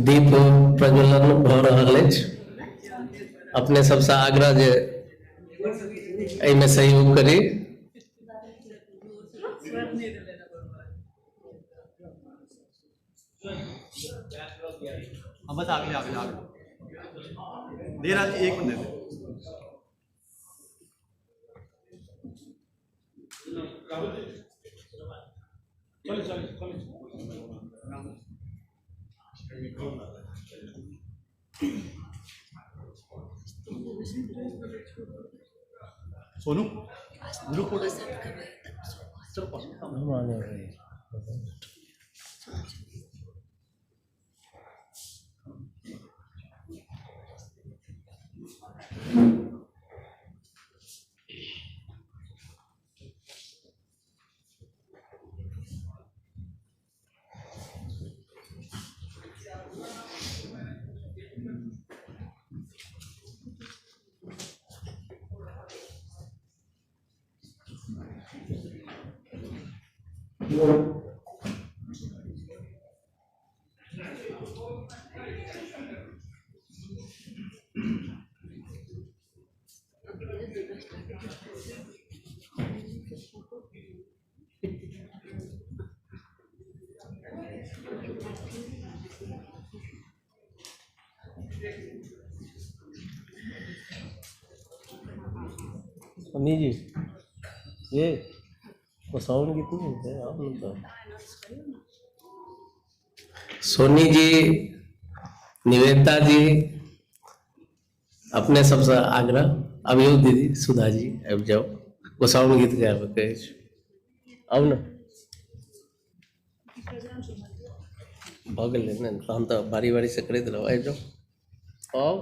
दीप प्रज्वलन भऽ रहल अछि। अपने सबसँ आग्रह जे एहिमे सहयोग करी। हाँ बस आगे आगे आगे दे रहा जी, एक मिनट दे। सोनू ग्रुप फोटो चलो। मम्मी जी, ये साउंड कितनी है आप लोग तो। सोनी जी, निवेदिता जी, अपने सबसे आग्रह। अभियो दीदी, सुधा जी, आबि जाओ, गोसाउन गीत गाबैके अछि। आउ ने, भऽ गेलै ने? तहन तऽ बारी बारी से करैत रहब। आबि जाउ, आउ।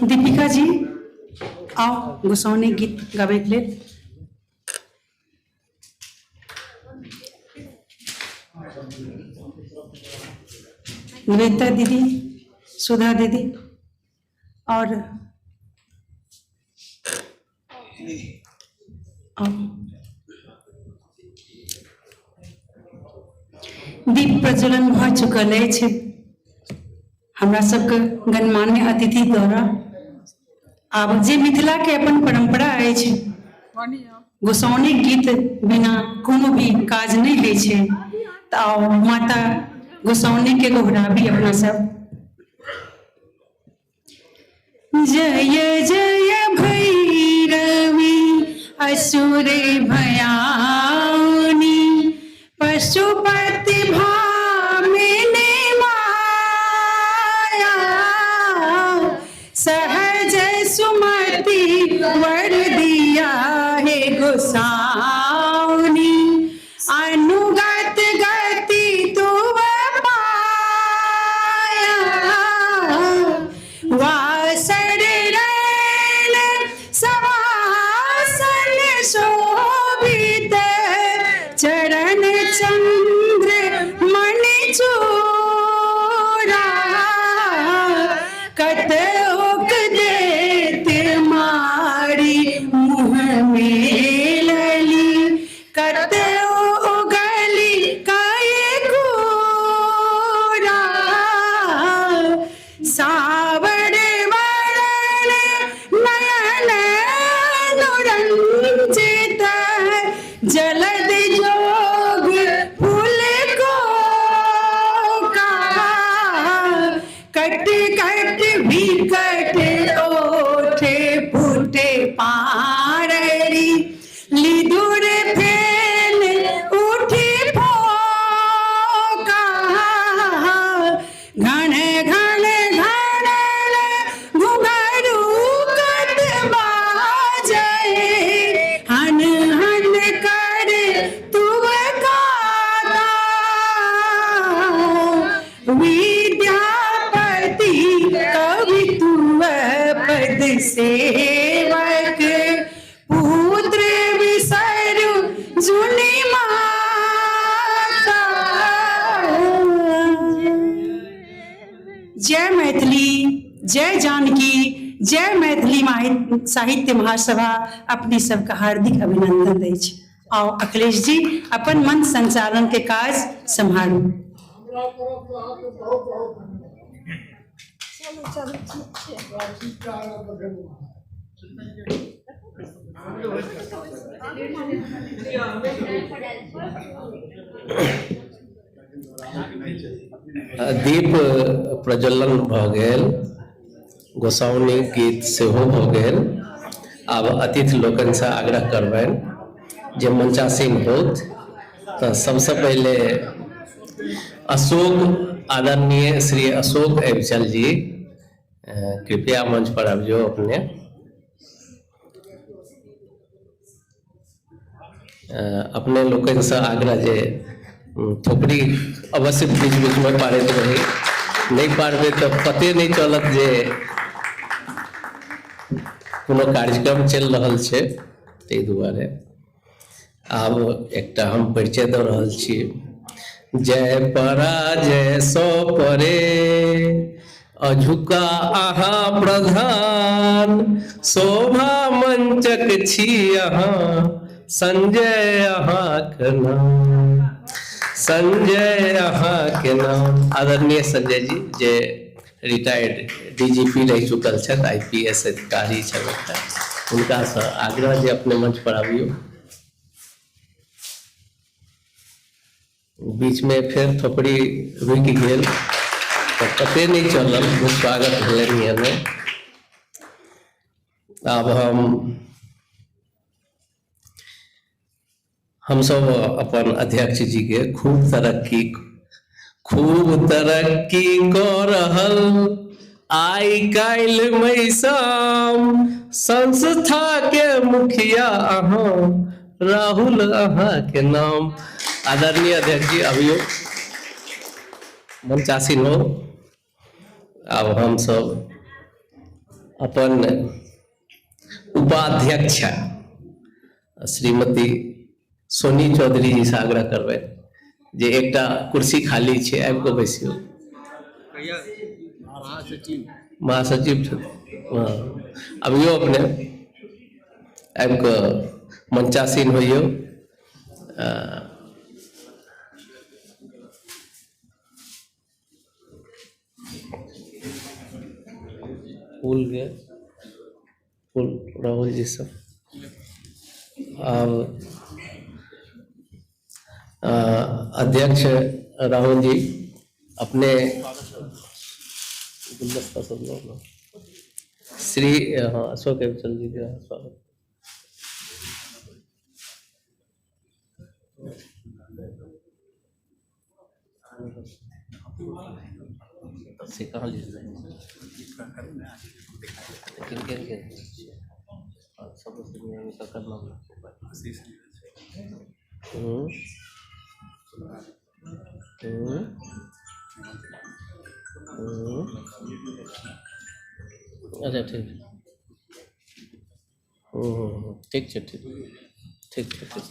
दीपिका जी, आओ गोसाउनी गीत गाबैके लेल। निवेदिता दीदी, सुधा दीदी और आओ। दीप प्रज्वलन भऽ चुकल अछि हमरा सबके गणमान्य अतिथि द्वारा। आब जे मिथिला के अपन परंपरा अछि, गोसाउनी गीत बिना कोनो भी काज नहि होइ छै, तऽ आउ माता गोसाउनी के गोहराबी अपना सब। जय जय भैरवी असुर भयानी, पशुपति भामिनी माया, सहज सुमति वर दिया हे गोसाउनी, अनुगत गति तुव पाया, वासर रैन सवासन शोभित, चरण चंद्र मणि चूरा, कतोक देत मारी मुँह में लली, कतौ गली कए गोरा, सावर वरण नयन अनुरंजित, जलद जोग फूल को का, कट कट विकट ओठे फूटे पाररी लिदुर फेन उठी फोका घन घन घन घुघरू कत बाजै हन हन कर तुव गाता विद्यापति कवि तुव पद सेवक पुत्र विसरु जुनि माता। जय मैथिली, जय जानकी, जय मैथिली साहित्य महासभा। अपने सबके हार्दिक अभिनंदन अछि। आओ अखिलेश जी, अपन मंच संचालन के काज सम्हारू। हमरा तरफसँ अहाँके बहुत बहुत धन्यवाद। चलू चलू, ठीक छै। ठीक छै, आगाँ बढ़ेलहुँ। दीप प्रज्वलन भऽ गेल, गोसाउनी गीत सेहो भऽ गेल। आब अतिथि लोकनिसँ आग्रह करबनि जे मंचासीन होत। तऽ सबसँ पहिले अशोक, आदरणीय श्री अशोक अविचल जी, कृपया मंच पर आबि जाउ अपने। अपने लोकनिसँ आग्रह जे थोपड़ी अवश्य बीच बीचमे पारैत रही। नहि पारबै तऽ पते नहि चलत जे कोनो कार्यक्रम चलि रहल छै। ताहि दुआरे आब एकटा हम परिचय दऽ रहल छी। जय पराजय सो परे अझुका अहाँ प्रधान, शोभा मंचक छी अहाँ, संजय अहाँक नाम, संजय अहाँके नाम। आदरणीय संजय जी, जे रिटायर्ड डीजीपी रहि चुकल छथि, आईपीएस अधिकारी छथि, हुनकासँ आग्रह जे अपने मंच पर आबियौ। बीचमे फेर थोपड़ी रुकि गेल तऽ पते नहि चलल। स्वागत भेलनि एहिमे। आब हमसभ अपन अध्यक्ष जी के खूब तरक्की, खूब तरक्की कऽ रहल आइ काल्हि मैसाम संस्था के मुखिया अहाँ, राहुल अहाँके नाम। आदरणीय अध्यक्ष जी, अभियो मंचासीन हो। आब हमसभ अपन उपाध्यक्ष श्रीमती सोनी चौधरी जी से आग्रह करबै जे एकटा कुर्सी खाली छै, आबि कऽ बैसियौ। महासचिव छथिन, हँ, अभियो अपने आबि कऽ मंचासीन होइयौ। फूल के फूल राहुल जी सब। आब अध्यक्ष राहुल जी, अपने गुलदस्ता सब लो ना। श्री, हाँ, अशोक अविचल जी के स्वागत। से कहाँ लिख रहे हैं? किन किन के सब करना। हम्म हम्म हम्म अच्छा, ठीक। हम्म ठीक छै, ठीक ठीक छै, ठीक।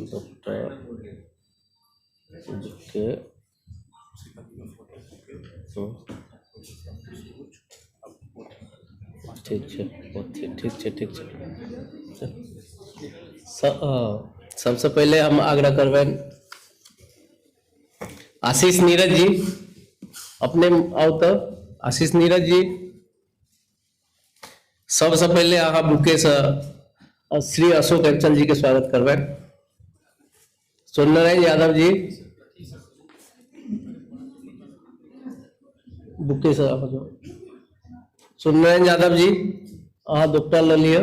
दुपट्टा के ठीक छै, ठीक छै, ठीक छै। सबसँ पहिले हम आग्रह करबनि आशीष नीरज जी, अपने आउ। तऽ आशीष नीरज जी, सबसँ पहिले अहाँ बुकेसँ श्री अशोक अविचल जी के स्वागत करबनि। सूर्यनारायण यादव जी बुके से सूर्यनारायण यादव जी अहाँ दुपट्टा लऽ लिअ।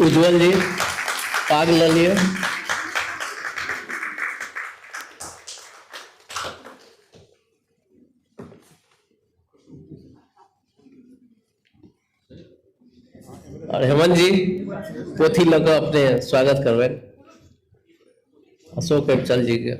उज्जवल जी पाग लऽ लिअ। और हेमंत जी पोथी लऽ कऽ अपने स्वागत करबनि अशोक चल जी के।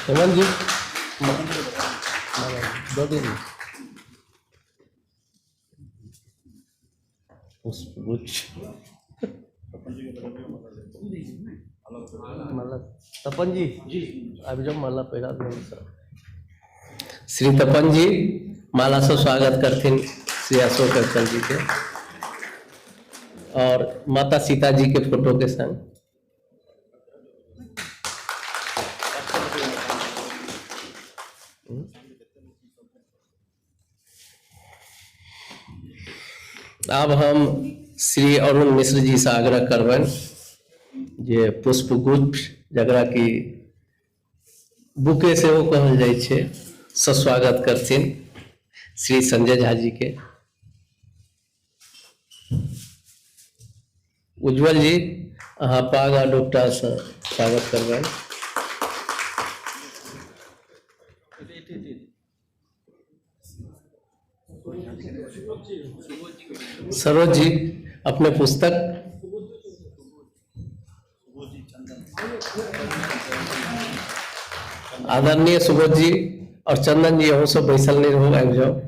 हेमंत जी दऽ दियौ। पुष्पगुच्छ माला तपन जी आबि जाओ, माला पहिरा दियौ सर। श्री तपन जी माला से स्वागत करथिन श्री अशोक अंचल जी के और माता सीता जी के फोटो के संग। आब हम श्री अरुण मिश्र जी से आग्रह करबनि जे पुष्पगुच्छ जकरा कि बुके सेहो कहल जाइ छै से स्वागत करथिन श्री संजय झा जी के। उज्जवल जी अहाँ पाग आ डोपटा से स्वागत करबनि। सरोज जी अपने पुस्तक आदरणीय सुबोध जी और चंदन जी अहूँ सब बैसल नहीं रहू, आबि जाओ।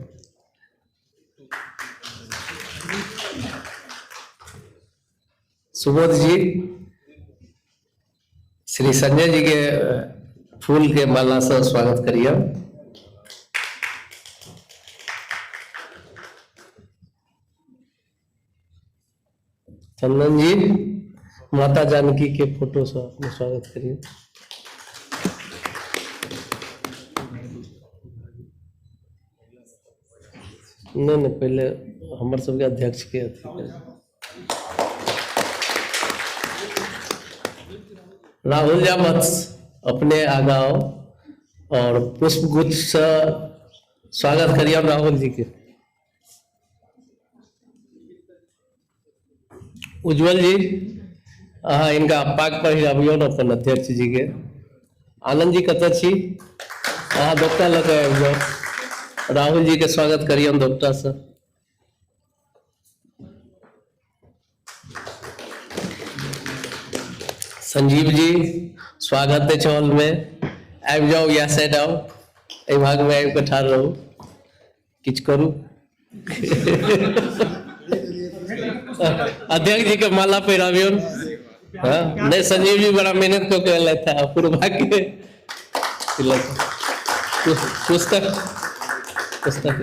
सुबोध जी श्री संजय जी के फूल के माला से स्वागत करिए। चंदन जी माता जानकी के फोटो से अपने स्वागत करिए। नहीं नहीं पहले हमर सबके अध्यक्ष के अथी करिए। राहुल झा वत्स अपने आगा आओ और पुष्पगुच्छ से स्वागत करिए राहुल जी के। उज्जवल जी अहाँ इनका पाग पहिराबियौ ने अपन अध्यक्ष जी के। आनंद जी कतऽ छी? अहाँ दोपटा लऽ कऽ आबि जाउ। राहुल जी के स्वागत करियौ दोपटा से। संजीव जी स्वागत अछि हॉल में, आबि जाउ इएह साइड आउ, एहि भाग में आबि कऽ ठाढ़ रहू, किछु करू। अध्यक्ष जी के माला पहिराबियौ। हाँ नहीं संजीव जी बड़ा मेहनत कऽ के एलथि है अपूर्वा के पुस्तक पुस्तक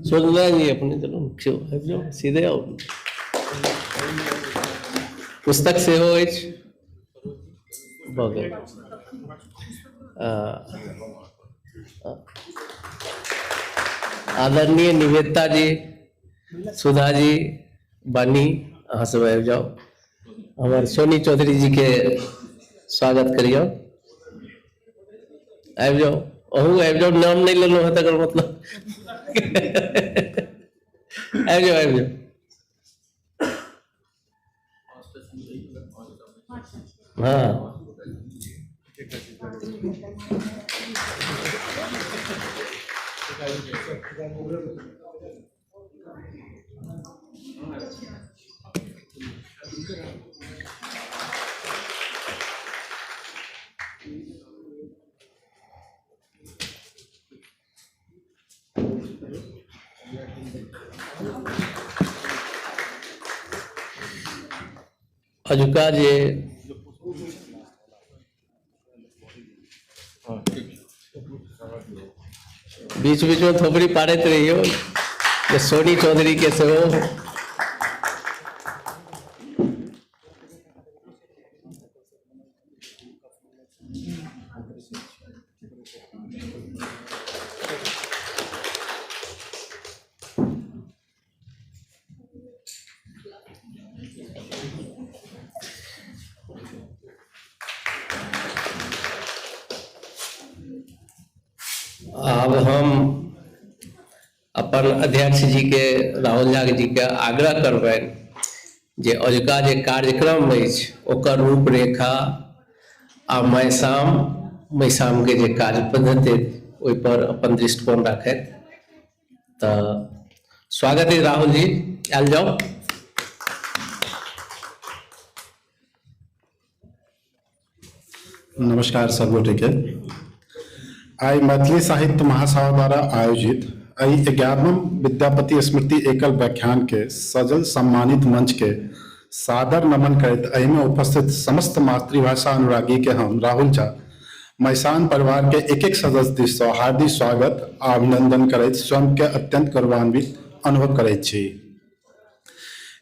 सोच जी अपने चलो आबि जाउ सीधे आउ। पुस्तक सेहो अछि भऽ गेल। आदरणीय निवेदिता जी, सुधा जी, बानी अहाँ सब आबि जाउ। हमर सोनी चौधरी जी के स्वागत करियौ, आबि जाउ, अहूँ आबि जाउ, नाम नहीं लेलहुँ हँ तकर मतलब आबि जाउ आबि जाउ। हाँ अजुका जे बीच बीचमे थोपड़ी पाड़ैत रहियौ जे सोनी चौधरीके सेहो। आब हम अपन अध्यक्ष जी के राहुल झा जी के आग्रह करबनि जे अजुका जे कार्यक्रम अछि ओकर रूपरेखा आ मैसाम के जे कार्य पद्धति ओहि पर अपन दृष्टिकोण राखैत। तऽ स्वागत है राहुल जी, आयल जाउ। नमस्कार सब गोटे के। आइ मैथिली साहित्य महासभा द्वारा आयोजित एहि 11वां विद्यापति स्मृति एकल व्याख्यान के सजल सम्मानित मंच के सादर नमन करैत एहिमे उपस्थित समस्त मातृभाषा अनुरागी के हम राहुल झा मैसान परिवार के एक एक सदस्य दिस सँ हार्दिक स्वागत आ अभिनंदन करैत स्वयं के अत्यंत गौरवान्वित अनुभव करैत छी।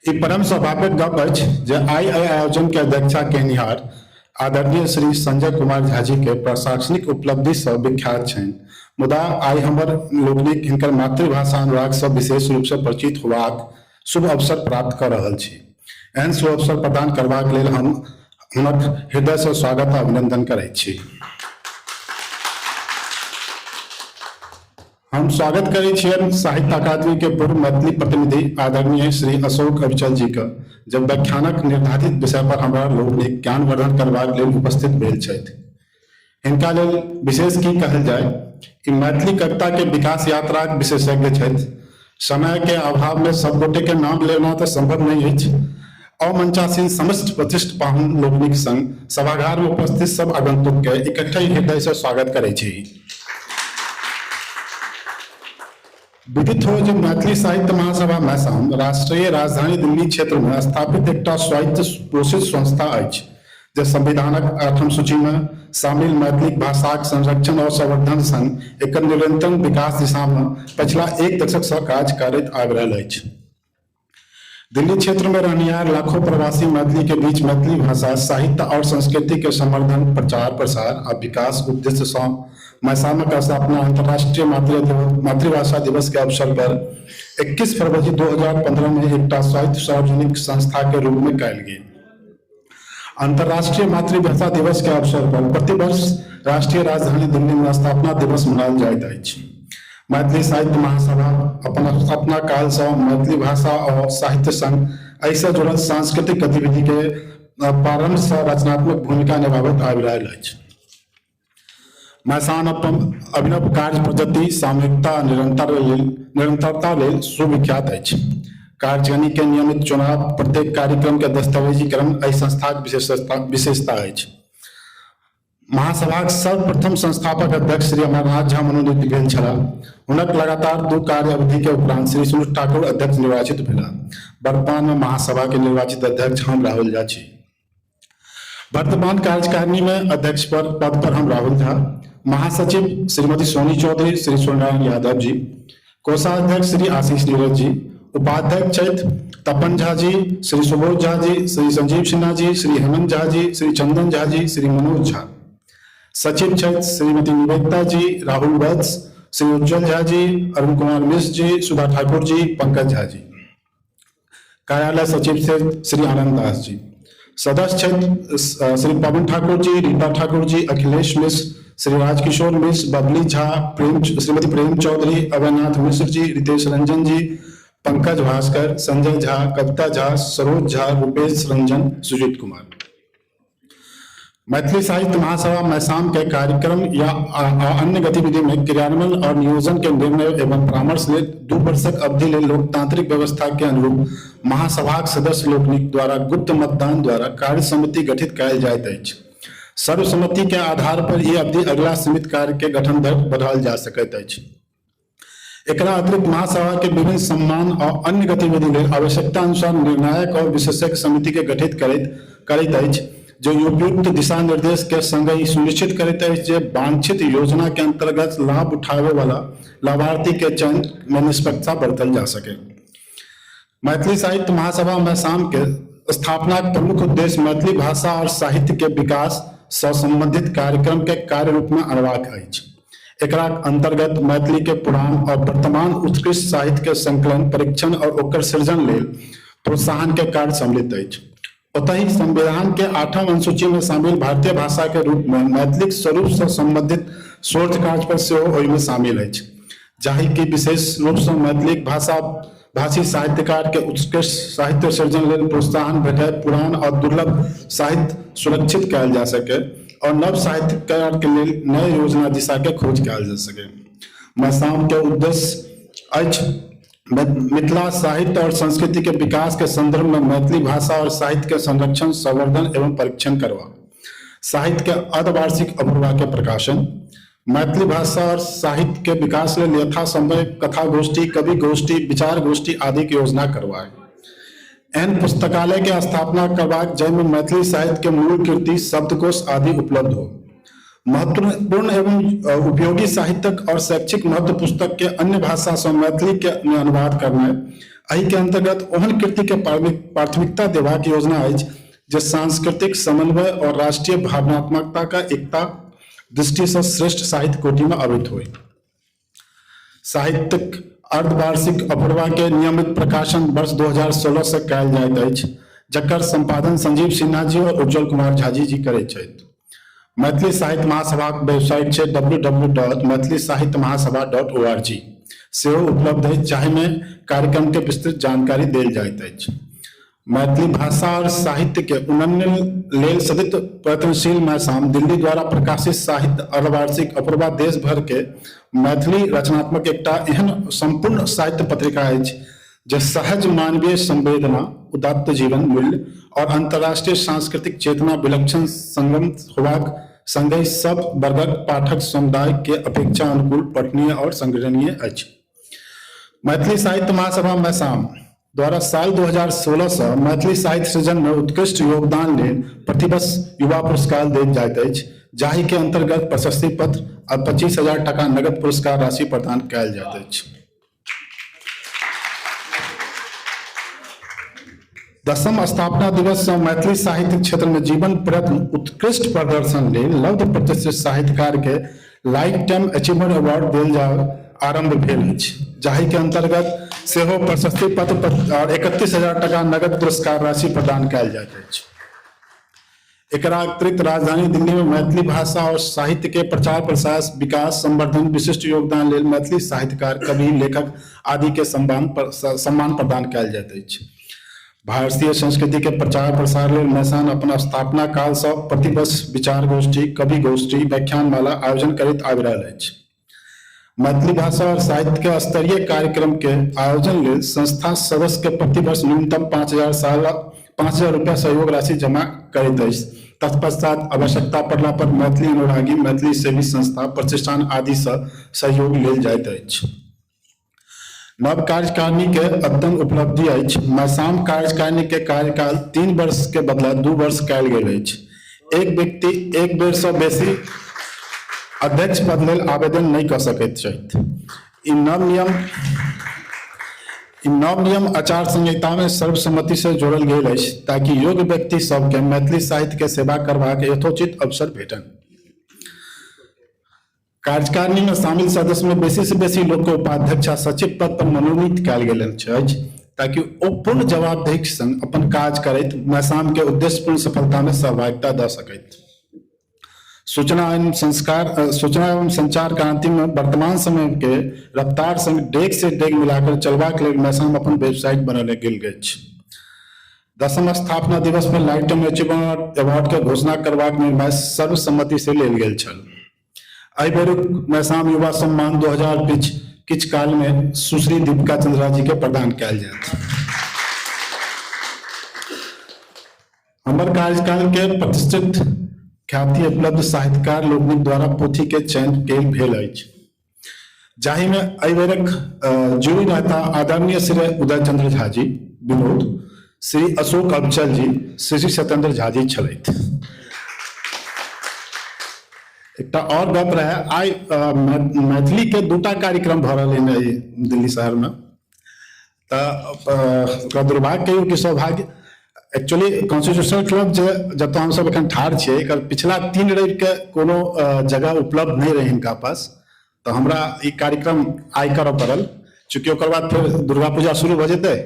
ई परम सौभाग्यक गप अछि जे आइ एहि आयोजन के अध्यक्षता केनिहार आदरणीय श्री संजय कुमार झा जी के प्रशासनिक उपलब्धि सँ विख्यात छनि, मुदा आइ हमर लोकनिक हिनकर मातृभाषा अनुराग सँ विशेष रूप सँ परिचित होबाक शुभ अवसर प्राप्त कऽ रहल छी। एहन शुभ अवसर प्रदान करबाक लेल हम हुनक हृदय सँ स्वागत आ अभिनंदन करैत छी। हम स्वागत करै छियनि साहित्य अकादमी के पूर्व मैथिली प्रतिनिधि आदरणीय श्री अशोक अविचल जी के, जे व्याख्यानक निर्धारित विषय पर हमरा लोकनिक ज्ञानवर्धन करबाक लेल उपस्थित भेल छथि। हिनका लेल विशेष की कहल जाय, ई मैथिली कविता के विकास यात्राक विशेषज्ञ छथि। समय के अभाव में सब गोटे के नाम लेना तऽ संभव नहीं अछि। अमंचासीन समस्त प्रतिष्ठित पाहुन लोकनिक संग सभागार में उपस्थित सब आगंतुक के इकट्ठे हृदय से स्वागत करै छी। विदित हो जे मैथिली साहित्य महासभा मैसाम राष्ट्रीय राजधानी दिल्ली क्षेत्र में स्थापित एकटा स्वायत्त पोषित संस्था अछि जे संविधानक 8म सूची में शामिल मैथिली भाषाक संरक्षण और संवर्धन संग एकर निरंतर विकास दिशा में पछिला एक दशक सँ काज करैत आबि रहल अछि। दिल्ली क्षेत्र में रहनिहार लाखों प्रवासी मैथिली के बीच मैथिली भाषा, साहित्य और संस्कृति के संवर्धन, प्रचार प्रसार आ विकास उद्देश्य सँ मैसामक स्थापना अंतर्राष्ट्रीय मातृभाषा दिवस के अवसर पर 21 फरवरी 2015 में एकटा स्वायत्त सार्वजनिक संस्था के रूप में कयल गेल। अंतर्राष्ट्रीय मातृभाषा दिवस के अवसर पर प्रतिवर्ष राष्ट्रीय राजधानी दिल्ली में स्थापना दिवस मनायल जाइत अछि। मैथिली साहित्य महासभा अपन स्थापना काल सँ मैथिली भाषा और साहित्य संग एहिसँ जुड़ल सांस्कृतिक गतिविधि के प्रारंभ सँ रचनात्मक भूमिका निभाबैत आबि रहल अछि। मैसान अपन अभिनव कार्य पद्धति, सामूहिकता आ निरंतरता लेल सुविख्यात अछि। कार्यकारिणी के नियमित चुनाव, प्रत्येक कार्यक्रम के दस्तावेजीकरण एहि संस्थाक विशेषता अछि। महासभाक सर्वप्रथम संस्थापक अध्यक्ष श्री अमरनाथ झा मनोनीत भेल छलाह। हुनक लगातार 2 कार्य अवधि के उपरांत श्री सुनील ठाकुर अध्यक्ष निर्वाचित भेलाह। वर्तमान में महासभा के निर्वाचित अध्यक्ष हम राहुल झा छी। वर्तमान कार्यकारिणी में अध्यक्ष पर पद पर हम राहुल झा, महासचिव श्रीमती सोनी चौधरी, श्री सोनारायण यादव जी, कोषाध्यक्ष श्री आशीष नीरज जी, उपाध्यक्ष छथि तपन झा जी, श्री सुबोध झा जी, श्री संजीव सिन्हा जी, श्री हेमंत झा जी, श्री चंदन झा जी, श्री मनोज झा, सचिव छथि श्रीमती निवेदिता जी, राहुल वत्स, श्री उज्जवल झा जी, अरुण कुमार मिश्र जी, सुधा ठाकुर जी, पंकज झा जी, कार्यालय सचिव से श्री आनंद दास जी, सदस्य छथि श्री पवन ठाकुर जी, रीता ठाकुर जी, अखिलेश मिश्र, श्री राजकिशोर मिश्र, बबली झा, श्रीमती प्रेम चौधरी, अभयनाथ मिश्र जी, रितेश रंजन जी, पंकज भास्कर, संजय झा, कविता झा, सरोज झा, रूपेश रंजन, सुजीत कुमार। मैथिली साहित्य महासभा मैसाम के कार्यक्रम या अन्य गतिविधि में क्रियान्वयन और नियोजन के निर्णय एवं परामर्श लेल 2 वर्षक अवधि लेल लोकतांत्रिक व्यवस्था के अनुरूप महासभाक सदस्य लोकनिक द्वारा गुप्त मतदान द्वारा कार्य समिति गठित कयल जाइत अछि। सर्वसम्मति के आधार पर ई अवधि अगिला सीमित कार्य के गठन धरि बढ़ाओल जा सकैत अछि। एकरा अतिरिक्त महासभा के विभिन्न सम्मान और अन्य गतिविधि लेल आवश्यकता अनुसार निर्णायक और विशेषज्ञ समिति के गठित करैत अछि, जे उपयुक्त दिशा निर्देश के संगहि सुनिश्चित करैत अछि जे वांछित योजना के अंतर्गत लाभ उठाबै वाला लाभार्थी के चयन में निष्पक्षता बरतल जा सके। मैथिली साहित्य महासभा मैसाम के स्थापनाक प्रमुख उद्देश्य मैथिली भाषा और साहित्य के विकास सँ संबंधित कार्यक्रम के कार्य रूप में अनबाक अछि। एकरा अंतर्गत मैथिली के पुरान और वर्तमान उत्कृष्ट साहित्य के संकलन, परीक्षण और ओकर सृजन लेल प्रोत्साहन के कार्य सम्मिलित अछि। ओतहि संविधान के आठम अनुसूची में शामिल भारतीय भाषा के रूप में मैथिलीक स्वरूप सँ संबंधित शोध कार्य पर सेहो ओहिमे शामिल अछि, जाहि की विशेष रूप सँ मैथिलीक भाषा भाषी साहित्यकार के उत्कृष्ट साहित्य सृजन लेल प्रोत्साहन भेटय, पुरान और दुर्लभ साहित्य सुरक्षित कयल जा सके और नव साहित्यकार के लेल नए योजना दिशा के खोज कयल जा सके। मैसाम के उद्देश्य अछि मिथिला साहित्य और संस्कृति के विकास के संदर्भ में मैथिली भाषा और साहित्य के संरक्षण, संवर्धन एवं परीक्षण करवा, साहित्य के अर्धवार्षिक अपूर्वा के प्रकाशन, मैथिली भाषा और साहित्य के विकास लेल यथासंभव कथा गोष्ठी, कवि गोष्ठी, विचार गोष्ठी आदि के योजना करवाए। एहन पुस्तकालय के स्थापना करबाक जाहिमे मैथिली साहित्य के मूल कृति, शब्दकोश आदि उपलब्ध हो। महत्वपूर्ण एवं उपयोगी साहित्यक और शैक्षिक महत्व पुस्तक के अन्य भाषा सँ मैथिली के में अनुवाद करनाइ, एहि के अंतर्गत ओहन कृति के प्राथमिकता देबाक योजना अछि जे सांस्कृतिक समन्वय और राष्ट्रीय भावनात्मकता का एकता दृष्टि सँ श्रेष्ठ साहित्य कोटि में अबैत होइ। साहित्यिक अर्धवार्षिक अपूर्वा के नियमित प्रकाशन वर्ष 2016 से कयल जाइत अछि, जकर संपादन संजीव सिन्हा जी और उज्जवल कुमार झाजी जी करैत छथि। मैथिली साहित्य महासभाक वेबसाइट छै www.maithilisahitmahasabha.org सेहो उपलब्ध अछि, जाहिमे कार्यक्रम के विस्तृत जानकारी देल जाइत अछि। मैथिली भाषा और साहित्य के उन्नयन लेल सतत प्रयत्नशील मैसाम दिल्ली द्वारा प्रकाशित साहित्य अर्धवार्षिक अपूर्वा देश भर के मैथिली रचनात्मक एकटा एहन संपूर्ण साहित्य पत्रिका अछि जे सहज मानवीय संवेदना, उदात्त जीवन मूल्य और अंतर्राष्ट्रीय सांस्कृतिक चेतना विलक्षण संगम होबाक संगहि सब वर्गक पाठक समुदाय के अपेक्षा अनुकूल पठनीय और संग्रहणीय अछि। मैथिली साहित्य महासभा मैसाम द्वारा साल 2016 सँ मैथिली साहित्य सृजन में उत्कृष्ट योगदान लेल प्रतिवर्ष युवा पुरस्कार देल जाइत अछि, जाहि के अंतर्गत प्रशस्ति पत्र आ 25,000 टका नगद पुरस्कार राशि प्रदान कयल जाइत अछि। दसम स्थापना दिवस सँ मैथिली साहित्य क्षेत्र में जीवन प्रयत्न उत्कृष्ट प्रदर्शन लेल लब्ध प्रतिष्ठित साहित्यकार के लाइफ टाइम अचीवमेंट अवार्ड देल जा आरंभ भेल अछि, जाहि के अंतर्गत सेहो प्रशस्ति पत्र और 31,000 टका नगद पुरस्कार राशि प्रदान कयल जाइत अछि। एकरा अतिरिक्त राजधानी दिल्ली में मैथिली भाषा और साहित्य के प्रचार प्रसार, विकास, संवर्धन विशिष्ट योगदान लेल मैथिली साहित्यकार, कवि, लेखक आदि के सम्मान प्रदान कयल जाइत अछि। भारतीय संस्कृति के प्रचार प्रसार लेल मैसान अपन स्थापना काल सँ प्रतिवर्ष विचार गोष्ठी, कवि गोष्ठी, व्याख्यानमाला आयोजन करैत आबि रहल अछि। मैथिली भाषा और साहित्य के स्तरीय कार्यक्रम के आयोजन लेल संस्था सदस्य के प्रतिवर्ष न्यूनतम 5,000 रुपया सहयोग राशि जमा करैत अछि। तत्पश्चात आवश्यकता पड़ला पर मैथिली अनुरागी, मैथिली सेवी संस्था, प्रतिष्ठान आदि सँ सहयोग लेल जाइत अछि। नव कार्यकारिणी के अत्यंत उपलब्धि अछि। मैसाम कार्यकारिणी के कार्यकाल 3 वर्ष के बदला 2 वर्ष कयल गेल अछि। एक व्यक्ति एक बेर सँ बेसी अध्यक्ष पद लेल आवेदन नहि कऽ सकैत छथि। ई नव नियम आचार संहिता में सर्वसम्मति से जोड़ल गेल अछि ताकि योग्य व्यक्ति सबके मैथिली साहित्य के सेवा करबाक यथोचित अवसर भेटनि। कार्यकारिणी में शामिल सदस्य में बेसी से बेसी लोक के उपाध्यक्ष आ सचिव पद पर मनोनीत कयल गेल अछि ताकि ओ पूर्ण जवाबदेहीक संग अपन काज करैत मैसाम के उद्देश्यपूर्ण सफलता में सहभागिता दऽ सकैत। सूचना एवं संचार क्रांति में वर्तमान समय के रफ्तार संग डेग से डेग मिलाकर चलबाक लेल मैसाम अपन वेबसाइट बनौने गेल अछि। दसम स्थापना दिवस में लाइफ टाइम अचीवमेंट अवार्ड के घोषणा करबाक निर्णय सर्वसम्मति से लेल गेल छल। एहि बेरुक मैसाम युवा सम्मान 2000 किछु काल में सुश्री दीपिका चंद्रा जी के प्रदान कयल जायत। हमर कार्यकाल के प्रतिष्ठित ख्याति उपलब्ध साहित्यकार लोकनिक द्वारा पोथी के चयन कयल भेल अछि, जाहि में एहि बेरक जूरी रहता आदरणीय श्री उदय चंद्र झा जी विनोद, श्री अशोक अबचल जी, श्री सत्येंद्र झा जी छलथि। एकटा और गप रहे, आइ मैथिली के दूटा कार्यक्रम भऽ रहल है दिल्ली शहर में, तऽ ओकरा दुर्भाग्य कहियौ कि सौभाग्य, एक्चुअली कॉन्स्टिट्यूशनल क्लब जे जतऽ हमसब एखन ठाढ़ छियै, एकर पिछला 3 रवि के कोनो जगह उपलब्ध नहि रहै हिनका पास, तऽ हमरा ई कार्यक्रम आइ करऽ पड़ल, चूँकि ओकर बाद फेर दुर्गा पूजा शुरू भऽ जेतै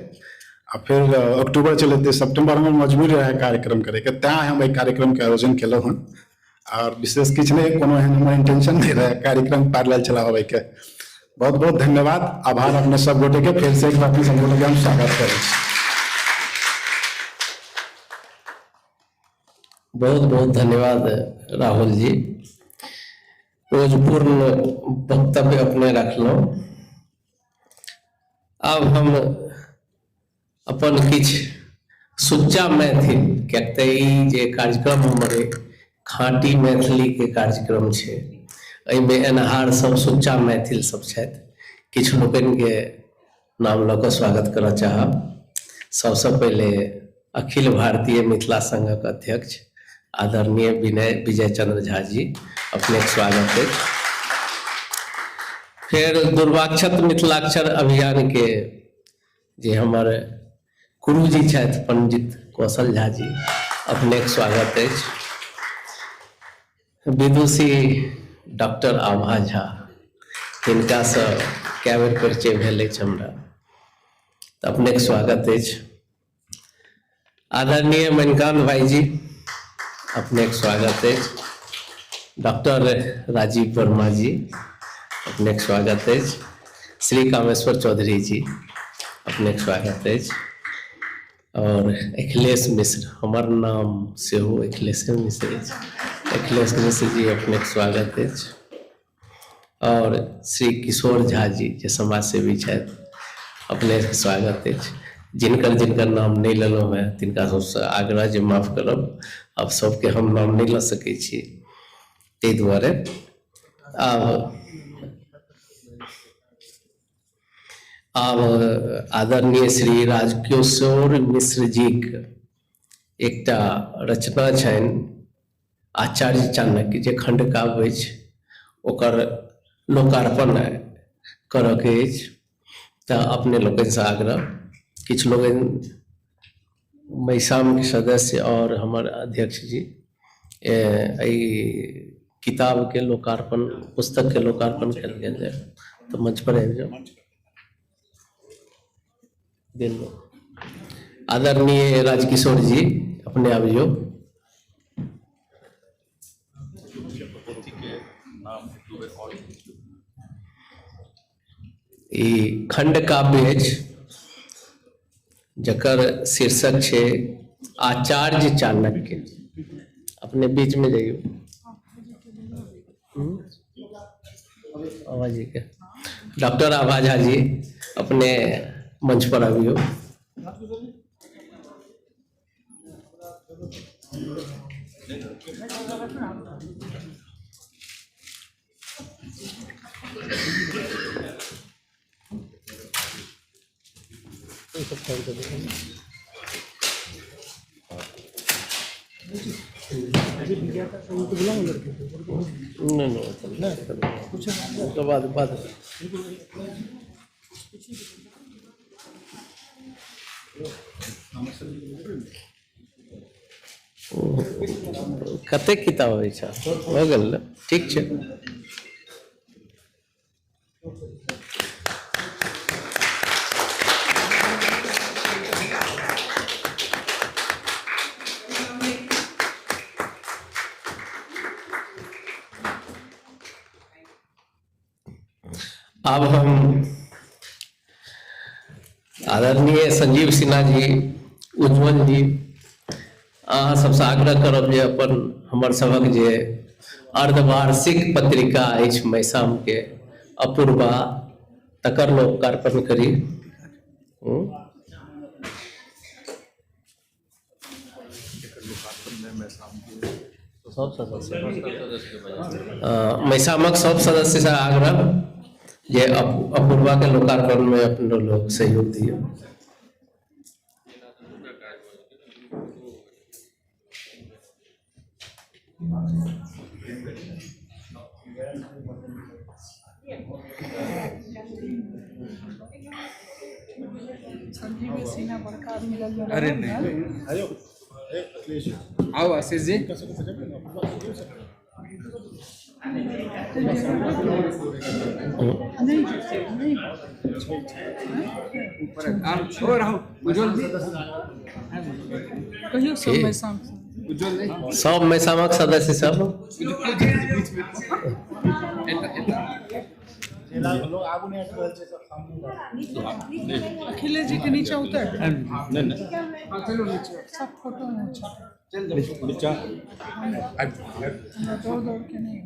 आ फेर अक्टूबर चलि एतै, सितम्बर हमर मजबूरी रहै कार्यक्रम करैके, तैं हम एहि कार्यक्रमके आयोजन केलहुँ हन। और विशेष किछु नहि, कोनो एहन हमर इंटेंशन नहि रहै कार्यक्रम पैरेलल चलाबैके। बहुत बहुत धन्यवाद, आभार अपने सब गोटे के, फिर से एक बार अपने सब गोटे के हम स्वागत करै छी। बहुत बहुत धन्यवाद राहुल जी, ओजपूर्ण वक्तव्य अपने रखलहुँ। आब हम अपन किछु सुच्चा मैथिल, किएक तऽ ई जे कार्यक्रम हमर खाँटी मैथिलीके कार्यक्रम छै, एहिमे एनहार सब सुच्चा मैथिल सब छथि, किछु लोकनिके नाम लऽ कऽ स्वागत करऽ चाहब। सबसँ पहिले अखिल भारतीय मिथिला संघक अध्यक्ष आदरणीय विनय विजय चंद्र झा जी, अपनेक स्वागत अछि। फेर दुर्वाक्षत मिथिलाक्षर अभियान के जे हमर गुरुजी छथि पंडित कौशल झा जी, अपनेक स्वागत अछि। विदुषी डॉक्टर आभा झा, हिनकासँ कए बेर परिचय भेल अछि हमरा, तऽ अपनेक स्वागत अछि। आदरणीय मणिकांत भाईजी, अपनेक स्वागत अछि। डॉक्टर राजीव वर्मा जी, अपनेक स्वागत अछि। श्री कामेश्वर चौधरी जी, अपनेक स्वागत अछि। और अखिलेश मिश्र, हमर नाम सेहो अखिलेशे मिश्र अछि, अखिलेश मिश्र जी अपनेक स्वागत अछि। और श्री किशोर झा जी जे समाज सेवी छथि, अपनेक स्वागत अछि। जिनकर जिनकर नाम नहि लेलहुँ हेँ तिनका सबसँ आग्रह जे माफ करब, आब सबके हम नाम नहि लऽ सकै छी, ताहि दुआरे। आब आब आदरणीय श्री राजकिशोर मिश्र जीक एकटा रचना छनि आचार्य चाणक्य, जे खंडकाव्य अछि, ओकर लोकार्पण करऽके अछि, तऽ अपने लोकनिसँ आग्रह, किछु लोकनि मैसामके सदस्य आओर हमर अध्यक्ष जी एहि किताबके लोकार्पण, पुस्तकके लोकार्पण कयल गेल जाय, तऽ मंच पर आबि जाउ। आदरणीय राजकिशोर जी, अपने आबि जाउ। ई खंड काव्य अछि जकर शीर्षक छै आचार्य चाणक्य। अपने बीच में जाइयो। आभा जी के डॉक्टर आभा झा जी, अपने मंच पर आबियो। नहीं नहीं, उसके बाद बाद कतेक किताब होइ छै, भऽ गेल ने, ठीक छै। आब हम आदरणीय संजीव सिन्हा जी, उज्जवल जी, अहाँ सबसँ आग्रह करब जे अपन हमर सभक जे अर्धवार्षिक पत्रिका अछि मैसामके अपूर्वा, तकर लोकार्पण करी। सब सदस्य मैसामक सब सदस्य से आग्रह जे अपूर्वा के लोकार्पण में अपने लोग सहयोग दियौ। अरे नहीं, आओ आशीष जी। सब मैसामक सदस्य सब अखिलेश जी के नीचे उतर सब फोटो में दौड़ दौड़ के नहीं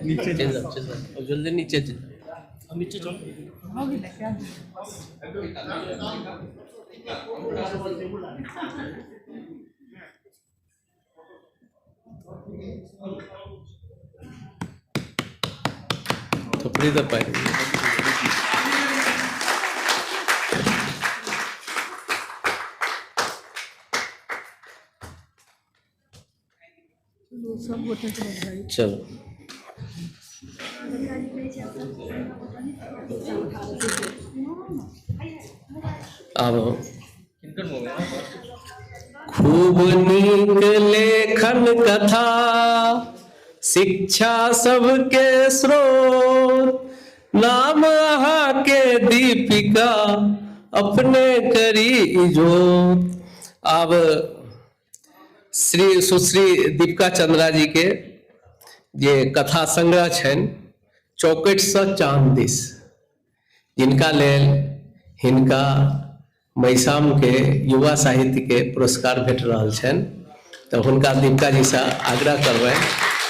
नीचे चल, जल्दी नीचे चल। नीचे चल। थोपड़ी तो पाई। चलो अब खूब नीक लेखन कथा शिक्षा सबके स्रोत, नाम अहाँ के दीपिका अपने करी इजोत। अब श्री सुश्री दीपिका चंद्रा जी के जे कथा संग्रह छनि चौकट से चांद दिस, जिनका लेल हिनका मैसाम के युवा साहित्य के पुरस्कार भेट रहल छनि, तो हुनका दीपिका जी से आग्रह करबनि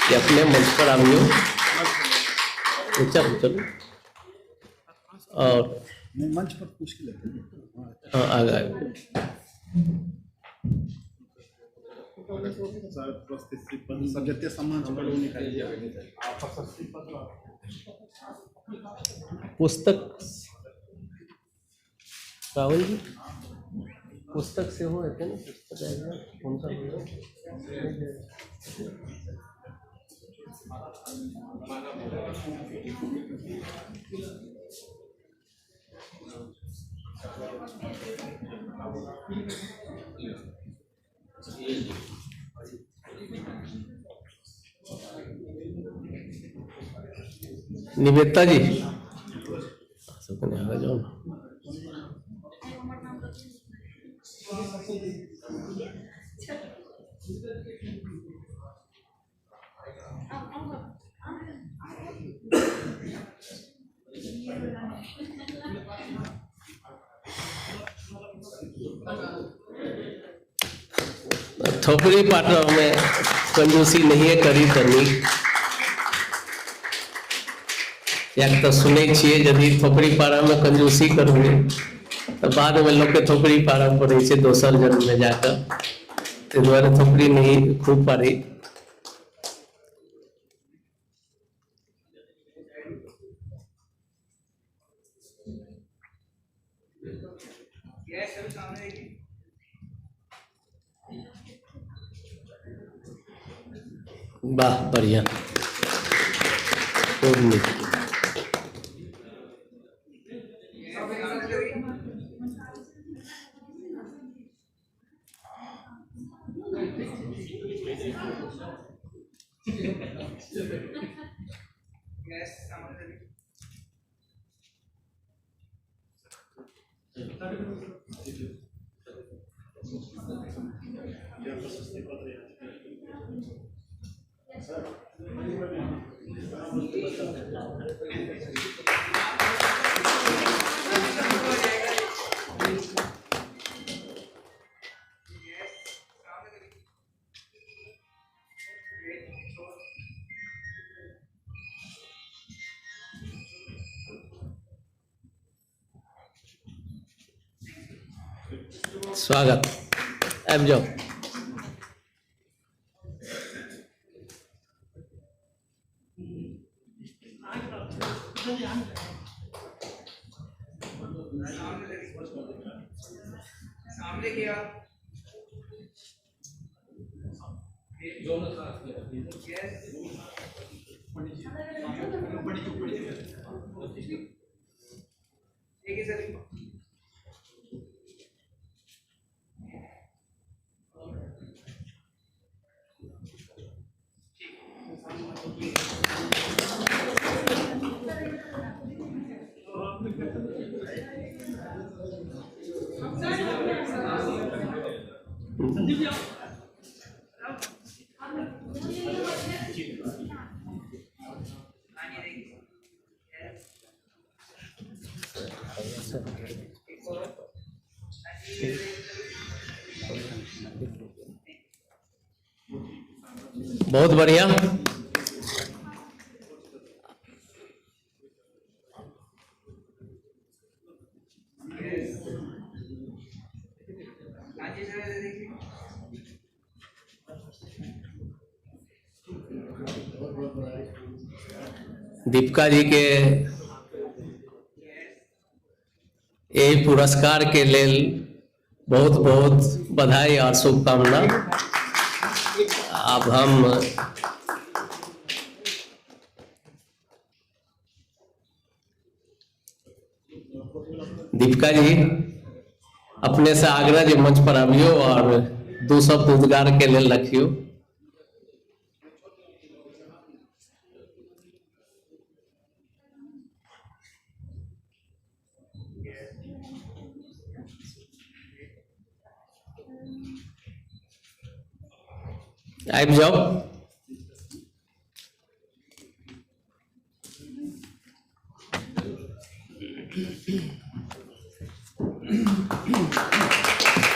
जे अपने मंच पर आबियौ। चलू चलू और मंच पर मुश्किल है। हाँ आगा सब जते सम्मान पुस्तक राहुल जी पुस्तक सेहो हेतै ने, पुस्तक आबि जायत हुनका। निवेदिता जी सबके आगा जाओ ना। थोपड़ी पाटब में कंजूसी नहीं करी तऽ नीक, किएक तऽ सुनै छियै यदि थोपड़ी पाड़ऽमे कंजूसी करबै तऽ बादमे लोकके थोपड़ी पाड़ऽ पड़ै छै दोसर जन्ममे जाकऽ, ताहि दुआरे थोपड़ी नहीं खूब पाड़ी। वाह बढ़िया, खूब नीक। स्वागत, आबि जाउ। बहुत बढ़िया। दीपिका जी के एहि पुरस्कार के लेल बहुत बहुत बधाई और शुभकामना। अब हम दीपिका जी अपने से आग्रह जे मंच पर आबियो और दू शब्द उद्गार के लेल रखियो। आबि जाओ।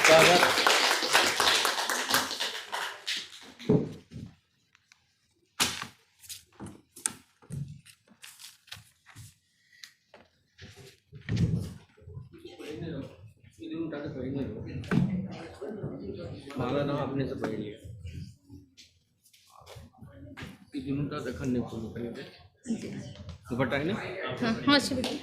स्वागत। माला नाम अपने से पढ़ लिया। ई दुनूटा तखन नहि कोनो पहिने दुपट्टा है ने? हाँ हाँ छै बेटी।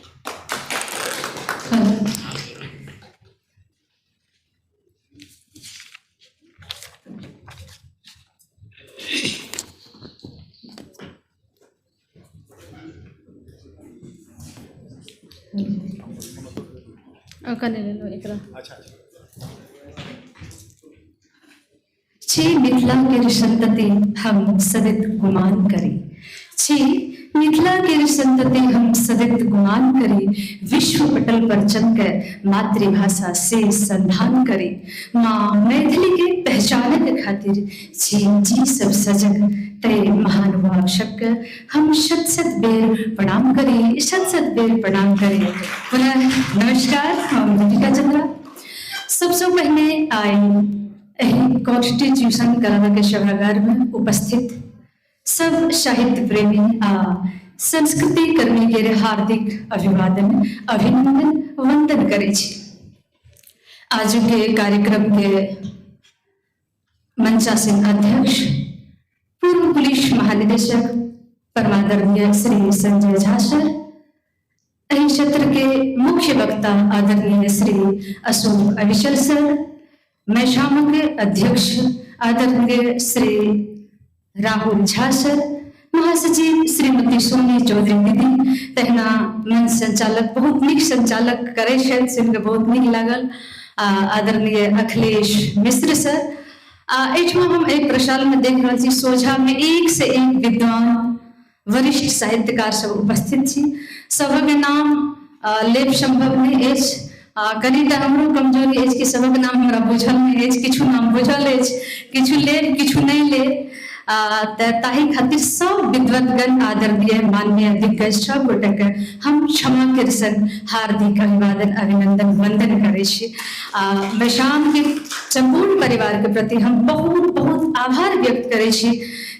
कने लेलहुँ एकरा। छी मिथिला के संतति हम सदित गुमान करी, छी मिथिला के संतति हम सदित गुमान करी, विश्व पटल पर चमके मातृभाषा से संधान करी। माँ मैथिली के पहचाने के खातिर छी जी सब सजग तय महानुभाव सबके हम शत शत बेर प्रणाम करी, शत शत बेर प्रणाम करी। पुनः नमस्कार, हम दीपिका चंद्रा। सबसे पहले आइ एहि कॉन्स्टिट्यूशन क्लब के सभागार में उपस्थित सब साहित्य प्रेमी आ संस्कृति कर्मी के हार्दिक अभिवादन, अभिनंदन, वंदन करै छी। आज के कार्यक्रम के मंचासीन अध्यक्ष पूर्व पुलिस महानिदेशक परमादरणीय श्री संजय झा सर, एहि सत्र के मुख्य वक्ता आदरणीय श्री अशोक अविचल सर, मैशामक अध्यक्ष आदरणीय श्री राहुल झा सर, महासचिव श्रीमती सोनी चौधरी दीदी, तहिना मंच संचालक बहुत नीक संचालक करै छथि, सुनिकऽ बहुत नीक लागल, आदरणीय अखिलेश मिश्र सर। आ एहिठाम हम एहि प्रशाल में देख रहल छी सोझा में एक से एक विद्वान वरिष्ठ साहित्यकार सब उपस्थित छी। सभक नाम लेब संभव नहि अछि, कनिटा हमरो कमजोरी अछि कि सभक नाम हमरा बुझल नहि अछि, किछु नाम बुझल अछि, किछु लेब किछु नहि लेब, तऽ ताहि खातिर सब विद्वतगण आदरणीय माननीय दिग्गज सब गोटेके हम क्षमा के संग हार्दिक अभिवादन अभिनंदन वंदन करै छी। वैशाम के सम्पूर्ण परिवार के प्रति हम बहुत बहुत आभार व्यक्त करै छी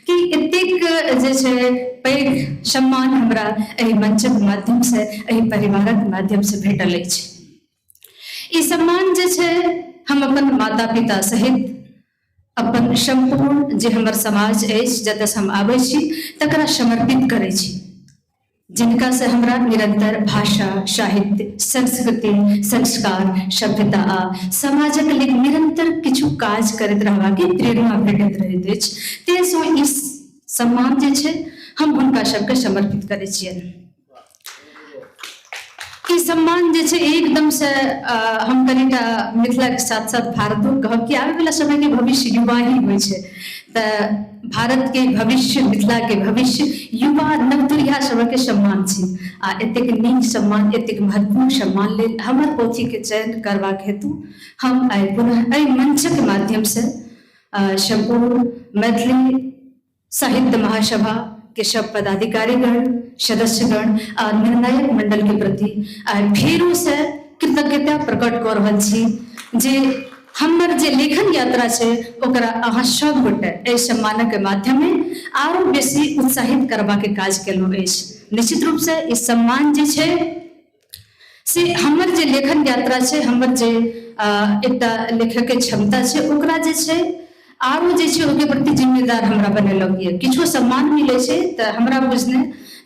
कि एतेक जे छै पैघ सम्मान हमरा एहि मंचक माध्यम से एहि परिवारक माध्यम से भेटल अछि। ई सम्मान जे छै हम अपन माता पिता सहित अपन सम्पूर्ण जे हमर समाज अछि जतऽसँ हम आबै छी तकरा समर्पित करै छी। जिनका से हमरा निरंतर भाषा, साहित्य, संस्कृति, संस्कार, सभ्यता आ समाजक लेल निरंतर किछु काज करैत रहबाके प्रेरणा भेटैत रहैत अछि। ताहिसँ ई सम्मान जे छै हम हुनका सबके समर्पित करै छियनि। ई सम्मान जे छै एकदम से हम कनिटा मिथिलाके साथ साथ भारतो कहब कि आबैवला समयके भविष्य युवा ही होइ छै, तऽ भारतके भविष्य, मिथिलाके भविष्य युवा नवतुरिया सबके सम्मान छी। आ एतेक नीक सम्मान, एतेक महत्वपूर्ण सम्मान लेल हमर पोथीके चयन करबाक हेतु हम आइ पुनः एहि मंचक माध्यमसँ सम्पूर्ण मैथिली साहित्य महासभा के सब पदाधिकारीगण, सदस्यगण आ निर्णायक मंडल के प्रति आइ फेरो से कृतज्ञता प्रकट कऽ रहल छी जे हमर जे लेखन यात्रा छै ओकरा अहाँ सब गोटे एहि सम्मानक माध्यमे आरो बेसी उत्साहित करबाके काज केलहुँ अछि। निश्चित रूपसँ ई सम्मान जे छै से हमर जे लेखन यात्रा छै, हमर जे एकटा लेखकके क्षमता छै ओकरा जे छै आरो जे छै ओहिके प्रति जिम्मेदार हमरा बनेलक यऽ। किछो सम्मान मिलै छै तऽ हमरा बुझने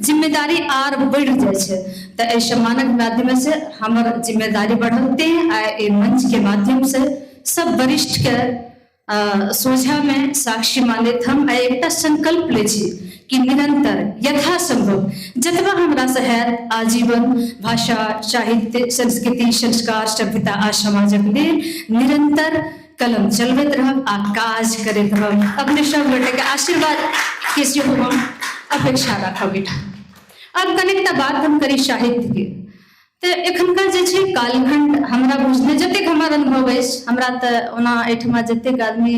जिम्मेदारी आर बढ़ि जाइ छै, तऽ एहि सम्मानक माध्यमसँ हमर जिम्मेदारी बढ़ल। तेँ आइ एहि मंचके माध्यमसँ सब वरिष्ठके सोझामे साक्षी मानैत हम आइ एकटा संकल्प लै छी कि निरंतर यथासंभव जतबा हमरासँ हैत आजीवन भाषा, साहित्य, संस्कृति, संस्कार, सभ्यता आ समाजक लेल निरंतर कलम चलबैत रहब आ काज करैत रहब। अपने सब गोटेके आशीर्वाद के सेहो हम अपेक्षा राखब एहिठाम। आब कनिकटा बात हम करी साहित्यके। तऽ एखनका जे छै कालखण्ड हमरा बुझने जतेक हमर अनुभव अछि, हमरा तऽ ओना एहिठमा जतेक आदमी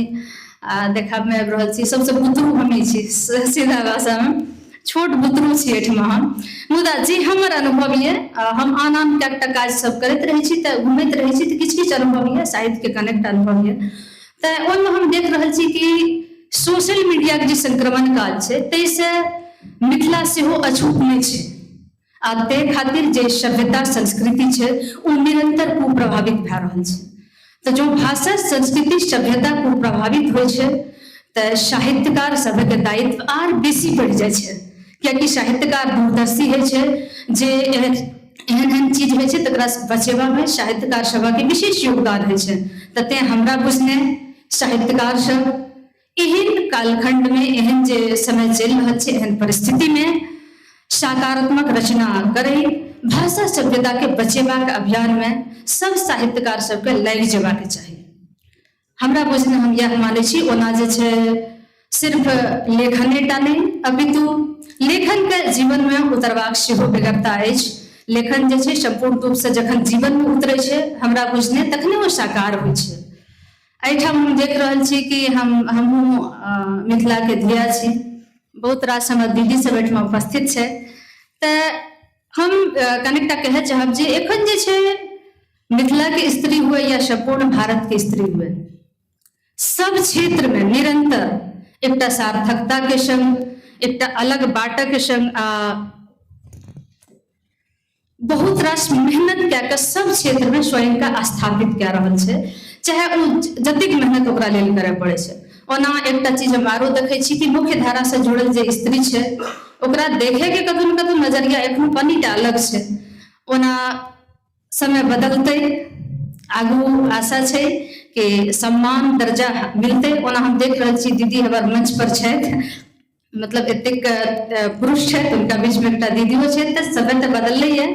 देखाबमे आबि रहल छी सबसँ बुतरू हमही छी, सीधा भाषामे छोट बुतरू छी एहिठमा हम। मुदा जे हमर अनुभव यऽ, हम आन आन कएकटा काज सब करैत रहै छी तऽ घुमैत रहै छी तऽ किछु किछु अनुभव यऽ, साहित्यके कनेक्ट अनुभव यऽ। तऽ ओहिमे हम देख रहल छी कि सोशल मीडियाके जे संक्रमण काल छै ताहिसँ मिथिला सेहो अछूत नहि छै आ ताहि खातिर जे सभ्यता संस्कृति छै ओ निरन्तर कुप्रभावित भए रहल छै। तऽ जँ भाषा, संस्कृति, सभ्यता कुप्रभावित होइ छै तऽ साहित्यकार सभके दायित्व आर बेसी बढ़ि जाइ छै, कियाकि साहित्यकार दूरदर्शी होइ छै जे एहन एहन चीज होइ छै तकरा बचेबामे साहित्यकार सभके विशेष योगदान होइ छै। तऽ तेँ हमरा बुझने साहित्यकार सब एहन कालखण्डमे, एहन जे समय चलि रहल छै, एहन परिस्थितिमे सकारात्मक रचना करै भाषा सभ्यताके बचेबाक अभियानमे सब साहित्यकार सबके लागि जेबाक चाही। हमरा बुझने हम इएह मानै छी। ओना जे छै सिर्फ लेखने टा नहि अपितु लेखनके जीवनमे उतरबाक सेहो बेगरता अछि। लेखन जे छै सम्पूर्ण रूपसँ जखन जीवनमे उतरै छै हमरा बुझने तखने ओ साकार होइ छै। एहिठाम हम देख रहल छी कि हमहूँ मिथिलाके धिया छी, बहुत रास हमर दीदी सब एहिठाम उपस्थित छै। तऽ हम कनिकटा कहय चाहब जे एखन जे छै मिथिलाके स्त्री हुए या सम्पूर्ण भारतके स्त्री हुए, सब क्षेत्रमे निरन्तर एकटा सार्थकताके संग, एकटा अलग बाटके संग आ बहुत रास मेहनत कए कऽ सब क्षेत्रमे स्वयंके स्थापित कए रहल छै, चाहे ओ जतेक मेहनत ओकरा लेल करय पड़ै छै। ओना एकटा चीज हम आरो देखै छी कि मुख्य धारासँ जुड़ल जे स्त्री छै ओकरा देखैके कतहु ने कतहु नजरिया एखनो कनिटा अलग छै। ओना समय बदलतै, आगू आशा छै कि सम्मान दर्जा मिलतै। ओना हम देख रहल छी दीदी हमर मंच पर छथि, मतलब एतेक पुरुष छथि हुनका बीचमे एकटा दीदियो छथि, तऽ समय तऽ बदललैए।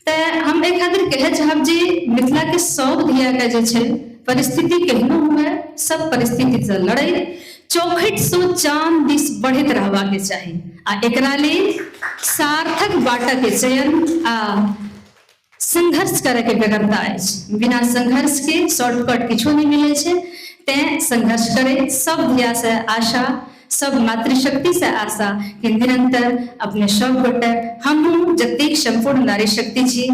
तऽ हम एहि खातिर कहय चाहब जे मिथिलाके सब धियाके जे छै परिस्थिति केहनो हुए सब परिस्थितिसँ लड़ैत चौखटसँ चाँद दिस बढ़ैत रहबाके चाही आ एकरा लेल सार्थक बाटके चयन आ संघर्ष करैके बेगरता अछि। बिना संघर्षके शॉर्टकट किछो नहि मिलै छै, तेँ संघर्ष करै सब धियासँ आशा, सब मातृशक्तिसँ आशा कि निरन्तर अपने सब गोटे, हमहूँ जतेक सम्पूर्ण नारी शक्ति छी,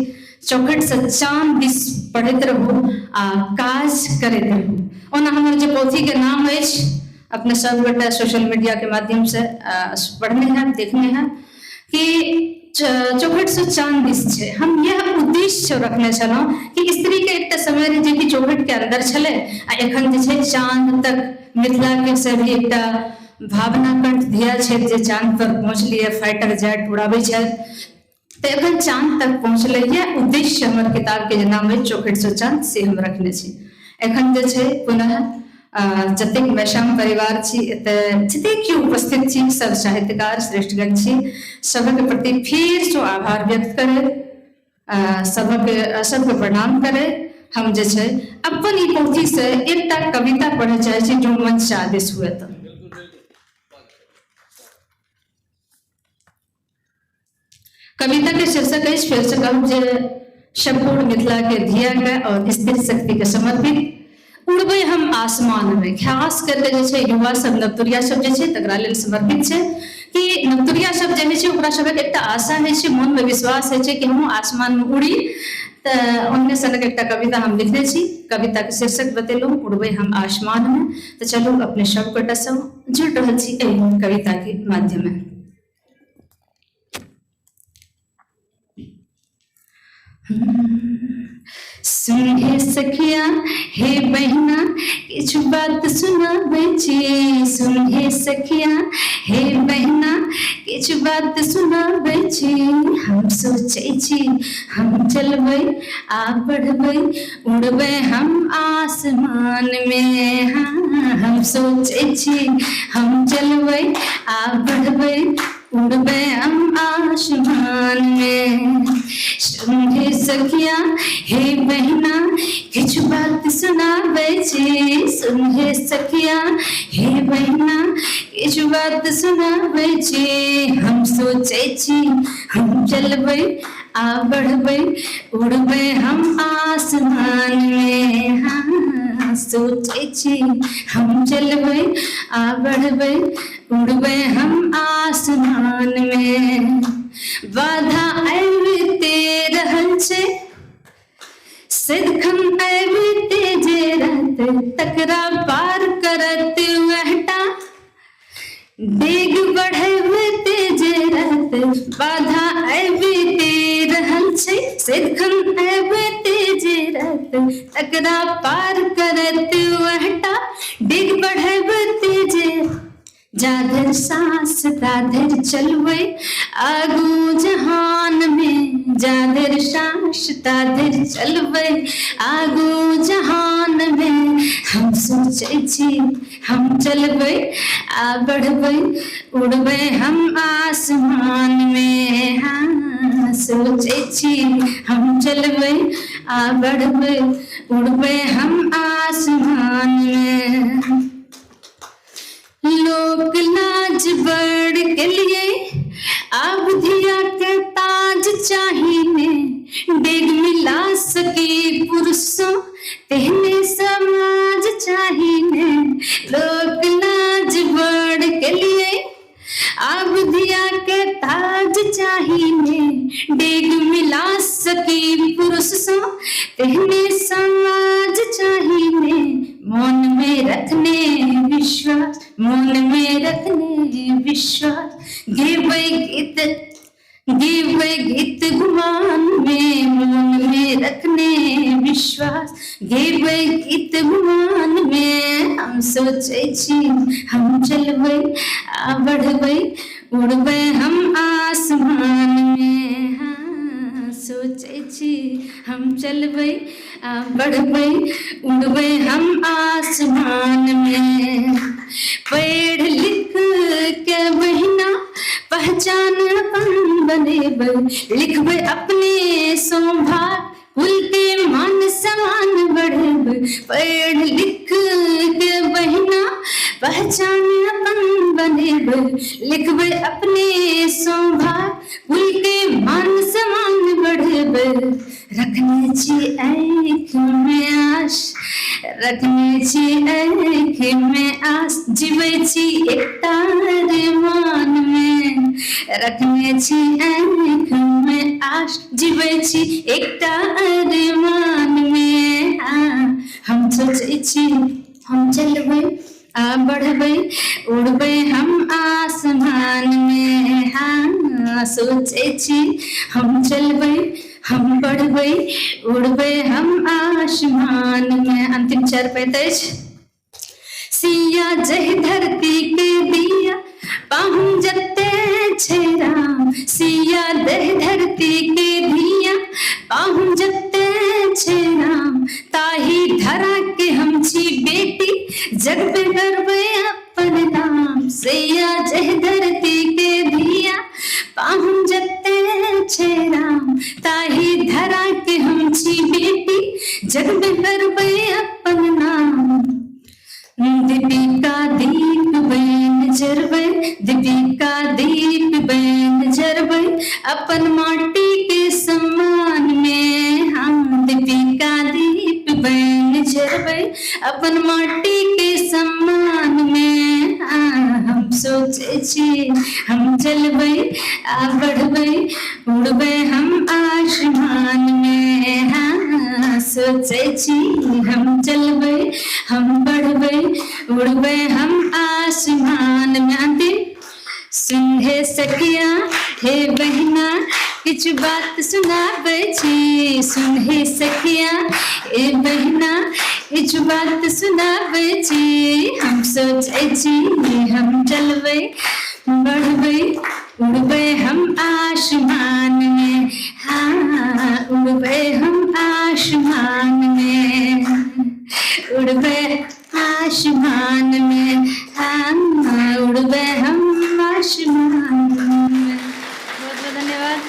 चौखटसँ चाँद दिस बढ़ैत रहू आ काज करैत रहू। ओना हमर जे पोथीके नाम अछि अपने सब गोटे सोशल मीडियाके माध्यमसँ पढ़ने हैब, देखने हैब कि चौखटसँ चाँद दिस छै। हम इएह उद्देश्य रखने छलहुँ कि स्त्रीके एकटा समय रहै जेकि चौखटके अन्दर छलै आ एखन जे छै चाँद तक मिथिलाके से भी एकटा भावना कंठ धिया छथि जे चाँद पर पहुँचलियै, फाइटर जेट उड़ाबै छथि, तऽ एखन चाँद तक पहुँचलैए। उद्देश्य हमर किताबके जे नाम अछि चौखटसँ चाँद, से हम रखने छी। एखन जे छै पुनः जतेक मैसाम परिवार छी, एतऽ जतेक केओ उपस्थित छी, सब साहित्यकार श्रेष्ठगण छी, सभक प्रति फेरसँ आभार व्यक्त करैत, सभक सबके प्रणाम करैत हम जे छै अपन ई पोथीसँ एकटा कविता पढ़य चाहै छी, जो मंच से आदेश हुए तऽ। कविता के शीर्षक अछि, फेर से कहब जे सम्पूर्ण मिथिला के धिया के और स्त्री शक्ति के समर्पित, उड़बै हम आसमान में। खास करके जे छै युवा सब, नवतुरिया सब जे छै तकरा लेल समर्पित छै कि नवतुरिया सब जे होइ छै ओकरा सबके एकटा आशा होइ छै, मन में विश्वास होइ छै कि हमहूँ आसमान में उड़ी। तऽ ओहने सनक एकटा कविता हम लिखने छी। कविता के शीर्षक बतेलहुँ, उड़बै हम आसमान में। तऽ चलू अपने सब गोटा सब जुड़ि रहल छी एहि कविता के माध्यम में। सुन हे सखिया हे बहिना, किछु बात सुनाबै छी। सुन हे सखिया हे बहिना, किछु बात सुनाबै छी। हम सोचै छी हम चलबै आ बढ़बै, उड़बै हम आसमान मे। हाँ, हम सोचै छी हम चलबै आ बढ़बै, उड़बै हम आसमान मे। सुन हे सखिया हे बहिना, किछु बात सुनाबै छी। सुन हे सखिया हे बहिना, किछु बात सुनाबै छी। हम सोचै छी हम चलबै आ बढ़बै, उड़बै हम आसमान मे। हाँ, सोचै छी हम चलबै आ बढ़बै, उड़बै हम आसमान मे। बाधा आबिते रहल छै, सदिखन आबिते जे रहतै, तकरा पार करत वहटा। डेग बढ़ैबते जे रहतै, बाधा आबिते रहल छै, सदिखन आबिते जे रहतै, तकरा पार करत वहटा। डेग बढ़ैबते जे, जाधरि साँस ताधरि चलबै आगू जहान मे। जाधरि साँस ताधरि चलबै आगू जहान मे। हम सोचै छी हम चलबै आ बढ़बै, उड़बै हम आसमान मे। हाँ, सोचै छी हम चलबै आ बढ़बै, उड़बै हम आसमान मे। लोक लाज बड़ के लिए आब धिया के ताज चाही ने। डेग मिला सकी पुरुषों तेहने समाज चाही ने। लोक लाज बड़ के लिए आब धिया के ताज चाही ने। डेग मिला सकी पुरुष सो तेहने समाज चाही ने। मन में रखने विश्वास, मन में रखने विश्वास, गेबै गीत, गेबै गीत गुमान में। मन में रखने विश्वास, गेबै गीत गुमान में। हम सोचै छी हम चलबै आ बढ़बै, उड़बै हम आसमान में। हाँ, सोचै छी हम चलबै आ बढ़बै, उड़बै हम आसमान में। पढ़ लिख के बहिना पहचान अपन बनेबै, लिखबै अपने शोभा, कुल के मान सम्मान बढ़ेबै। पढ़ लिख के बहिना पहचान अपन बनेबै, लिखबै अपने शोभा, कुल के मान सम्मान बढ़ेबै। रखने छी आँखि मे आश, रखने छी आँखि मे आश, जीबै छी एकटा मान मे। रखने छी आँखि मे आश, जीबै छी एकटा अरमान मे। हाँ, हम सोचै छी हम चलबै आ बढ़बै, उड़बै हम आसमान मे। हाँ, सोचै छी हम चलबै, हम बढ़बै, उड़बै हम आसमान मे। अंतिम चार पैत अछि। सिया जहि धरती के दी सैया जहि धरती के धिया पाहुन जते छै राम ताहि धरा के हम छी बेटी जग में करबै अपन नाम। दीपिका दीप बैन जरबै, दीपिका दीप बैन जरबै अपन माटी के सम्मान में। हम दीपिका दीप बैन जरबै अपन माटी के सम्मान में। हाँ, हम सोचै छी हम चलबै आ बढ़बै उड़बै हम आसमान में। हाँ, सोचै छी हम चलबै हम बढ़बै उड़बै हम आसमान में। अंतिम सुन हे सखिया हे बहिना किछु बात सुनाबै छी। सुन हे सखिया हे बहिना किछु बात सुनाबै छी। हम सोचै छी हम चलबै बढ़बै उड़बै हम आसमान में। हाँ, उड़बै हम आसमान में, उड़बै आसमान में। हाँ, उड़बै हम आसमान में। बहुत बहुत धन्यवाद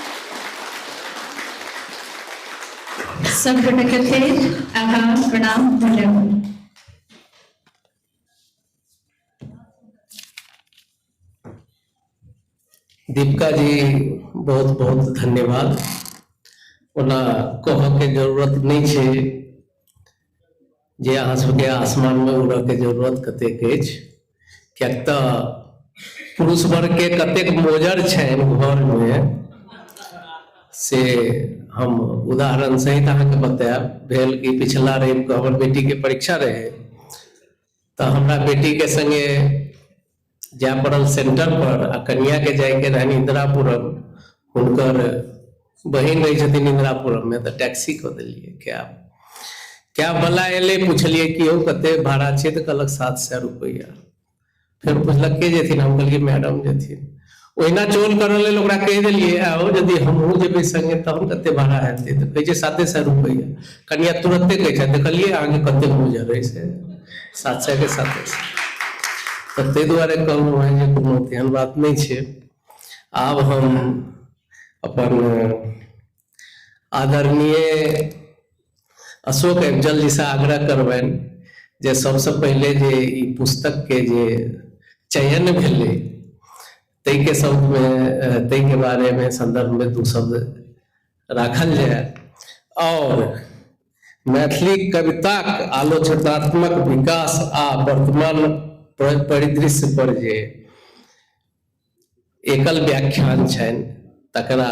सब गोटे के। फेर आभार, प्रणाम, धन्यवाद। दीपिका जी, बहुत बहुत धन्यवाद। ओना कहऽ के जरूरत नहि छै जे अहाँ सबके आसमान में उड़ऽ के जरूरत कतेक अछि, किएक तऽ पुरुष वर्ग के कतेक मोजर छनि घर में से हम उदाहरण सहित अहाँके बतायब। भेल कि पिछला रवि के हमर बेटी के परीक्षा रहे तऽ हमरा बेटी के संगे जाय पड़ल सेंटर पर आ कनिया के जायके रहनि इंदिरापुरम। हुनकर बहिन रहै छथिन इंदिरापुरम में, तऽ टैक्सी कऽ देलियै। कैब कैब वाला एलै, पुछलियै कि यौ कते भाड़ा छै, तऽ कहलक 700 रुपैआ। फेर पुछलक के जेथिन, हम कहलियै मैडम जेथिन। ओहिना चोल करऽ लेल ओकरा कहि देलियै आओ यदि हमहूँ जेबै संगे तहन कते भाड़ा हेतै, तऽ कहै छै 700 रुपैआ। कनिया तुरन्ते कहै छै, देखलियै अहाँके कते मोजर अछि, से 700 के 700। तऽ ताहि दुआरे कहलहुँ हेँ जे कोनो तेहन बात नहि छै। आब हम अपन आदरणीय अशोक एंजल जी से आग्रह करबनि जे सबसँ पहिले जे ई पुस्तक के जे चयन भेलै ताहिके शब्दमे, ताहिके बारेमे सन्दर्भमे दू शब्द राखल जाय और मैथिली कविताक आलोचनात्मक विकास आ वर्तमान परिदृश्य पर जे एकल व्याख्यान छनि तकरा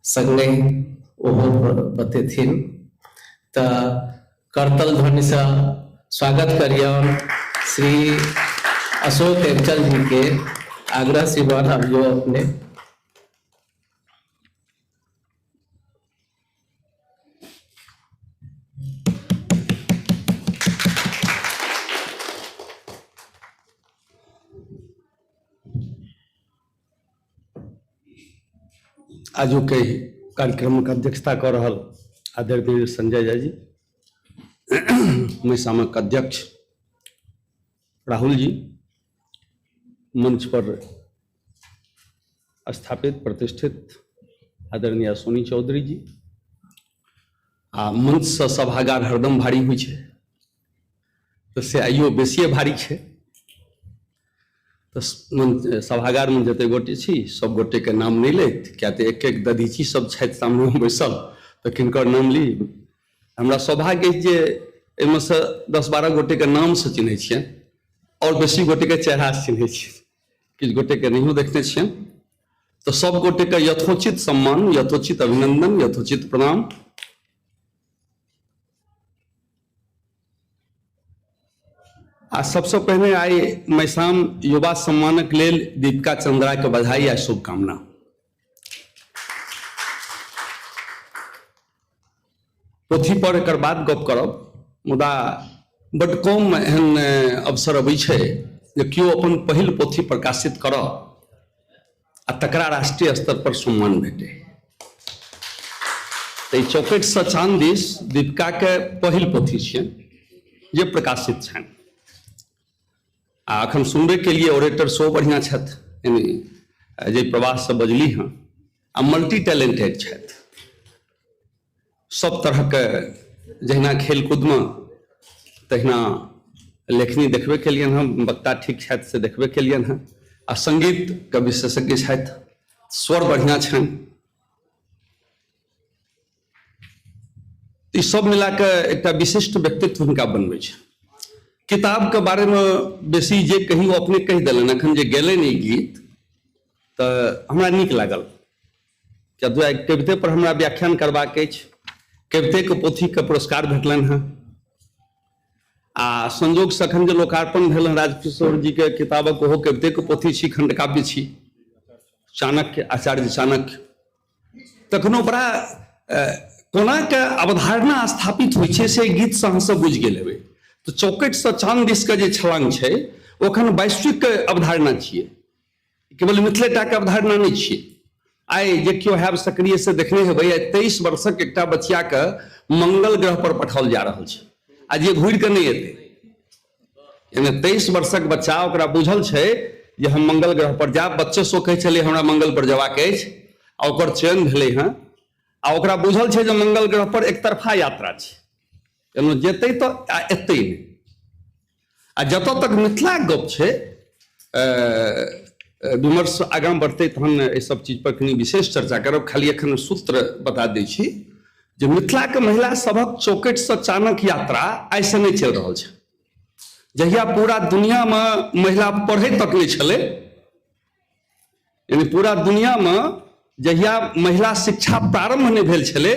संगहि ओहो बतेथिन। तऽ करतल ध्वनिसँ स्वागत करियौन श्री अशोक एंचल जी के। आग्रह श्रीमान अभियो अपने। आजुक एहि कार्यक्रमक अध्यक्षता कऽ रहल आदरणीय संजय झा जी, मैसामक अध्यक्ष राहुल जी, मंच पर स्थापित प्रतिष्ठित आदरणीय सोनी चौधरी जी, आ मंचसँ सभागार हरदम भारी होइ छै तऽ से आइयो बेसिए भारी छै। तऽ सभागारमे जते गोटे छी सब गोटेके नाम नहि लैत, किया तऽ एक एक दधीची सब छथि सामनेमे बैसल, तऽ किनकर नाम ली। हमरा सौभाग्य अछि जे एहिमे सँ 10-12 गोटेके नामसँ चिन्है छियनि आओर बेसी गोटेके चेहरासँ चिन्है छियनि, किछु गोटेके नहियो देखने छियनि। तऽ सब गोटेके यथोचित सम्मान, यथोचित अभिनंदन, यथोचित प्रणाम। आ सबसँ पहिने आइ मैसाम युवा सम्मानक लेल दीपिका चंद्राके बधाई आ शुभकामना। पोथी पर एकर बाद गप करब, मुदा बड कम एहन अवसर अबै छै जे केओ अपन पहिल पोथी प्रकाशित करऽ आ तकरा राष्ट्रीय स्तर पर सम्मान भेटै। तऽ ई चौकटसँ चाँद दिस दीपिकाके पहिल पोथी छियनि जे प्रकाशित छनि। आ एखन सुनबे केलिए ओरेटर सेहो बढ़िआँ छथि, यानी जाहि प्रवाससँ बजली हँ, आ मल्टी टैलेंटेड छथि सब तरहके, जहिना खेलकूदमे तहिना लेखनी देखबे केलियनि हँ, वक्ता ठीक छथि से देखबे केलियनि हँ, आ सङ्गीतके विशेषज्ञ छथि, स्वर बढ़िआँ छनि। ई सब मिला कऽ एकटा विशिष्ट व्यक्तित्व हुनका बनबै छै। किताबके बारेमे बेसी जे कही ओ अपने कहि देलनि। एखन जे गेलनि ई गीत तऽ हमरा नीक लागल, किया दुआरे कविते पर हमरा व्याख्यान करबाक अछि। कवितेके पोथीके पुरस्कार भेटलनि हँ, आ संजोगसँ एखन जे लोकार्पण भेल हँ राजकिशोर जीके किताबक, ओहो कवितेके पोथी छी, खण्डकाव्य छी, चाणक्य, आचार्य चाणक्य। तखनो बड़ा कोना के अवधारणा स्थापित होइ छै से गीतसँ अहाँ सब बुझि गेल हेबै। तऽ चौकटसँ चाँद दिसके जे छलांग छै ओ एखन वैश्विक अवधारणा छियै, केवल मिथिले टाके अवधारणा नहि छियै। आइ जे केओ हैब सक्रिय से देखने हेबै, आइ 23 वर्षक एकटा बचियाके मंगल ग्रह पर पठाओल जा रहल छै, आ जे घुरि कऽ नहि एतै। यानी 23 वर्षक बच्चा, ओकरा बुझल छै जे हम मंगल ग्रह पर जायब। बच्चे सो कहै छलै हमरा मंगल पर जयबाक अछि, आ ओकर चयन भेलै हँ, आ ओकरा बुझल छै जे मंगल ग्रह पर एकतरफा यात्रा छै, एनो जेतै तऽ आ एतै नहि। आ जतऽ तक मिथिलाक गप छै, विमर्श आगाँ बढ़तै तहन एहि सब चीज पर कनि विशेष चर्चा करब। खाली एखन सूत्र बता दै छी जे मिथिलाके महिला सभक चौकटसँ चानक यात्रा आइसँ नहि चलि रहल छै। जहिया पूरा दुनियामे महिला पढ़ै तक नहि छलै, यानी पूरा दुनियामे जहिया महिला शिक्षा प्रारंभ नहि भेल छलै,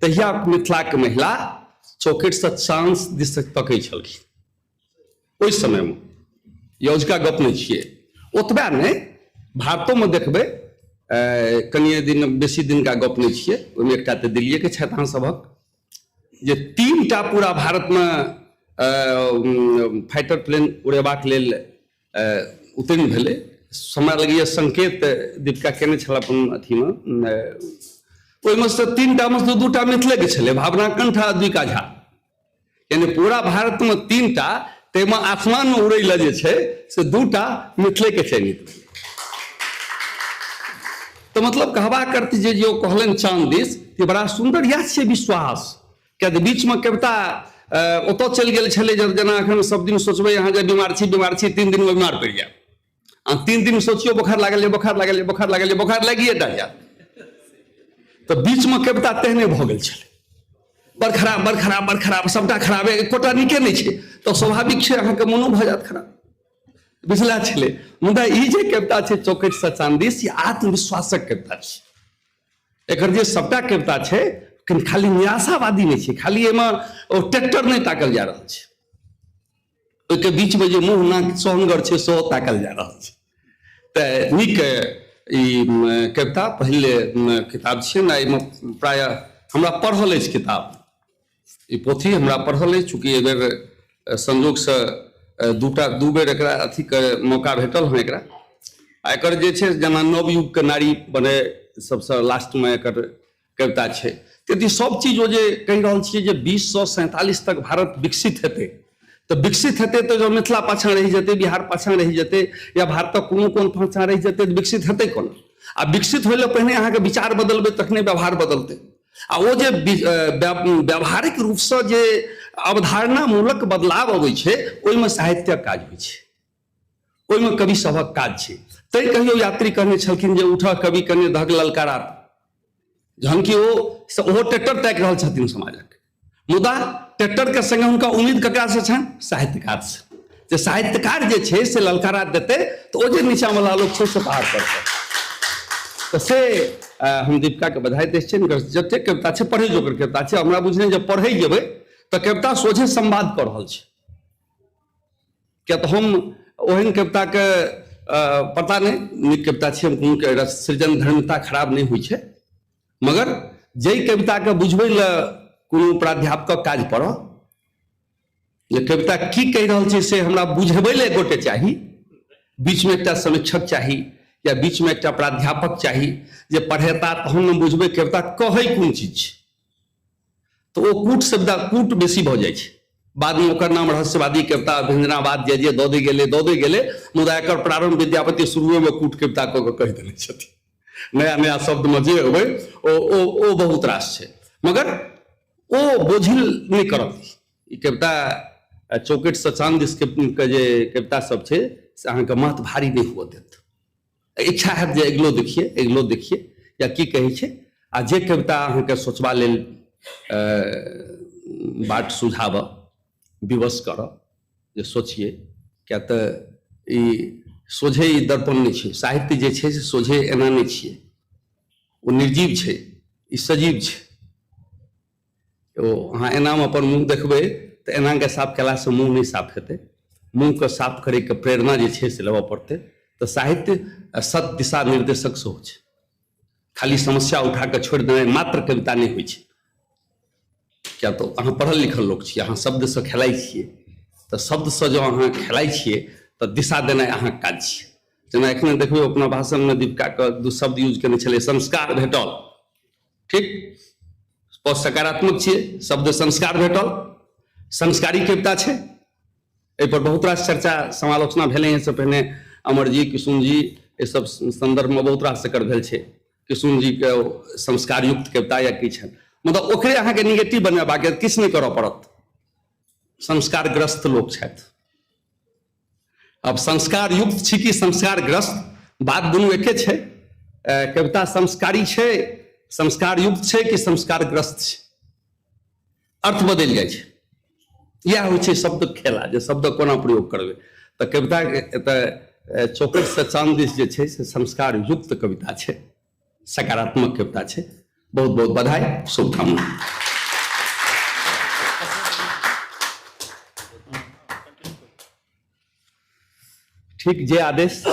तहिया मिथिलाके महिला चौकटसँ चांस दिस तकै छलखिन ओहि समयमे। यौजका गप नहि छियै। ओतबे नहि, भारतोमे देखबै, कनिए दिन बेसी दिनका गप नहि छियै। ओहिमे एकटा तऽ दिल्लीएके छथि अहाँ सभक, जे 3टा पूरा भारतमे फाइटर प्लेन उड़ेबाक लेल उत्तीर्ण भेलै। हमरा लगैए संकेत दीपिका केने छल अपन अथीमे, ओहिमे से 3टामे से 2टा मिथिलेके छलै, भावना कंठ आ द्विका झा। यानी पूरा भारतमे 3टा, ताहिमे आसमानमे उड़ै लए जे छै से 2टा मिथिलेके चयनित भेलै। तऽ मतलब कहबाक अर्थ जे ओ कहलनि चाँद दिस, जे बड़ा सुन्दर इएह छियै विश्वास। किया तऽ बीचमे कविता ओतऽ चलि गेल छलै, जेना एखन सब दिन सोचबै अहाँ जे बीमार छी, बीमार छी, 3 दिनमे बीमार पड़ि जायब। आ 3 दिन सोचियौ बोखार लागल ये, बोखार लागल ये, बोखार लागल ये, बोखार लागिए टा जायत। तऽ बीचमे कविता तेहने भऽ गेल छलै, बड़ खराब, बड़ खराब, बड़ खराब, सबटा खराबे, एकोटा नीके नहि छै। तऽ स्वाभाविक छै अहाँके मोनो भऽ जायत खराब, बुझला छलै। मुदा ई जे कविता छै चौकटसँ चाँदी, से आत्मविश्वासक कविता छै। एकर जे सबटा कविता छै खाली निराशावादी नहि छै, खाली एहिमे ओ ट्रैक्टर नहि ताकल जा रहल छै, ओहिके बीचमे जे मुँह नाक सोहनगर छै सेहो ताकल जा रहल छै। तऽ नीक ई कविता पहिल किताब छियै ने, एहिमे प्रायः हमरा पढ़ल अछि किताब, ई पोथी हमरा पढ़ल अछि। चूँकि एहि बेर संजोगसँ 2 बेर एकरा अथीके मौका भेटल हँ एकरा। आ एकर जे छै जेना नवयुगके नारी बने सबसँ लास्टमे एकर कविता छै। यदि सब चीज ओ जे कहि रहल छियै जे 2047 तक भारत विकसित हेतै, तऽ विकसित हेतै तऽ जँ मिथिला पाछाँ रहि जेतै, बिहार पाछाँ रहि जेतै, या भारतक कोनो कोन पाछाँ रहि जेतै, तऽ विकसित हेतै कोना? आ विकसित होइ लए पहिने अहाँके विचार बदलबै तखने व्यवहार बदलतै। आ ओ जे व्यावहारिक रूपसँ जे अवधारणामूलक बदलाव अबै छै ओहिमे साहित्यक काज होइ छै, ओहिमे कवि सभक काज छै। तैं कहियो यात्री कहने छलखिन जे उठह कवि कने धक ललकारा, जहन कि ओहो ट्रैक्टर ताकि रहल छथिन समाजक, मुदा ट्रैक्टर के संगे हुनका उम्मीद ककरा से छनि? साहित्यकार से। जे साहित्यकार जे छै से ललकारा देतै तऽ ओ जे नीचाँवला लोक छै से बाहर करतै। तऽ से हम दीपिकाके बधाई दै छियनि। हुनकर जतेक कविता छै पढ़ै जोगर कविता छै। हमरा बुझने जे पढ़ै जेबै तऽ कविता सोझे संवाद कऽ रहल छै, किया तऽ हम ओहन कविताके पता नहि नीक कविता छै, हम कोनो सृजन धर्मिता खराब नहि होइ छै, मगर जाहि कविताके बुझबै लए कोनो प्राध्यापकक काज पड़ल जे कविता की कहि रहल छै से हमरा बुझबै लए गोटे चाही, बीचमे एकटा समीक्षक चाही या बीचमे एकटा प्राध्यापक चाही जे पढ़ेता तहन हम बुझबै कविता कहै कोन चीज छै। तऽ ओ कूट शब्द कूट बेसी भऽ जाइ छै, बादमे ओकर नाम रहस्यवादी कविता, व्यंजनावाद जे जे दऽ दै गेलै दऽ दै गेलै, मुदा एकर प्रारंभ विद्यापति शुरुएमे कूट कविता कऽ कऽ कहि देने छथिन। नया नया शब्दमे जे अबै ओ ओ ओ बहुत रास छै, मगर ओ बोझिल नहि करत। ई कविता चौकटसँ चाँद दिस के जे कविता सब छै से अहाँके माथ भारी नहि हुअ देत। इच्छा हैत जे अगिलो देखिए, अगिलो देखिए, या की कहै छै। आ जे कविता अहाँके सोचबा लेल बाट सुझाबऽ विवश करऽ जे सोचिए, किया तऽ ई सोझे ई दर्पण नहि छै। साहित्य जे छै से सोझे एना नहि छियै, ओ निर्जीव छै, ई सजीव छै। ओ अहाँ एनामे अपन मुँह देखबै तऽ एनाके साफ कयलासँ मुँह नहि साफ हेतै, मुँहके साफ करैके प्रेरणा जे छै से लेबऽ पड़तै। तऽ साहित्य सत दिशा निर्देशक सेहो छै, खाली समस्या उठा कऽ छोड़ि देनाइ मात्र कविता नहि होइ छै। किया तऽ अहाँ पढ़ल लिखल लोक छियै, अहाँ शब्दसँ खेलाइ छियै, तऽ शब्दसँ जँ अहाँ खेलाइ छियै तऽ दिशा देनाइ अहाँके काज छियै। जेना एखने देखबै अपना भाषणमे दीपिकाके दू शब्द यूज केने छलै, संस्कार भेटल, ठीक, बहुत सकारात्मक छियै शब्द, संस्कार भेटल, संस्कारी कविता छै। एहिपर बहुत रास चर्चा समालोचना भेलै हँ से पहिने, अमरजी, किशुनजी, एहि सब सन्दर्भमे बहुत रास एकर भेल छै। किशुनजीके संस्कारयुक्त कविता या की छनि, मतलब ओकरे अहाँके निगेटिव बनेबाक किछु नहि करऽ पड़त, संस्कारग्रस्त लोक छथि। अब संस्कार युक्त छी कि संस्कारग्रस्त, बात दुनू एके छै। कविता संस्कारी छै, संस्कार युक्त छै कि संस्कारग्रस्त छै, अर्थ बदलि जाइ छै। इएह होइ छै शब्द खेला, जे शब्द कोना प्रयोग करबै। तऽ कविता एतऽ चौकटसँ चाँद दिस जे छै से संस्कार युक्त कविता छै, सकारात्मक कविता छै। बहुत बहुत बधाई, शुभकामना। ठीक, जे आदेश।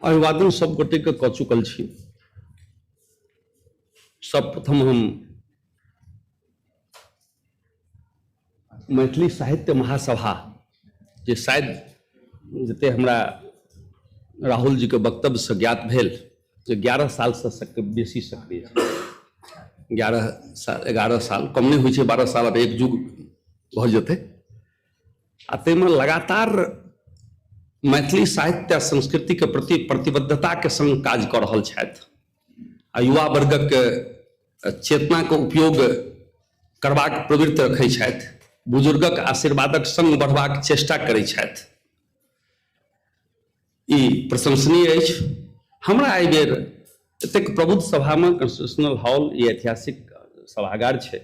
अभिवादन सब गोटे के कऽ चुकल छी। सर्वप्रथम हम मैथिली साहित्य महासभा जे शायद जते हमरा राहुल जी के वक्तव्य से ज्ञात भेल जे 11 साल से बेसी सक्रिय छै, 11 साल 11 साल कम नहि होइ छै, 12 साल आब एक युग भऽ जेतै। आ ताहिमे लगातार मैथिली साहित्य आ संस्कृतिके प्रति प्रतिबद्धताके संग काज कऽ रहल छथि आ युवा वर्गक चेतनाके उपयोग करबाक प्रवृत्ति रखै छथि, बुजुर्गक आशीर्वादक संग बढ़बाक चेष्टा करै छथि, ई प्रशंसनीय अछि। हमरा एहि बेर एतेक प्रबुद्ध सभामे कॉन्स्टिट्यूशनल हॉल ई ऐतिहासिक सभागार छै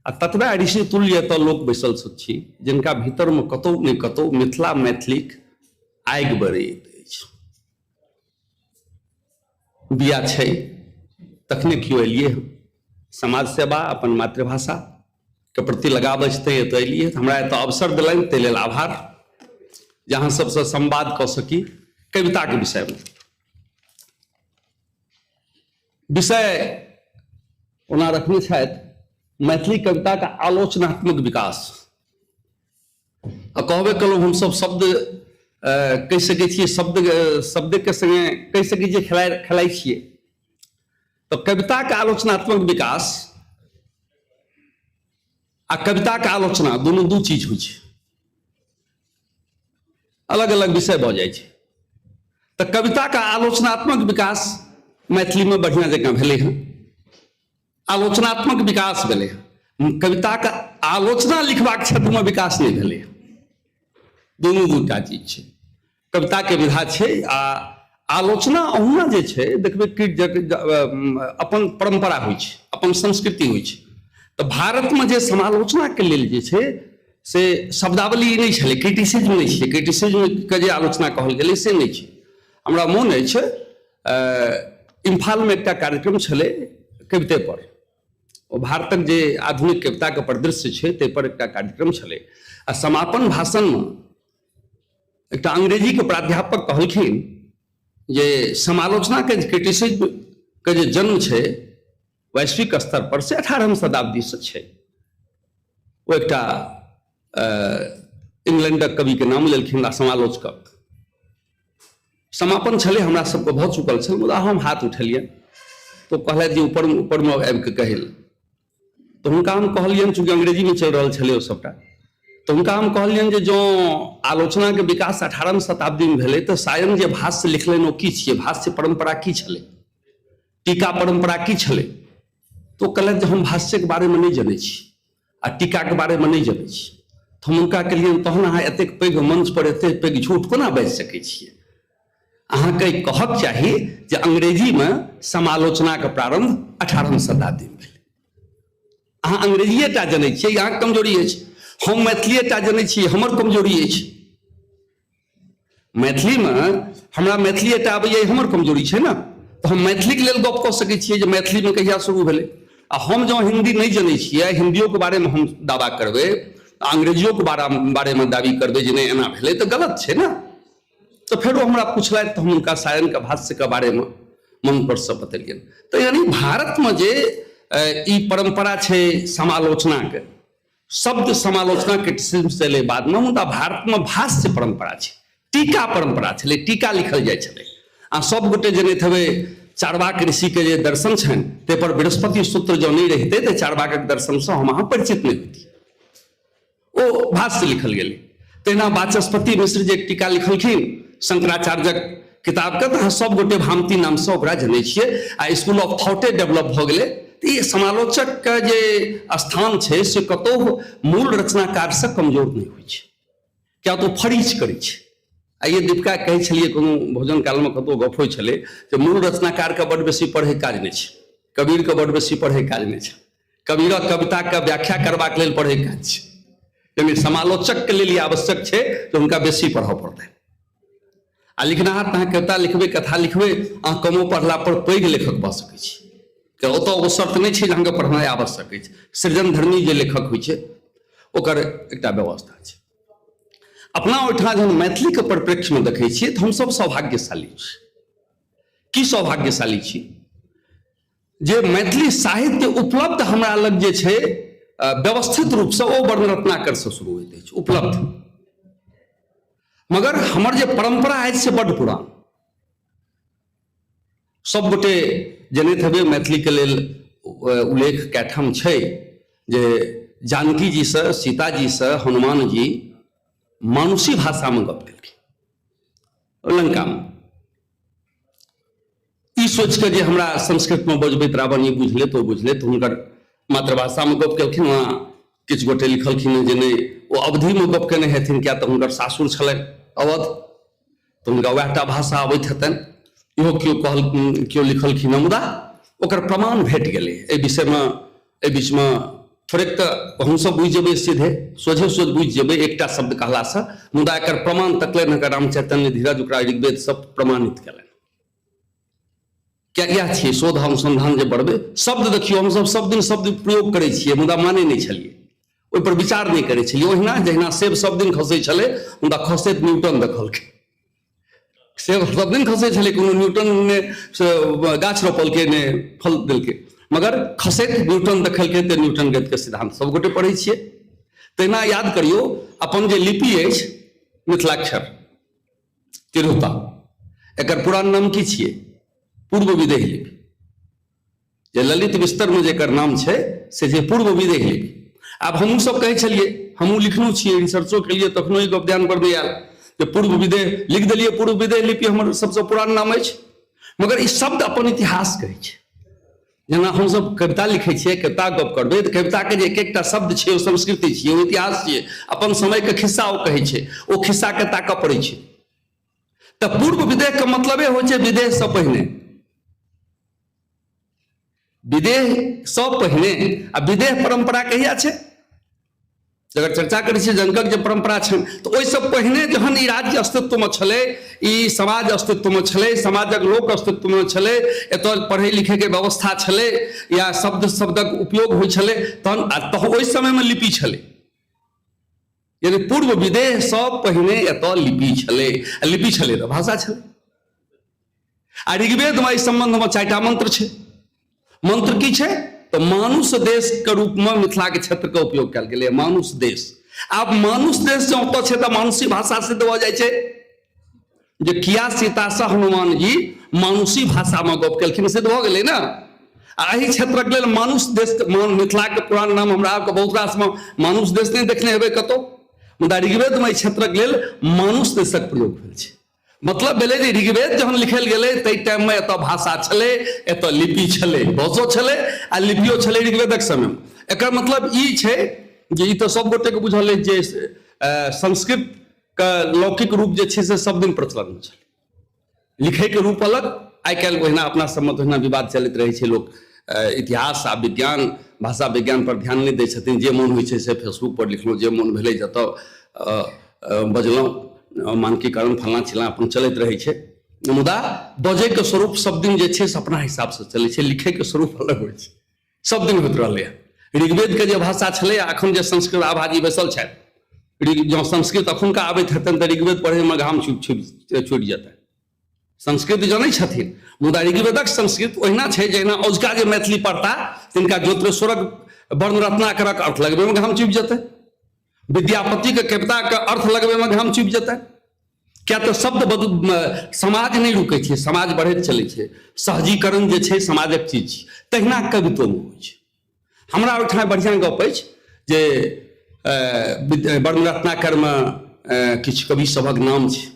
आ ततबे ऋषि तुल्य एतऽ लोक बैसल छी जिनका भीतरमे कतौ ने कतौ मिथिला मैथिलीक आगि बरैत अछि। बिया छै तखने केओ एलियै हँ। समाज सेवा अपन मातृभाषा के प्रति लगाव अछि तैं एतऽ एलियै। हमरा एतऽ अवसर देलनि ताहि लेल आभार जे अहाँ सबसँ संवाद कऽ सकी कविताके विषयमे। विषय ओना रखने छथि मैथिली कविताके आलोचनात्मक विकास। आ कहबे केलहुँ हमसभ शब्द कहि सकै छियै, शब्द शब्दके सङ्गे कहि सकै छियै खेलाइ खेलाइ छियै। तऽ कविताके आलोचनात्मक विकास आ कविताके आलोचना दुनू दू चीज होइ छै, अलग अलग विषय भऽ जाइ छै। तऽ कविताके आलोचनात्मक विकास मैथिलीमे बढ़िआँ जकाँ भेलै हँ, आलोचनात्मक विकास भेलै हँ। कविताके आलोचना लिखबाक क्षेत्रमे विकास नहि भेलै हँ, दुनू दूटा चीज छै। कविताके विधा छै आ आलोचना अहुना जे छै देखबै कि अपन परम्परा होइ छै, अपन संस्कृति होइ छै। तऽ भारतमे जे समालोचनाके लेल जे छै से शब्दावली नहि छलै, क्रिटिसिज्म नहि छै, क्रिटिसिज्मके जे आलोचना कहल गेलै से नहि छै। हमरा मोन अछि इम्फालमे एकटा कार्यक्रम छलै कविते पर, ओ भारतक जे आधुनिक कविताके परिदृश्य छै ताहिपर एकटा कार्यक्रम छलै आ समापन भाषणमे एकटा अंग्रेजीके प्राध्यापक कहलखिन जे समालोचनाके क्रिटिसिज्म के जे जन्म छै वैश्विक स्तर पर से 18वीं शताब्दीसँ छै। ओ एकटा इंग्लैंडक कविके नाम लेलखिन आ समालोचकक। समापन छलै, हमरा सबके भऽ चुकल छल, मुदा हम हाथ उठेलियनि तऽ कहलथि जे ऊपर ऊपरमे आबि कऽ कहै लए। तऽ हुनका हम कहलियनि, चूँकि अंग्रेजीमे चलि रहल छलै ओ सभटा, तऽ हुनका हम कहलियनि जे जँ आलोचनाके विकास 18वीं शताब्दीमे भेलै तऽ सायन जे भाष्य लिखलनि ओ की छियै, भाष्य परम्परा की छलै, टीका परम्परा की छलै? तऽ ओ कहलथि जे हम भाष्यके बारेमे नहि जनै छी आ टीकाके बारेमे नहि जनै छी। तऽ हम हुनका कहलियनि तहन अहाँ एतेक पैघ मंच पर एतेक पैघ झूठ कोना बाजि सकै छियै? अहाँके कहक चाही जे अंग्रेजीमे समालोचनाके प्रारंभ 18वीं शताब्दीमे भेलै। अहाँ अंग्रेजिए टा जनै छियै, अहाँके कमजोरी अछि। हम मैथिलीए टा जनै छी, हमर कमजोरी अछि। मैथिलीमे हमरा मैथिलीए टा आबैए, हमर कमजोरी छै ने, तऽ हम मैथिलीके लेल गप कऽ सकै छियै जे मैथिलीमे कहिया शुरू भेलै। आ हम जँ हिन्दी नहि जनै छियै, हिन्दियोके बारेमे हम दावा करबै, अंग्रेजियोके बारेमे दावी करबै जे नहि एना भेलै, तऽ गलत छै ने। तऽ फेरो हमरा पुछलथि तऽ हम हुनका सायनके भाष्यके बारेमे मन पर से बतेलियनि। तऽ यानी भारतमे जे ई परम्परा छै समालोचनाके, शब्द समालोचना क्रिटिसिज्म से एलै बादमे, मुदा भारतमे भाष्य परम्परा छै, टीका परम्परा छलै, टीका लिखल जाइ छलै। आ सब गोटे जनैत हेबै चार्वाक ऋषिके जे दर्शन छनि ताहि पर बृहस्पति सूत्र जँ नहि रहितै तऽ चार्वाकक दर्शनसँ हम अहाँ परिचित नहि होइती। ओ भाष्य लिखल गेलै। तहिना वाचस्पति मिश्र जे टीका लिखलखिन शंकराचार्यक किताबके, तऽ अहाँ सब गोटे भामती नामसँ ओकरा जनै छियै आ स्कूल ऑफ थॉटे डेवलप भऽ गेलै। तऽ ई समालोचकके जे स्थान छै से कतहु मूल रचनाकारसँ कमजोर नहि होइ छै, किया तऽ ओ फरीच करै छै। आ ये दीपिका कहै छलियै कोनो भोजन कालमे कतहु गप होइ छलै जे मूल रचनाकारके बड्ड बेसी पढ़ैके काज नहि छै, कबीरके बड्ड बेसी पढ़ैके काज नहि छै, कबीरक कविताके व्याख्या करबाक लेल पढ़ैके काज छै। यानी समालोचकके लेल ई आवश्यक छै जे हुनका बेसी पढ़ऽ पड़तनि। आ लिखनाहार तऽ अहाँ कविता लिखबै, कथा लिखबै, अहाँ कमो पढ़ला पर पैघ लेखक भऽ सकै छी। तऽ ओतऽ ओ शर्त नहि छै जे अहाँके पढ़नाइ आवश्यक अछि। सृजन धर्मी जे लेखक होइ छै ओकर एकटा व्यवस्था छै। अपना ओहिठाम जहन मैथिलीके परिप्रेक्ष्यमे देखै छियै तऽ हमसभ सौभाग्यशाली छी। की सौभाग्यशाली छी? जे मैथिली साहित्य उपलब्ध हमरा लग जे छै व्यवस्थित रूपसँ ओ वर्णरत्नाकरसँ शुरू होइत अछि उपलब्ध, मगर हमर जे परम्परा अछि से बड्ड पुरान। सब गोटे जनैत हेबै मैथिलीके लेल उल्लेख कए ठाम छै जे जानकी जीसँ, सीता जीसँ हनुमान जी मानुषी भाषामे गप केलखिन लंकामे, ई सोचि कऽ जे हमरा संस्कृतमे बजबैत रावण ई बुझि लेत ओ बुझि लेत, हुनकर मातृभाषामे गप केलखिन। वहाँ किछु गोटे लिखलखिन जे नहि ओ अवधिमे गप केने हेथिन, किया तऽ हुनकर सासुर छलनि अवध, तऽ हुनका वएह टा भाषा अबैत हेतनि, इहो केओ कहल केओ लिखलखिन हँ, मुदा ओकर प्रमाण भेट गेलै एहि विषयमे। एहि बीचमे थोड़ेक तऽ हमसभ बुझि जेबै, सीधे सोझे सोझ बुझि जेबै एकटा शब्द कहलासँ, मुदा एकर प्रमाण तकलनि हँ रामचैतन्य धीरज, ओकरा ऋग्वेद सब प्रमाणित केलनि। क्या इएह छियै शोध अनुसंधान जे बढ़बै। शब्द देखियौ, हमसभ सब दिन शब्द प्रयोग करै छियै, मुदा मानै नहि छलियै, ओहिपर विचार नहि करै छलियै। ओहिना जहिना सेब सब दिन खसै छलै, मुदा खसैत न्यूटन देखलकै। सेब सब दिन खसै छलै, कोनो न्यूटन ने से गाछ रोपलकै ने फल देलकै, मगर खसैत न्यूटन देखलकै तऽ न्यूटन गतिके सिद्धांत सब गोटे पढ़ै छियै। तहिना याद करियौ अपन जे लिपि अछि मिथिलाक्षर तिरहुता, एकर पुरान नाम की छियै? पूर्व विदेह लिपि। जे ललित विस्तरमे जेकर नाम छै से जे पूर्व विदेह लिपि। आब हमहूँ सब कहै छलियै, हमहूँ लिखनो छियै, रिसर्चो केलियै, तखनो ई गप ध्यान पर नहि आयल जे पूर्व विदेह लिख देलियै, पूर्व विदेह लिपि हमर सबसँ पुरान नाम अछि। मगर ई शब्द अपन इतिहास कहै छै। जेना हमसभ कविता लिखै छियै, कविता गप करबै तऽ कविताके जे एक एकटा शब्द छै ओ संस्कृति छियै, ओ इतिहास छियै, अपन समयके खिस्सा ओ कहै छै, ओ खिस्साके ताकऽ पड़ै छै। तऽ पूर्व विदेहके मतलबे होइ छै विदेहसँ पहिने, विदेहसँ पहिने। आ विदेह परम्परा कहिया छै जकर चर्चा करै छियै, जनकक जे परम्परा छनि, तऽ ओहिसँ पहिने जहन ई राज्य अस्तित्वमे छलै, ई समाज अस्तित्वमे छलै, समाजक लोक अस्तित्वमे छलै, एतऽ पढ़ै लिखैके व्यवस्था छलै या शब्द शब्दक उपयोग होइ छलै, तहन आ ओहि समयमे लिपि छलै। यानी पूर्व विदेहसँ पहिने एतऽ लिपि छलै, आ लिपि छलै तऽ भाषा छलै। आ ऋग्वेदमे एहि सम्बन्धमे 4टा मंत्र छै। मंत्र की छै? तऽ मानुष देश के रूपमे मिथिलाके क्षेत्रके उपयोग कयल गेलै, मानुष देश। आब मानुष देश जँ ओतऽ छै तऽ मानुषी भाषा सिद्ध भऽ जाइ छै जे किया सीता से हनुमान जी मानुषी भाषामे गप केलखिन, सिद्ध भऽ गेलै ने। आ एहि क्षेत्रक लेल मानुष देश, मिथिलाके पुरान नाम हमरा आपके बहुत रासमे मानुष देश नहि देखने हेबै कतहु, मुदा ऋग्वेदमे एहि क्षेत्रक लेल मानुष देशक प्रयोग भेल छै। मतलब भेलै जे ऋग्वेद जहन लिखल गेलै ताहि टाइममे एतऽ भाषा छलै, एतऽ लिपि छलै, भाषो छलै आ लिपियो छलै ऋग्वेदक समयमे। एकर मतलब ई छै जे ई तऽ सब गोटेके बुझल अछि जे संस्कृतके लौकिक रूप जे छै से सब दिन प्रचलनमे छलै, लिखैके रूप अलग। आइ काल्हि ओहिना अपना सबमे तऽ ओहिना विवाद चलैत रहै छै, लोक इतिहास आ विज्ञान, भाषा विज्ञान पर ध्यान नहि दै छथिन, जे मोन होइ छै से फेसबुक पर लिखलहुँ, जे मोन भेलै जतऽ बजलहुँ, मानकीकरण फलना चिलना अपन चलैत रहै छै। मुदा बजैके स्वरूप सब दिन जे छै से अपना हिसाबसँ चलै छै, लिखैके स्वरूप अलग होइ छै, सब दिन होइत रहलै हँ। ऋग्वेदके जे भाषा छलै, अखन जे संस्कृत आभाजी बैसल छथि, जँ संस्कृत अखुनका आबैत हेतनि तऽ ऋग्वेद पढ़ैमे घाम छुटि जेतनि। संस्कृत जनै छथिन, मुदा ऋग्वेदक संस्कृत ओहिना छै जहिना औजका जे मैथिली पढ़ता तिनका ज्योतिरेश्वरक वर्ण रत्नाकरक अर्थ लगबैमे घाम चुबि जेतै, विद्यापतिके कविताके अर्थ लगबैमे घाम चुबि जेतै। किया तऽ शब्द समाज नहि रुकै छै, समाज बढ़ैत चलै छै, सहजीकरण जे छै समाजक चीज छै, तहिना कवितोमे होइ छै। हमरा ओहिठाम बढ़िआँ गप अछि जे वर्ण रत्नाकरमे किछु कवि सभक नाम छै,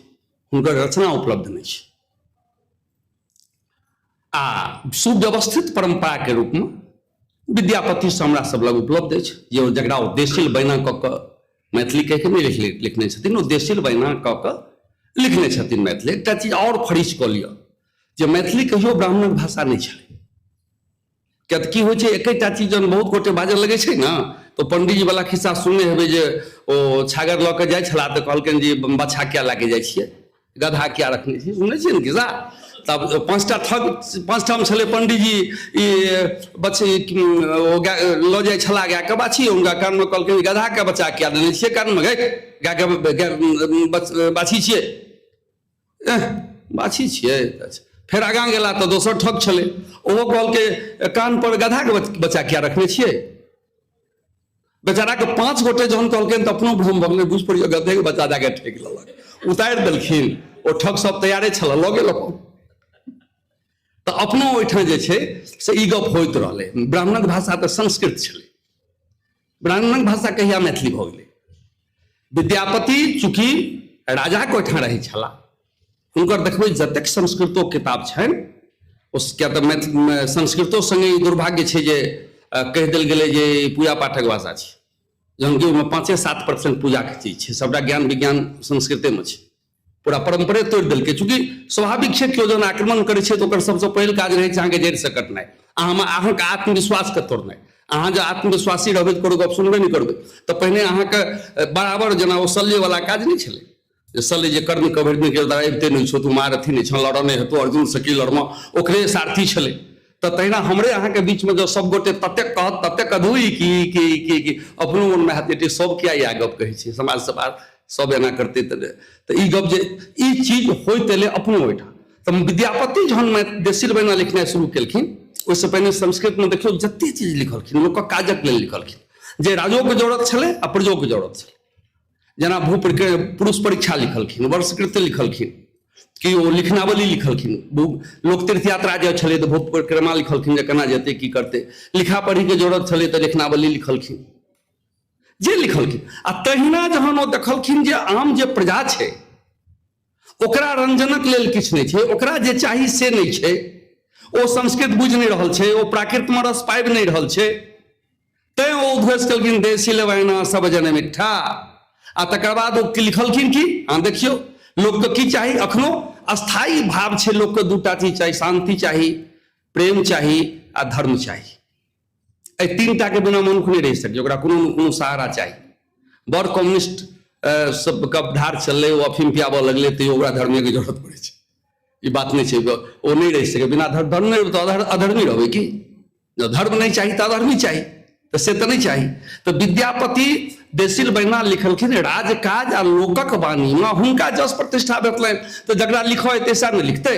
हुनकर रचना उपलब्ध नहि छै आ सुव्यवस्थित परम्पराके रूपमे विद्यापतिसँ हमरा सब लग उपलब्ध अछि जे जकरा ओ देसिल बैना कऽ कऽ मैथिली कहि कऽ नहि लिखने छथिन, ओ देसिल बैना कऽ कऽ लिखने छथिन मैथिली। एकटा चीज आओर फरिच कऽ लिअ जे मैथिली कहियो ब्राह्मणक भाषा नहि छलै। किया तऽ की होइ छै, एकेटा चीज जहन बहुत गोटे बाजऽ लगै छै ने तऽ पंडीजी वाला खिस्सा सुनने हेबै जे ओ छागर लऽ कऽ जाइ छलाह तऽ कहलकनि जे बच्छा किया लऽ कऽ जाइ छियै, गधा किया रखने छियै, सुनै छियै ने खिस्सा। तब 5टा ठग 5ठाम छलै पंडीजी, ई बच्चे ओ गाय लऽ जाइ छलाह गायके बाछी, हुनका कानमे कहलकनि गधाके बच्चा किया देने छियै कानमे, गै गायके बाछी छियै, एह बाछी छियै। अच्छा फेर आगाँ गेला तऽ दोसर ठग छलै, ओहो कहलकै कान पर गधाके बच्चा किया रखने छियै। बेचाराके 5 गोटे जहन कहलकै तऽ अपनो भ्रम भऽ गेलै, बुझि पड़ियौ गधेके बच्चा दए कऽ ठकि लेलक, उतारि देलखिन। ओ ठग सब तैयारे छल, लऽ गेल अपन। तऽ अपनो ओहिठाम जे छै से ई गप होइत रहलै। ब्राह्मणक भाषा तऽ संस्कृत छलै, ब्राह्मणक भाषा कहिया मैथिली भऽ गेलै? विद्यापति चूँकि राजाके ओहिठाम रहै छलाह, हुनकर देखबै जतेक संस्कृतो किताब छनि ओ किया तऽ मैथिल संस्कृतो सङ्गे ई दुर्भाग्य छै जे कहि देल गेलै जे ई पूजा पाठक भाषा छै, जहन कि ओहिमे 5-7% पूजाके चीज छै, सबटा ज्ञान विज्ञान संस्कृतेमे छै। पूरा परम्परे तोड़ि देलकै। चूँकि स्वाभाविक छै, केओ जहन आक्रमण करै छै तऽ ओकर सबसँ पहिल काज रहै छै अहाँके जड़िसँ कटनाइ, अहाँमे अहाँके आत्मविश्वासके तोड़नाइ। अहाँ जँ आत्मविश्वासी रहबै तऽ ककरो गप सुनबे नहि करबै। तऽ पहिने अहाँके बराबर जेना ओ शल्यवला काज नहि छलै जे शल्य जे कर्ण के भरि दिन के अबिते नहि छौ, तू मार अथी नहि छौ, लड़ऽ नहि हेतौ, अर्जुन से की लड़बऽ, ओकरे सारथी छलै। तऽ तहिना हमरे अहाँके बीचमे जँ सब गोटे ततेक कहत ततेक अधूई की की की की अपनो मोनमे हैत जे सब किया इएह गप कहै छै, समाज से बात सब एना करतै तऽ ई गप जे ई चीज होइत एलै अपनो ओहिठाम। तऽ विद्यापति जहन देसिल बहिना लिखनाइ शुरू केलखिन, ओहिसँ पहिने संस्कृतमे देखियौ जते चीज लिखलखिन लोकक काजक लेल लिखलखिन, जे राजोके जरूरत छलै आ प्रजोके जरूरत छलै। जेना भू पुरुष परीक्षा लिखलखिन, वर्षकृत्य लिखलखिन, कि ओ लिखनावली लिखलखिन, लोक तीर्थ यात्रा जे छलै तऽ भू परिक्रमा लिखलखिन जे केना जेतै की करतै, लिखा पढ़ीके जरूरत छलै तऽ लिखनावली लिखलखिन, जे लिखलखिन। आ तहिना जहन ओ देखलखिन जे आम जे प्रजा छै ओकरा रंजनक लेल किछु नहि छै, ओकरा जे चाही से नहि छै, ओ संस्कृत बुझि नहि रहल छै, ओ प्राकृतमे रस पाबि नहि रहल छै, तैं ओ उद्घोष केलखिन देसी लेवाइना सब जने मिठ्ठा। आ तकर बाद ओ लिखलखिन कि अहाँ देखियौ लोकके की चाही, अखनो अस्थायी भाव छै लोकके, दूटा चीज चाही, शान्ति चाही, प्रेम चाही आ धर्म चाही। एहि 3टाके बिना मनुख नहि रहि सकै, ओकरा कोनो ने कोनो सहारा चाही। बड़ कम्युनिस्ट सबके धार चललै, ओ अफीम पियाबऽ लगलै, तैयो ओकरा धर्मेके जरूरत पड़ै छै। ई बात नहि छै ओ नहि रहि सकै बिना धर्म, धर्म नहि तऽ अधर्मी रहबै की? जँ धर्म नहि चाही तऽ अधर्मी चाही, तऽ से तऽ नहि चाही। तऽ विद्यापति देसिल बहिना लिखलखिन राजकाज आ लोकक वाणीमे हुनका जस प्रतिष्ठा भेटलनि, तऽ जकरा लिखऽ एतै सएह ने लिखतै।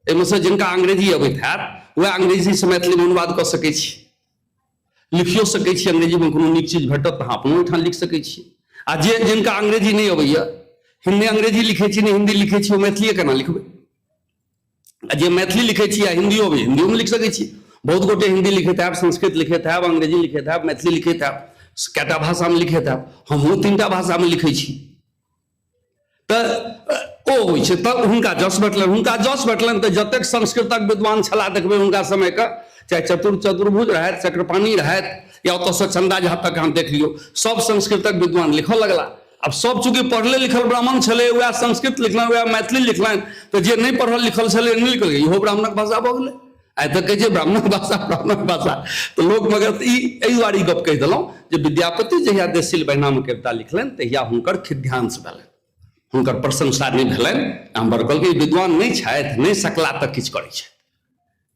एहिमे से जिनका अंग्रेजी अबैत हैत वएह अंग्रेजीसँ मैथिलीमे अनुवाद कऽ सकै छी, लिखियो सकै छी। अंग्रेजीमे कोनो नीक चीज भेटत तऽ अहाँ अपनो ओहिठाम लिख सकै छी। आ जे जिनका अंग्रेजी नहि अबैया, नहि अंग्रेजी लिखै छी नहि हिन्दी लिखै छी, ओ मैथिलीए केना लिखबै? आ जे मैथिली लिखै छी आ हिन्दियो अबै, हिन्दियोमे लिख सकै छी। बहुत गोटे हिन्दी लिखैत हैब, संस्कृत लिखैत हैब, अंग्रेजी लिखैत हैब, मैथिली लिखैत हैब, कएटा भाषामे लिखैत हैब। हमहूँ 3टा भाषामे लिखै छी। तऽ ओ होइ छै। तऽ हुनका जस भेटलनि, हुनका जस भेटलनि तऽ जतेक संस्कृतक विद्वान छलाह देखबै हुनका समयके, चाहे चतुर्भुज रहथि, चक्रपाणि रहथि, या ओतऽसँ चन्दा झा तक अहाँ देख लियौ, सब संस्कृतक विद्वान लिखऽ लगला। आब सब चूँकि पढ़ले लिखल ब्राह्मण छलै, वएह संस्कृत लिखलनि, वएह मैथिली लिखलनि, तऽ जे नहि पढ़ल लिखल छलै नहि लिखल, इहो ब्राह्मणक भाषा भऽ गेलै। आइ तक कहै छै ब्राह्मणक भाषा, ब्राह्मणक भाषा, तऽ लोक मगर ई एहि दुआरे ई गप कहि देलहुँ जे विद्यापति जहिया देसिल बहिनामे कविता लिखलनि तहिया हुनकर खिद्यांश भेलनि, हुनकर प्रशंसा नहि भेलनि। हमर कहलकै ई विद्वान नहि छथि, नहि सकला तऽ किछु करै छथि,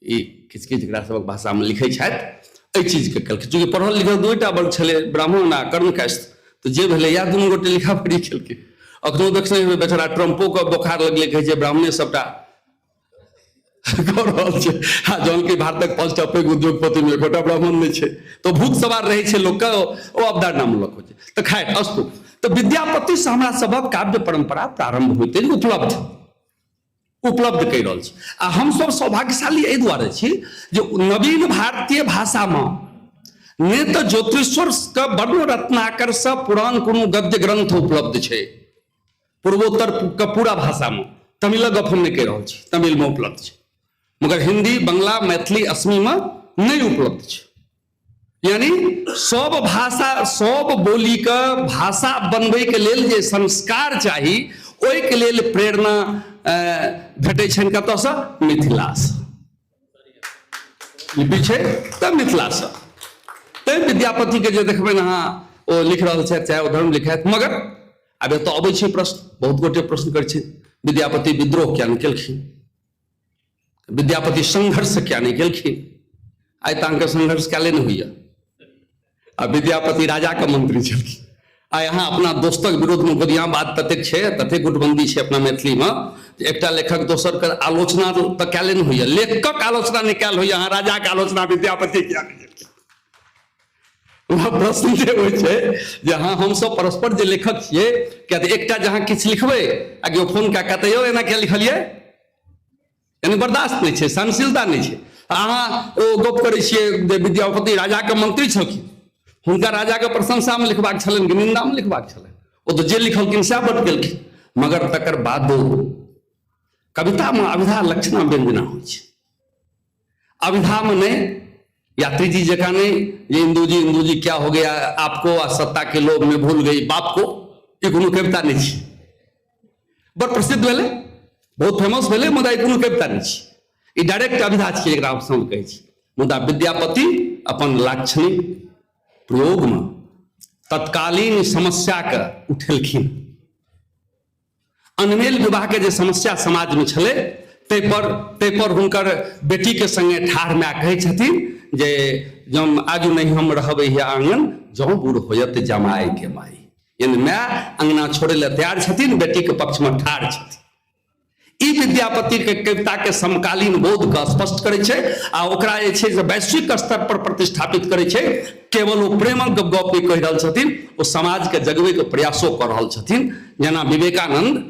ई किछु किछु एकरा सभक भाषामे लिखै छथि, एहि चीजके केलखिन। चूँकि पढ़ल लिखल दूटा वर्ग छलै, ब्राह्मण आ कर्णकास्थ, तऽ जे भेलै इएह दुनू गोटे लिखा पढ़ी केलकै। अखनो देखने हेबै बेचारा ट्रम्पोके बोखार लगलै, कहै छै ब्राह्मणे सबटा कऽ रहल छै, आ जहन कि भारतक 5टा पैघ उद्योगपतिमे एकोटा ब्राह्मण नहि छै। तऽ भूख सवार रहै छै लोकके, ओ अवधारणामूलक होइ छै। तऽ खैर अस्तु, तऽ विद्यापतिसँ हमरा सभक काव्य परम्परा प्रारम्भ होइत अछि, उपलब्ध कहि रहल छी। आ हमसभ सौभाग्यशाली एहि दुआरे छी जे नवीन भारतीय भाषामे नहि तऽ ज्योतिश्वरके वर्ण रत्नाकरसँ पुरान कोनो गद्य ग्रंथ उपलब्ध छै पूर्वोत्तर के पूरा भाषामे। तमिलक गप हम नहि कहि रहल छी, तमिलमे उपलब्ध छै, मगर हिंदी, बंगला, मैथिली, असमीमे नहि उपलब्ध छै। यानी सब भाषा, सब बोलीके भाषा बनबैके लेल जे संस्कार चाही ओहिके लेल प्रेरणा भेटै छनि कतऽसँ? मिथिलासँ। लिपि छै तऽ मिथिलासँ। तैं विद्यापतिके जे देखबनि अहाँ, ओ लिख रहल छथि, चाहे ओ धर्म लिखथि, मगर आब एतऽ अबै छै प्रश्न, बहुत गोटे प्रश्न करै छै, विद्यापति विद्रोह किया नहि केलखिन, विद्यापति संघर्ष किया नहि केलखिन? आइ तऽ अहाँके संघर्ष कयले नहि होइया। आ विद्यापति राजाके मंत्री छलखिन। आइ अहाँ अपना दोस्तक विरोधमे गोदिया बात ततेक छै, ततेक गुटबंदी छै अपना मैथिलीमे जे एकटा लेखक दोसरके आलोचना तऽ कयले नहि होइया, लेखकक आलोचना नहि कयल होइया, अहाँ राजाके आलोचना विद्यापति किया नहि केलखिन? प्रश्न जे होइ छै जे हँ हमसब परस्पर जे लेखक छियै, किया तऽ एकटा जहाँ किछु लिखबै आ केओ फोन कए कहतै यौ एना किया लिखलियै, यानी बर्दाश्त नहि छै, सहनशीलता नहि छै। अहाँ ओ गप करै छियै जे विद्यापति राजाके मंत्री छलखिन, हुनका राजाके प्रशंसामे लिखबाक छलनि कि निन्दामे लिखबाक छलनि? ओ तऽ जे लिखलखिन सएह बट गेलखिन। मगर तकर बादो कवितामे अभिधा लक्षणा व्यंजना होइ छै। अभिधामे नहि यात्री जी जकाँ नहि जे इंदू जी इंदू जी क्या हो गया आपको, आ सत्ता के लोभ में भूल गई बाप को, ई कोनो कविता नहि छै। बड़ प्रसिद्ध भेलै, बहुत फेमस भेलै, मुदा ई कोनो कविता नहि छै, ई डायरेक्ट अभिधा छियै एकरा हम कहै छी। मुदा विद्यापति अपन लाक्षणिक प्रयोगमे तत्कालीन समस्याके उठेलखिन। अनमेल विवाहके जे समस्या समाजमे छलै ताहि पर हुनकर बेटीके संगे ठाढ़ माय कहै छथिन जे जँ आजू नहि हम रहबै हे आङन, जँ बूढ़ होयत जमायके माई। यानी माय अंगना छोड़ै लए तैयार छथिन, बेटीके पक्षमे ठाढ़ छथिन। ई विद्यापति के कविता के समकालीन बोध के स्पष्ट करै छै आ ओकरा जे छै से वैश्विक स्तर पर प्रतिष्ठापित करै छै। केवल ओ प्रेमक गप नहि कहि रहल छथिन, ओ समाज के जगबै के प्रयासो कऽ रहल छथिन। जेना विवेकानंद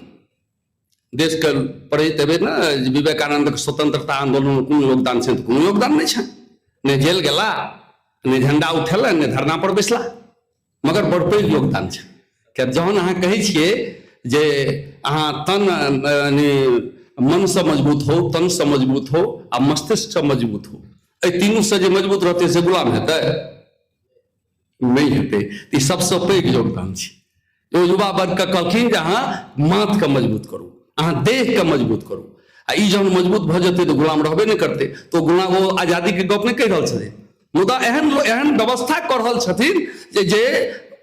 देशके पढ़ैत हेबै ने, विवेकानंदके स्वतंत्रता आंदोलन मे कोनो योगदान छै? तऽ कोनो योगदान नहि छनि। नहि जेल गेला, नहि झंडा उठेलनि, नहि धरना पर बैसला, मगर बड़ पैघ योगदान छै। किया जहन अहाँ कहै छियै जे अहाँ तन मनसँ मजबूत हो, तनसँ मजबूत हो आ मस्तिष्कसँ मजबूत हो, एहि तीनूसँ जे मजबूत रहतै से गुलाम हेतै? नहि हेतै। ई सबसँ पैघ योगदान छै। ओ युवा वर्गके कहलखिन जे अहाँ माथके मजबूत करू, अहाँ देहके मजबूत करू, आ ई जहन मजबूत भऽ जेतै तऽ गुलाम रहबे नहि करतै। तऽ गुलाम ओ आजादीके गप नहि कहि रहल छथिन, मुदा एहन एहन व्यवस्था कऽ रहल छथिन जे जे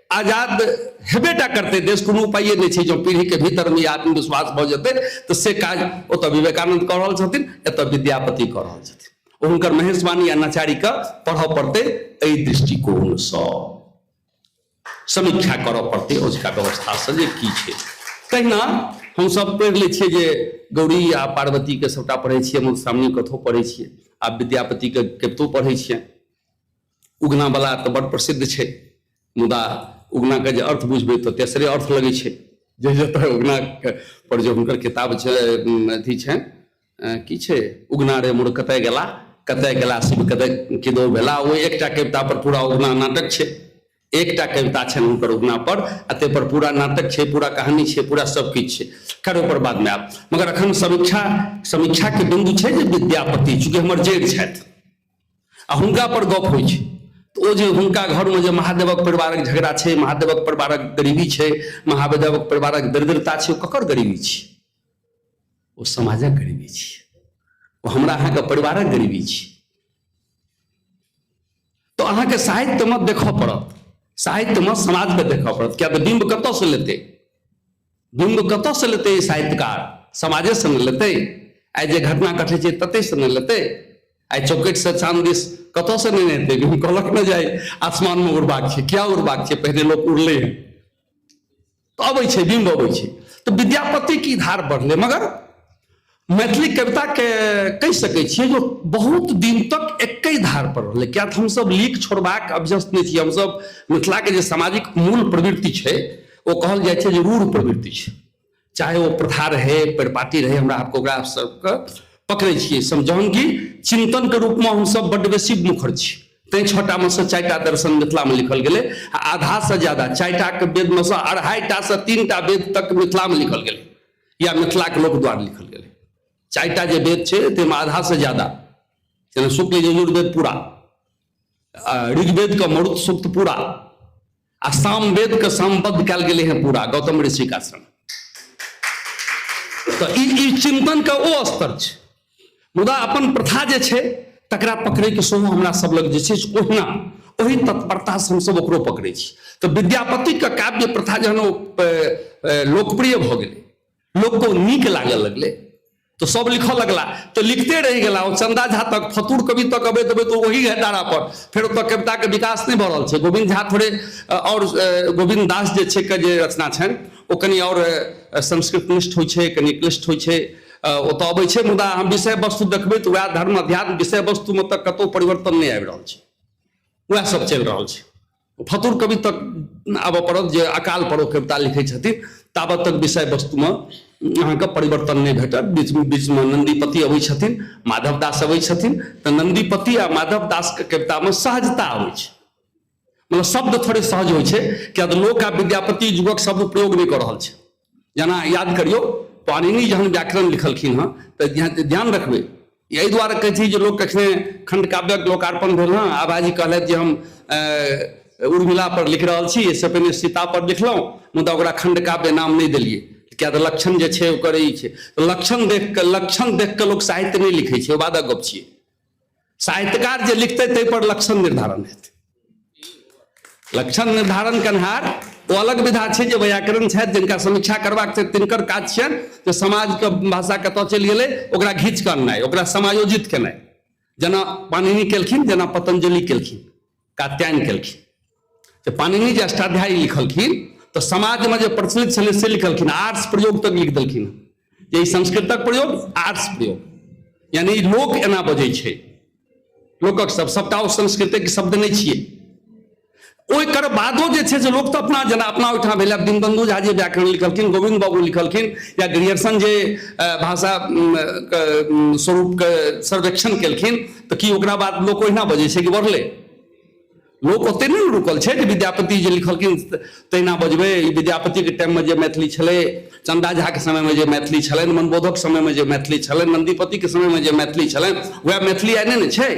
आजाद हेबे टा करतै देश, कोनो उपाये नहि छै। जँ पीढ़ीके भीतरमे ई आत्मविश्वास भऽ जेतै तऽ से काज ओतऽ विवेकानंद कऽ रहल छथिन, एतऽ विद्यापति कऽ रहल छथिन। ओ हुनकर महेशवाणी आ नचारीके पढ़ऽ पड़तै, एहि दृष्टिकोणसँ समीक्षा करऽ पड़तै ओजुका व्यवस्थासँ जे की छै। तहिना हमसभ पढ़ि लै छियै जे गौरी आ पार्वतीके सभटा पढ़ै छियै, मधुश्रावणी कथो पढ़ै छियै, आ विद्यापतिके कवितो पढ़ै छियै। उगना वाला तऽ बड़ प्रसिद्ध छै, मुदा उगनाके जे अर्थ बुझबै तऽ तेसरे अर्थ लगै छै। जे जतऽ उगनाके पर जे हुनकर किताब छै, अथी छनि, की छै, उगना रे मोर कतय गेला, कतय गेला शिव कतय किदो भेला, ओ एकटा कविता पर पूरा उगना नाटक छै। एकटा कविता छनि हुनकर उगना पर, आ ताहि पर पूरा नाटक छै, पूरा कहानी छै, पूरा सब किछु छै। खैर, ओकर बादमे आब, मगर अखन समीक्षाके बिन्दु छै जे विद्यापति चूँकि हमर जड़ि छथि आ हुनका पर गप होइ छै, तऽ ओ जे हुनका घरमे जे महादेवक परिवारक झगड़ा छै, महादेवक परिवारक गरीबी छै, महादेवक परिवारक दरिद्रता छै, ओ ककर गरीबी छै? ओ समाजक गरीबी छै, ओ हमरा अहाँके परिवारक गरीबी छै। तऽ अहाँके साहित्यमे देखऽ पड़त, साहित्यमे समाजके देखऽ पड़त, किया तऽ बिम्ब कतऽसँ लेतै? बिम्ब कतऽसँ लेतै साहित्यकार? समाजेसँ ने लेतै। आइ जे घटना घटै छै ततहिसँ ने लेतै। आइ चौकटसँ चाँद दिस कतऽसँ नहि हेतै? बिम्ब कहलक ने जे आसमानमे उड़बाक छै। किया उड़बाक छै? पहिने लोक उड़लै हँ, तऽ अबै छै, बिम्ब अबै छै। तऽ विद्यापति की धार बढ़लै, मगर मैथिली कविताके कहि सकै छियै जो बहुत दिन तक एके धार पर रहलै, किया तऽ हमसभ लीक छोड़बाक अभ्यस्त नहि छियै। हमसभ मिथिलाके जे सामाजिक मूल प्रवृत्ति छै, ओ कहल जाइ छै जे रूढ़ प्रवृत्ति छै, चाहे ओ प्रथा रहै, परिपाटी रहै, हमरा आपके ओकरा सबके पकड़ै छियै। जहन कि चिन्तनके रूपमे हमसभ बड्ड बेसी मुखर छी, तैँ 6टामे सँ 4टा दर्शन मिथिलामे लिखल गेलै, आ आधासँ ज्यादा 4टाके वेदमे सँ 2.5टा सँ 3टा वेद तक मिथिलामे लिखल गेलै या मिथिलाके लोक द्वारा लिखल गेलै। 4टा जे वेद छै ताहिमे आधासँ ज्यादा, जेना शुक्ल यजुर्वेद पूरा, ऋग्वेदके मरुत सूक्त पूरा, आ सामवेदके सामबद्ध कयल गेलै हेँ पूरा गौतम ऋषिके आश्रम। तऽ ई चिन्तनके ओ स्तर छै। मुदा अपन प्रथा जे छै तकरा पकड़ैके सेहो हमरा सब लग जे छै ओहिना ओहि तत्परतासँ हमसब ओकरो पकड़ै छी। तऽ विद्यापतिके काव्य प्रथा जहन ओ लोकप्रिय भऽ गेलै, लोकके ओ नीक लागऽ लगलै, तऽ सब लिखऽ लगला, तऽ लिखते रहि गेला। ओ चंदा झा तक, फतूर कवि तक अबैत अबैत ओही धारा पर फेर ओतऽ कविताके विकास नहि भऽ रहल छै। गोविन्द झा थोड़े आओर, गोविन्द दास जे छै के जे रचना छनि ओ कनि आओर संस्कृतनिष्ठ होइ छै, कनि क्लिष्ट होइ छै, ओतऽ अबै छै। मुदा हम विषय वस्तु देखबै तऽ वएह धर्म अध्यात्म विषय वस्तुमे तऽ कतहु परिवर्तन नहि आबि रहल छै, वएह सब चलि रहल छै। फतुर कवि तक आबऽ पड़त जे अकाल पर ओ कविता लिखै छथिन, ताबत तक विषय वस्तुमे अहाँके परिवर्तन नहि भेटत। बीच बीचमे नन्दीपति अबै छथिन, माधवदास अबै छथिन, तऽ नन्दीपति आ माधवदासके कवितामे सहजता अबै छै, मतलब शब्द थोड़े सहज होइ छै, किया तऽ लोक आ विद्यापति युगक शब्द प्रयोग नहि कऽ रहल छै। जेना याद करियौ, पाणिनि जहन व्याकरण लिखलखिन हँ तऽ ध्यान रखबै, एहि दुआरे कहै छी जे लोक कखने खंड काव्यक लोकार्पण भेल हँ, आभाजी कहलथि जे हम उर्मिला पर लिख रहल छी, एहिसँ पहिने सीता पर लिखलहुँ, मुदा ओकरा खंड काव्य नाम नहि देलियै, किया तऽ लक्षण जे छै ओकर ई छै। लक्षण देख कऽ लोक साहित्य नहि लिखै छै, ओ बादक गप छियै। साहित्यकार जे लिखतै ताहि पर लक्षण निर्धारण हेतै। लक्षण निर्धारण कन्हार ओ अलग विधा छै जे व्याकरण छथि, जिनका समीक्षा करबाक छै तिनकर काज छियनि जे समाजके भाषा कतऽ चलि गेलै ओकरा घीच कऽ अननाइ, ओकरा समायोजित केनाइ, जेना पाणिनि केलखिन, जेना पतंजलि केलखिन, कात्यायन केलखिन। जे पाणिनि जे अष्टाध्यायी लिखलखिन तऽ समाजमे जे प्रचलित छलै से लिखलखिन, आर्ट्स प्रयोग तक लिख देलखिन जे ई संस्कृतक प्रयोग आर्ट्स प्रयोग, यानी लोक एना बजै छै, लोकक सब सबटा ओ संस्कृतिक शब्द नहि छियै। ओकर बादो जे छै से लोक तऽ अपना जेना अपना ओहिठाम भेलै, आब दीनबंधु झा जे व्याकरण लिखलखिन, गोविन्द बाबू लिखलखिन, या ग्रियर्सन जे भाषा स्वरूपके सर्वेक्षण केलखिन, तऽ की ओकरा बाद लोक ओहिना बजै छै कि बढ़लै? लोक ओते नहि ने रुकल छै जे विद्यापति जे लिखलखिन तहिना बजबै। ई विद्यापतिके टाइममे जे मैथिली छलै, चन्दा झाके समयमे जे मैथिली छलनि, मनबोधक समयमे जे मैथिली छलनि, नन्दीपतिके समयमे जे मैथिली छलनि, वएह मैथिली आइ नहि ने छै।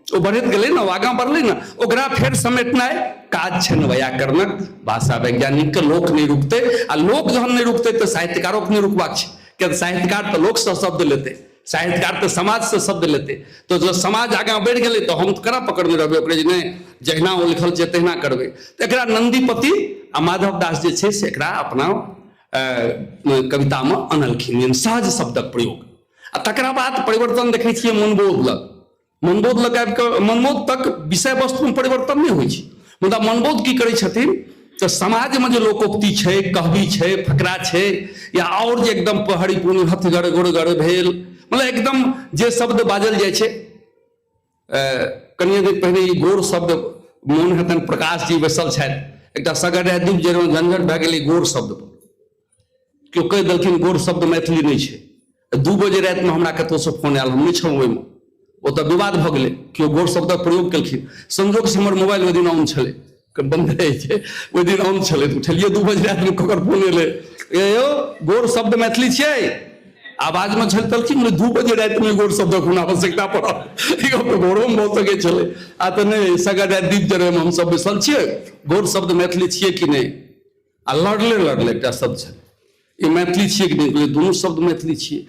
ओ बढ़ैत गेलै ने, ओ आगाँ बढ़लै ने, ओकरा फेर समेटनाइ काज छै ने व्याकरणक, भाषा वैज्ञानिकके। लोक नहि रुकतै, आ लोक जहन नहि रुकतै तऽ साहित्यकारोके नहि रुकबाक छै, किया तऽ साहित्यकार तऽ लोकसँ शब्द लेतै, साहित्यकार तऽ समाजसँ शब्द लेतै। तऽ जँ समाज आगाँ बढ़ि गेलै तऽ हम केना पकड़ने रहबै ओकरे जे नहि, जहिना ओ लिखल छै तहिना करबै। तऽ एकरा नन्दीपति आ माधवदास जे छै से एकरा अपना कवितामे अनलखिन, यानी सहज शब्दक प्रयोग। आ तकरा बाद परिवर्तन देखै छियै मनबोध लग। मनबोध लग आबि कऽ मनबोध तक विषय वस्तुमे परिवर्तन नहि होइ छै, मुदा मनबोध की करै छथिन तऽ समाजमे जे लोकोक्ति छै, कहबी छै, फकरा छै, या आओर जे एकदम पहरी पुनि हथगर गोड़गर भेल, मतलब एकदम जे शब्द बाजल जाइ छै। कनिए दिन पहिने ई गोर शब्द मोन हेतनि, प्रकाश जी बैसल छथि, एकटा सगर राजदीप जे झंझट भए गेलै गोर शब्द पर। केओ कहि देलखिन गोर शब्द मैथिली नहि छै। 2 बजे रातिमे हमरा कतहुसँ फोन आयल, हम नहि छलहुँ ओहिमे, ओतऽ विवाद भऽ गेलै, केओ गोर शब्दक प्रयोग केलखिन। संजोगसँ हमर मोबाइल ओहि दिन ऑन छलै, बन्द रहै छै, ओहि दिन ऑन छलै, तऽ उठेलियै 2 बजे रातिमे, ककर फोन एलै, ए यौ गोर शब्द मैथिली छियै? आवाजमे छल तलखिन, 2 बजे रातिमे गोर शब्दक कोन आवश्यकता पड़ल? ई गप तऽ भोरोमे भऽ सकै छलै। आ तऽ नहि, सगर राति दीप जरैमे हमसभ बैसल छियै, गोर शब्द मैथिली छियै कि नहि? आ लड़ले लड़ले एकटा शब्द छलै, ई मैथिली छियै कि नहि? दुनू शब्द मैथिली छियै,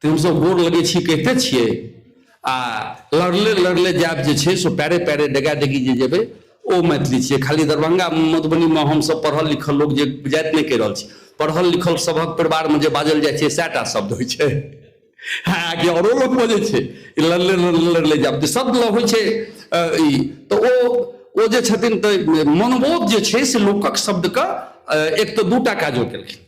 तऽ हमसभ गोर लगै छी कहिते छियै, आ लड़ले लड़ले जायब जे छै से पैरे पैरे डेगा डेगी जे जेबै ओ मैथिली छियै। खाली दरभंगा मधुबनीमे हमसभ पढ़ल लिखल लोक जे जाति नहि कहि रहल छी, पढ़ल लिखल सभक परिवारमे जे बाजल जाइ छै सएह टा शब्द होइ छै। हँ, कि औरो लोक बजै छै लड़ले लड़ले लड़ले जायब जे शब्द होइ छै ई तऽ ओ जे छथिन। तऽ मनबोध जे छै से लोकक शब्दके एक तऽ दूटा काजो केलखिन,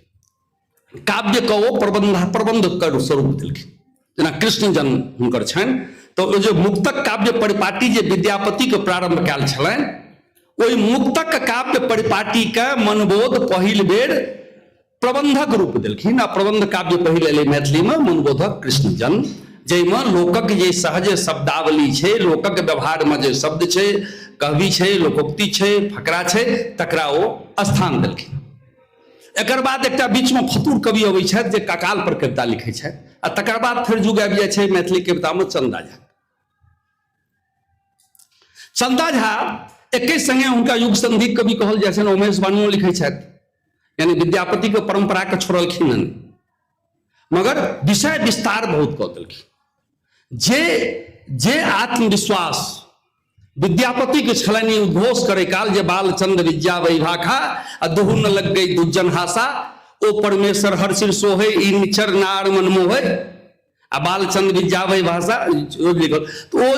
काव्यके ओ प्रबन्ध स्वरूप देलखिन। जेना कृष्ण जन्म हुनकर छनि, तऽ ओ जे मुक्तक काव्य परिपाटी जे विद्यापतिके प्रारम्भ कयल छलनि, ओहि मुक्तक काव्य परिपाटीके मनबोध पहिल बेर प्रबंधक रूप देलखिन। आ प्रबंध काव्य पहिल एलै मैथिलीमे मनबोधक कृष्ण जन्म, जाहिमे लोकक जे सहज शब्दावली छै, लोकक व्यवहारमे जे शब्द छै, कहबी छै, लोकोक्ति छै, फकरा छै, तकरा ओ स्थान देलखिन। एकर बाद एकटा बीचमे फतूर कवि अबै छथि जे ककाल पर कविता लिखै छथि, आ तकर बाद फेर युग आबि जाइ छै मैथिली कवितामे चंदा झा। चंदा झा एके संगे हुनका युग संधि कवि कहल जाइ छनि, उमेश बानुओ लिखै छथि, यानी विद्यापति के परंपरा के छोड़लखिन हन, मगर विषय विस्तार बहुत कऽ देलखिन। जे जे आत्मविश्वास विद्यापति के छलनि उद्घोष करे काल जे बालचंद विद्या वैभाखा आ दुहु न लग गई दुज्जन हासा, ओ परमेश्वर हर सिर सोहे ई निचर नार मनमोहे, आ बालचंद विद्यावै भाषा लिखल, तऽ ओ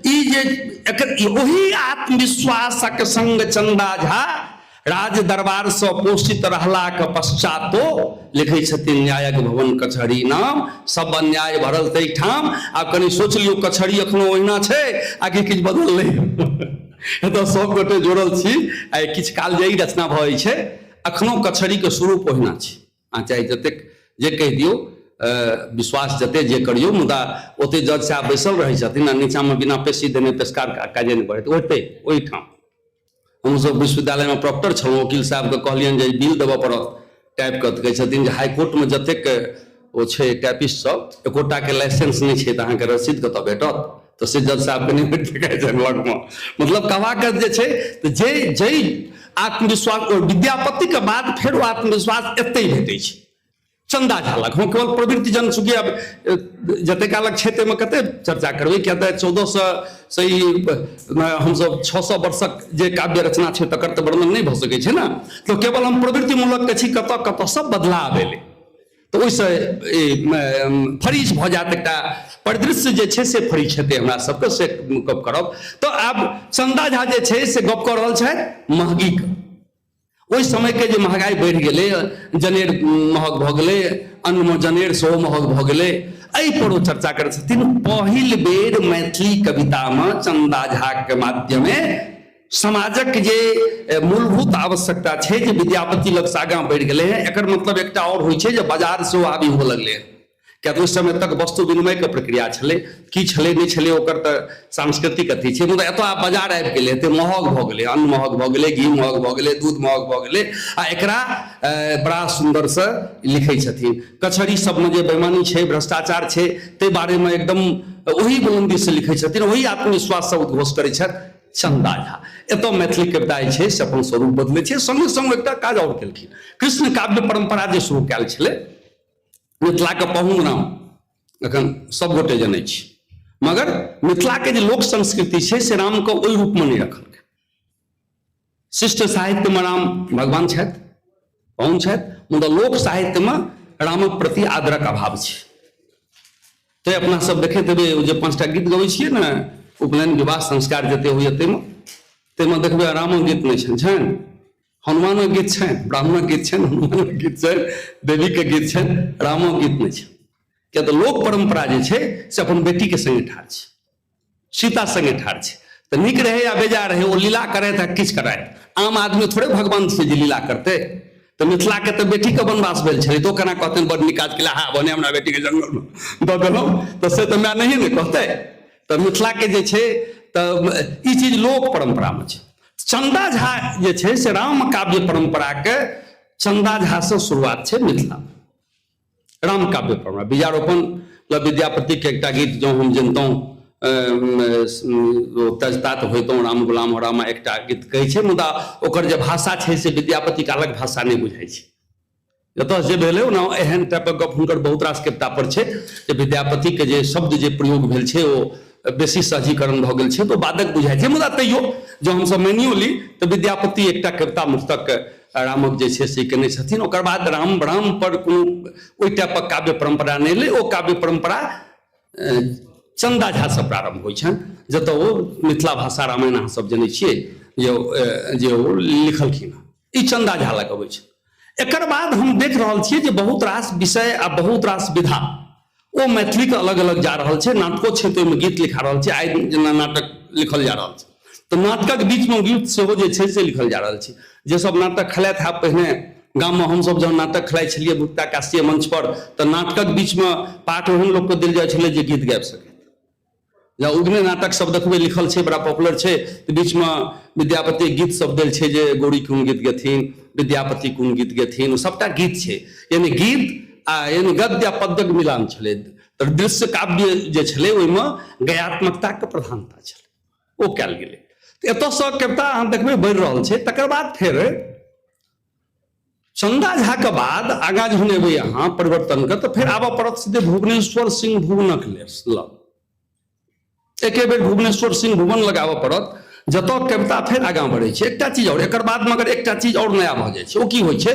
ई जे एकर ओही आत्मविश्वासक संग चंदा झा राज दरबारसँ पोषित रहलाक पश्चातो लिखै छथिन न्यायक भवन कचहरी नाम, सब अन्याय भरल ताहिठाम। आब कनि सोच लियौ, कचहरी एखनो ओहिना छै आ कि किछु बदललै? एतऽ सब गोटे जुड़ल छी आ किछु कालजयी रचना भऽ जाइ छै। एखनो कचहरीके स्वरूप ओहिना छै, अहाँ चाहे जतेक जे कहि दियौ, विश्वास जते जे करियौ, मुदा ओते जज साहब बैसल रहै छथिन आ नीचाँमे बिना पेशी देने पेशकार काजे नहि बढ़ैत ओते। ओहिठाम हमसभ विश्वविद्यालयमे प्रॉक्टर छलहुँ, वकील साहबके कहलियनि जे बिल देबऽ पड़त टाइपके, तऽ कहै छथिन जे हाईकोर्टमे जतेक ओ छै टाइपिस्ट सब एकोटाके लाइसेंस नहि छै, तऽ अहाँके रसीद कतऽ भेटत? तऽ से जज साहबके नहि भेट सकै छनि लगमे। मतलब कहबाक जे छै तऽ जे जाहि आत्मविश्वास विद्यापतिके बाद फेर ओ आत्मविश्वास एतहि भेटै छै चंदा झा लग। हम केवल प्रवृत्ति जन चूँकि आब जते कालक छै ताहिमे कते चर्चा करबै, किया तऽ 1400 से ई हमसभ 600 वर्षक जे काव्य रचना छै तकर तऽ वर्णन नहि भऽ सकै छै ने। तऽ केवल हम प्रवृत्तिमूलक के छी, कतऽ कतऽ सब बदलाव एलै, तऽ ओहिसँ फरीछ भऽ जायत एकटा परिदृश्य जे छै से फरीछ हेतै हमरा सबके, से गप करब। तऽ आब चंदा झा जे छै से गप कऽ रहल छथि महगीके। ओहि समयके जे महगाइ बढ़ि गेलै, जनेर महग भऽ गेलै, अन्नमे जनेर सेहो महग भऽ गेलै, एहिपर ओ चर्चा करै छथिन। पहिल बेर मैथिली कवितामे चन्दा झाके माध्यमे समाजक जे मूलभूत आवश्यकता छै जे विद्यापति लगसँ आगाँ बढ़ि गेलै हँ। एकर मतलब एकटा आओर होइ छै जे बाजार सेहो हावी हुअ लगलै हँ, किया तऽ ओहि समय तक वस्तु विनिमयके प्रक्रिया छलै, की छलै नहि छलै ओकर तऽ सांस्कृतिक अथी छै, मुदा एतऽ आब बाजार आबि गेलै, एते महग भऽ गेलै, अन्न महग भऽ गेलै, घी महग भऽ गेलै, दूध महग भऽ गेलै, आ एकरा बड़ा सुन्दरसँ लिखै छथिन। कचहरी सबमे जे बेमानी छै, भ्रष्टाचार छै, ताहि बारेमे एकदम ओही बुलन्दीसँ लिखै छथिन, ओही आत्मविश्वाससँ उद्घोष करै छथि चन्दा झा। एतऽ मैथिली कविता जे छै से अपन स्वरूप बदलै छै। सङ्गे सङ्ग एकटा काज आओर केलखिन, कृष्ण काव्य परम्परा जे शुरू कयल छलै, मिथिलाके पहुन राम एखन सब गोटे जनै छी, मगर मिथिलाके जे लोक संस्कृति छै से रामके ओहि रूपमे नहि रखलकै। शिष्ट साहित्यमे राम भगवान छथि, पाहुन छथि, मुदा लोक साहित्यमे रामक प्रति आदरक अभाव छै। तैँ अपना सब देखैत हेबै जे 5टा गीत गबै छियै ने, उपनयन विवाह संस्कार जते होइए ताहिमे देखबै रामक गीत नहि छनि छनि। हनुमानक गीत छनि, ब्राह्मणक गीत छनि, हनुमानक गीत छनि, देवीके गीत छनि, रामक गीत नहि छै। किया तऽ लोक परम्परा जे छै से अपन बेटीके संगे ठाढ़ छै, सीता संगे ठाढ़ छै। तऽ नीक रहै या बेजा रहै, ओ लीला करैत आ किछु करैत, आम आदमी थोड़े भगवान छै जे लीला करतै। तऽ मिथिलाके तऽ बेटीके वनवास भेल छलै, तऽ ओ केना कहतनि बड़ नीक काज केला, हा भने हमरा बेटीके जंगलमे दऽ देलहुँ, तऽ से तऽ माय नहिए ने कहतै। तऽ मिथिलाके जे छै तऽ ई चीज लोक परम्परामे छै। चन्दा झा जे छै से राम काव्य परम्पराके चन्दा झासँ शुरुआत छै मिथिलामे। राम काव्य परम्परा बीजारोपण मतलब विद्यापतिके एकटा गीत जँ हम जनितहुँ तजतात होइतहुँ राम गुलाम हो रामा, एकटा गीत कहै छै, मुदा ओकर जे भाषा छै से विद्यापति कालक भाषा नहि बुझाइ छै। जतऽ जे भेलै ओना एहन टाइपक गप हुनकर बहुत रास कविता पर छै जे विद्यापतिके जे शब्द जे प्रयोग भेल छै ओ बेसी सहजीकरण भऽ गेल छै, तऽ ओ बादक बुझाइ छै। मुदा तैयो जँ हमसब मानियो ली तऽ विद्यापति एकटा कविता मुक्तक रामक जे छै से केने छथिन। ओकर बाद राम राम पर कोनो ओहि टाइपक काव्य परम्परा नहि एलै। ओ काव्य परम्परा चन्दा झासँ प्रारम्भ होइ छनि, जतऽ ओ मिथिला भाषा रामायण अहाँ सब जनै छियै जे ओ लिखलखिन हँ। ई चन्दा झा लग अबै छै। एकर बाद हम देख रहल छियै जे बहुत रास विषय आ बहुत रास विधा ओ मैथिलीके अलग अलग जा रहल छै। नाटको छै तऽ ओहिमे गीत लिखा रहल छै। आइ जेना नाटक लिखल जा रहल छै तऽ नाटकक बीचमे गीत सेहो जे छै से लिखल जा रहल छै। जे सब नाटक खेलाइत हैब, पहिने गाममे हमसब जहन नाटक खेलाइ छलियै मुक्ताकाशीय मंच पर, तऽ नाटकक बीचमे पाठ ओहन लोकके देल जाइ छलै जे गीत गाबि सकै। या उगने नाटक सब देखबै लिखल छै, बड़ा पॉपुलर छै, तऽ बीचमे विद्यापति गीत सब देल छै जे गौरी कोन गीत गेथिन, विद्यापति कोन गीत गेथिन, ओ सबटा गीत छै। यानी गीत आ यानी गद्य आ पद्यक मिलान छलै। तऽ दृश्य काव्य जे छलै ओहिमे गयात्मकताके प्रधानता छलै, ओ कयल गेलै। तऽ एतऽसँ कविता अहाँ देखबै बढ़ि रहल छै। तकर बाद फेर चंदा झा के बाद आगाँ जहन एबै अहाँ परिवर्तन के, तऽ फेर आबऽ पड़त सीधे भुवनेश्वर सिंह भुवनक लेल लग। एके बेर भुवनेश्वर सिंह भुवन लग आबऽ पड़त, जतऽ कविता फेर आगाँ बढ़ै छै। एकटा चीज आओर एकर बाद मगर एकटा चीज आओर नया भऽ जाइ छै। ओ की होइ छै,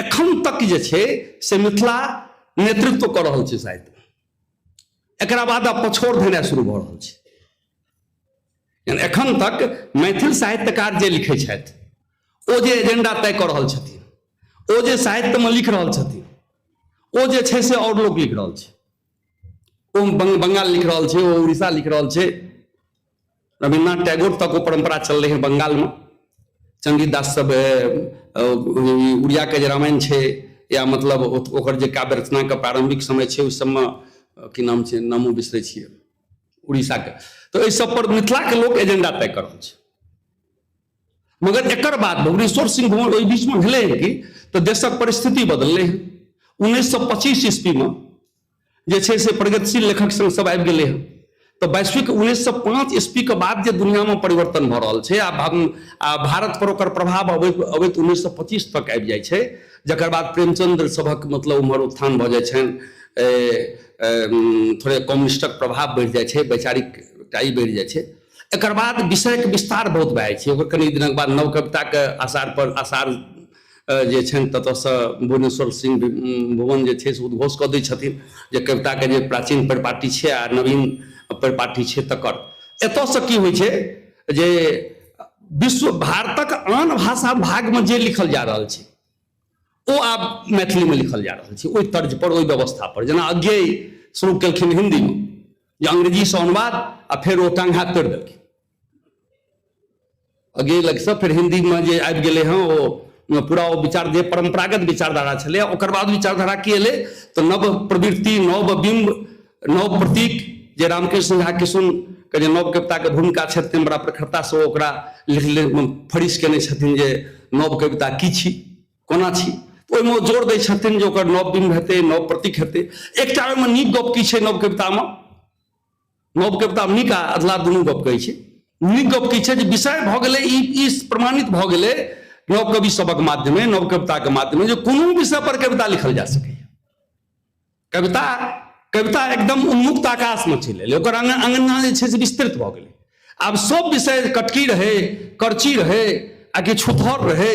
एखन तक जे छै से मिथिला नेतृत्व कऽ रहल छै साहित्य, एकरा बाद आब पछोड़ भेनाइ शुरू भऽ रहल छै। यानी एखन तक मैथिल साहित्यकार जे लिखै छथि, ओ जे एजेंडा तय कऽ रहल छथिन, ओ जे साहित्यमे लिख रहल छथिन, ओ जे छै से आओर लोक लिख रहल छै। ओ बंगाल लिख रहल छै, ओ उड़ीसा लिख रहल छै। रविन्द्रनाथ टैगोर तक ओ परम्परा चललै हँ बंगालमे। चंडीदास सब उड़ियाके जे रामायण छै या मतलब ओकर जे काव्य रचनाके प्रारंभिक समय छै ओहि सबमे की नाम छै, नामो बिसरै छियै उड़ीसाके, तऽ एहि सब पर मिथिलाके लोक एजेंडा तय कऽ रहल छै। मगर एकर बाद भुवनेश्वर सिंह भुवन ओहि बीचमे भेलै हँ कि तऽ देशक परिस्थिति बदललै हँ। 1925 ईस्वीमे जे छै से प्रगतिशील लेखक संघ सब आबि गेलै हँ। तऽ वैश्विक 1905 ईस्वीके बाद जे दुनियामे परिवर्तन भऽ रहल छै आ भारत पर ओकर प्रभाव अबैत अबैत 1925 तक आबि जाइ छै, जकर बाद प्रेमचंद्र सभक मतलब उम्हर उत्थान भऽ जाइ छनि, थोड़े कम्युनिस्टक प्रभाव बढ़ि जाइ छै, वैचारिक एकटा ई बढ़ि जाइ छै। एकर बाद विषयके विस्तार बहुत भए जाइ छै। ओकर कनि दिनक बाद नव कविताके आसार पर आसार जे छनि ततऽसँ भुवनेश्वर सिंह भुवन जे छै से उद्घोष कऽ दै छथिन जे कविताके जे प्राचीन परिपाटी छै आ नवीन परिपाटी छै तकर। एतऽसँ की होइ छै जे विश्व भारतक आन भाषा भागमे जे लिखल जा रहल छै ओ आब मैथिलीमे लिखल जा रहल छै ओहि तर्ज पर, ओहि व्यवस्था पर। जेना अज्ञेय शुरू केलखिन हिन्दीमे जे अंग्रेजीसँ अनुवाद आ फेर ओ टांग हाथ तोड़ि देलखिन अज्ञेय लगसँ, फेर हिन्दीमे जे आबि गेलै हँ ओ पूरा ओ विचार जे परम्परागत विचारधारा छलै, ओकर बाद विचारधारा की एलै तऽ नव प्रवृत्ति, नव बिम्ब, नव प्रतीक, जे रामकृष्ण झा किशुन के जे नव कविताके भूमिका छथि ताहिमे बड़ा प्रखरतासँ ओकरा लिख फरिस केने छथिन जे नव कविता की छी, कोना छी। ओहिमे ओ जोर दै छथिन जे ओकर नव बिम्ब हेतै, नव प्रतीक हेतै। एकटा ओहिमे नीक गप की छै नव कवितामे, नव कवितामे नीक आ अधला दुनू गप कहै छै। नीक गप की छै जे विषय भऽ गेलै ई प्रमाणित भऽ गेलै नव कवि सभक माध्यमे, नव कविताके माध्यमे जे कोनो विषय पर कविता लिखल जा सकैए। कविता कविता एकदम उन्मुक्त आकाशमे चलि एलै, ओकर अंगना जे छै से विस्तृत भऽ गेलै। आब सब विषय कटकी रहै, करची रहै आ कि छुतहर रहै,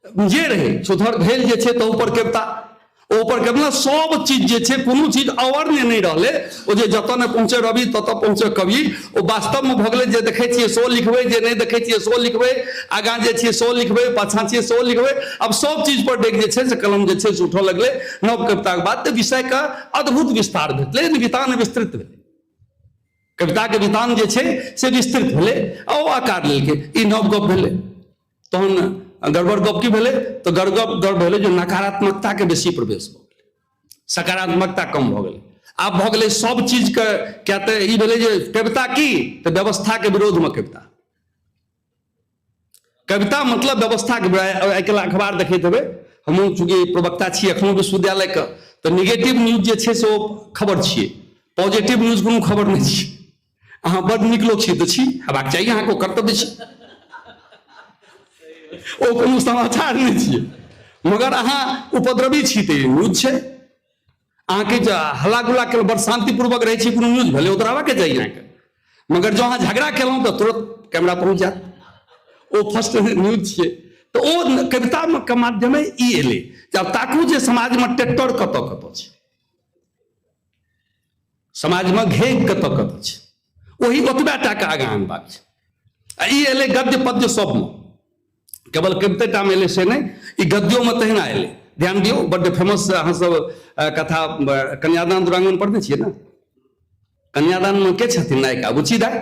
जे रहै छुतहर भेल जे छै तऽ ऊपर कविता, ओपर केतना सब चीज जे छै कोनो चीज अवर्ण्य नहि रहलै। ओ जे जतऽ नहि पहुँचे रवि ततऽ पहुँचे कबीर, ओ वास्तवमे भऽ गेलै। जे देखै छियै सो लिखबै, जे नहि देखै छियै सो लिखबै, आगाँ जे छियै सो लिखबै, पाछाँ छियै सो लिखबै। आब सब चीज पर डेग जे छै से कलम जे छै से उठऽ लगलै। नव कविताके बाद तऽ विषयके अद्भुत विस्तार भेटलै, वितान विस्तृत भेलै, कविताके वितान जे छै से विस्तृत भेलै आ ओ आकार लेलकै। ई नव गप भेलै। तहन गड़बड़ गप की भेलै? तऽ गड़बड़ गप भेलै जे नकारात्मकताके बेसी प्रवेश भऽ गेलै, सकारात्मकता कम भऽ गेलै। आब भऽ गेलै सब चीजके, किया तऽ ई भेलै जे कविता की तऽ व्यवस्थाके विरोधमे कविता। कविता मतलब व्यवस्थाके। आइ काल्हि अखबार देखैत हेबै, हमहूँ चूँकि प्रवक्ता छी एखनो विश्वविद्यालयके, तऽ निगेटिव न्यूज जे छै से ओ खबर छियै, पॉजिटिव न्यूज कोनो खबर नहि छियै। अहाँ बड नीक लोक छी तऽ छी, हेबाक चाही, अहाँके ओ कर्तव्य छी, ओ कोनो समाचार नहि छियै। मगर अहाँ उपद्रवी छी तऽ न्यूज छै। अहाँके जे हल्ला गुल्ला केलहुँ, बड़ शान्तिपूर्वक रहै छी, कोनो न्यूज भेलै? ओ तऽ रहबाके चाही अहाँके। मगर जँ अहाँ झगड़ा केलहुँ तऽ तुरंत कैमरा पहुँच जायत, ओ फर्स्ट न्यूज छियै। तऽ ओ कवितामे के माध्यमे ई एलै जे आब ताकू जे समाजमे ट्रैक्टर कतऽ कतऽ छै, समाजमे घेघ कतऽ कतऽ छै, ओही ओतबे टाके आगाँ अनबाक छै। आ ई एलै गद्य पद्य सबमे, केवल कविते टा मे एलै से नहि, ई गद्योमे तहिना एलै। ध्यान दियौ, बड्ड फेमस अहाँ सब कथा कन्यादान दुरांगमन पढ़ने छियै ने? कन्यादानमे के छथिन नायिका? बुच्ची दाइ।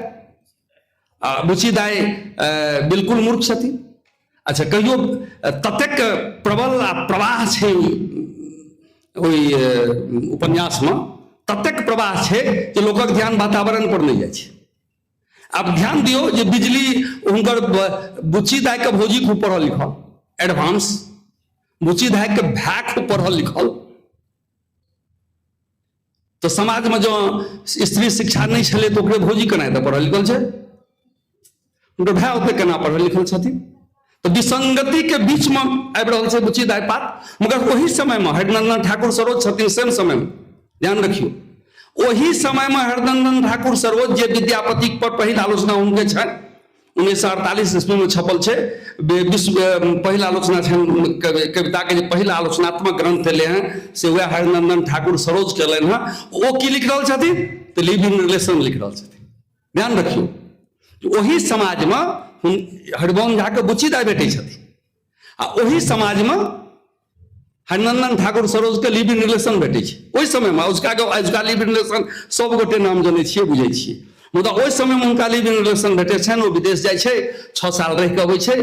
आ बुच्ची दाइ बिल्कुल मूर्ख छथिन। अच्छा, कहियो ततेक प्रबल आ प्रवाह छै ओहि उपन्यासमे, ततेक प्रवाह छै जे लोकक ध्यान वातावरण पर नहि जाइ छै। आब ध्यान दियौ जे बिजली हुनकर बुच्ची दाइके भौजी खूब पढ़ल लिखल एडवांस, बुच्ची दाइके भाय खूब पढ़ल लिखल। तऽ समाजमे जँ स्त्री शिक्षा नहि छलै तऽ ओकरे भौजी केना एतऽ पढ़ल लिखल छै, हुनकर भाय ओते केना पढ़ल लिखल छथिन? तऽ विसंगतिके बीचमे आबि रहल छै बुच्ची दाइ पात। मगर ओहि समयमे हरिनंदन ठाकुर सरोज छथिन सेम समयमे, ध्यान रखियौ, ओहि समयमे हरिनंदन ठाकुर सरोज जे विद्यापति पर पहिल आलोचना हुनके छनि, 1948 ईस्वीमे छपल छै विश्व पहिल आलोचना छनि, कविताके जे पहिल आलोचनात्मक ग्रंथ एलै हँ से वएह हरिनंदन ठाकुर सरोज केलनि हँ। ओ की लिख रहल छथिन? तऽ लिव इन रिलेशन लिख रहल छथिन। ध्यान रखियौ, ओहि समाजमे हरिवंश झाके बुच्ची दाइ भेटै छथिन आ ओहि समाजमे हरिनंदन ठाकुर सरोजके लिव इन रिलेशन भेटै छै। ओहि समयमे अजुका अजुका लिव इन रिलेशन सब गोटे नाम जनै छियै, बुझै छियै, मुदा ओहि समयमे हुनका लिव इन रिलेशन भेटै छनि। ओ विदेश जाइ छै, 6 साल रहि कऽ अबै छै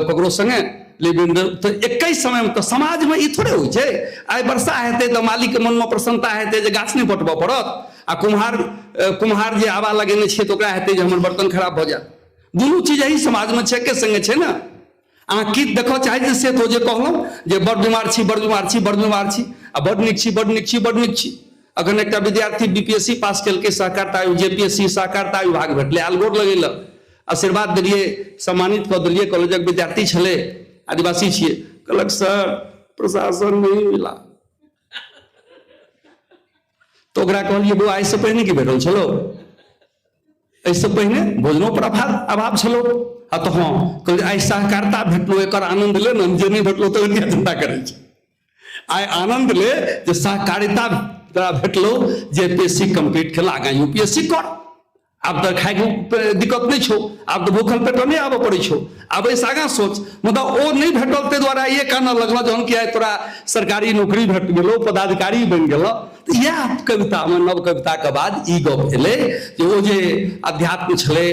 ककरो सङ्गे लिव इन। तऽ एकै समयमे तऽ समाजमे ई थोड़े होइ छै। आइ वर्षा हेतै तऽ मालिकके मनमे प्रसन्नता हेतै जे गाछ नहि पटबऽ पड़त, आ कुम्हार कुम्हार जे आबा लगेने छियै तऽ ओकरा हेतै जे हमर बर्तन खराब भऽ जायत। दुनू चीज एहि समाजमे छै, एके सङ्गे छै ने। अहाँ की देखऽ चाहै छी से तो जे कहलहुँ जे बड़ बीमार छी, बड़ बीमार छी, बड़ बीमार छी, आ बड़ नीक छी, बड़ नीक छी, बड़ नीक छी। अखन एकटा विद्यार्थी बी पी एस सी पास केलकै, सहकारिता जे पी एस सी सहकारिता विभाग भेटलै, आयल गोर लगेलक, आशीर्वाद देलियै, सम्मानित कऽ देलियै। कॉलेजक विद्यार्थी छलै, आदिवासी छियै। कहलक सर प्रशासन नहीं मिला। तऽ ओकरा कहलियै बौआ एहिसँ पहिने की भेटल छलौ? एहिसँ पहिने भोजनो पर अभाव अभाव छलौ। आ तऽ हँ, कहलियै आइ सहकारिता भेटलो, एकर आनंद ले ने, जे नहि भेटलो तऽ किया चिन्ता करै छै, आइ आनंद ले जे सहकारिता तोरा भेटलो, J P S C complete केला, आगाँ यू पी एस सी कर। आब तऽ खायके दिक्कत नहि छौ, आब तऽ भूखल पेट नहि आबऽ पड़ै छौ, आब एहिसँ आगाँ सोच। मुदा ओ नहि भेटल ताहि दुआरे आइए कानऽ लगल, जहन कि आइ तोरा सरकारी नौकरी भेट गेलौ, पदाधिकारी बनि गेलौ। तऽ इएह कवितामे नव कविताके बाद ई गप एलै जे ओ जे अध्यात्म छलै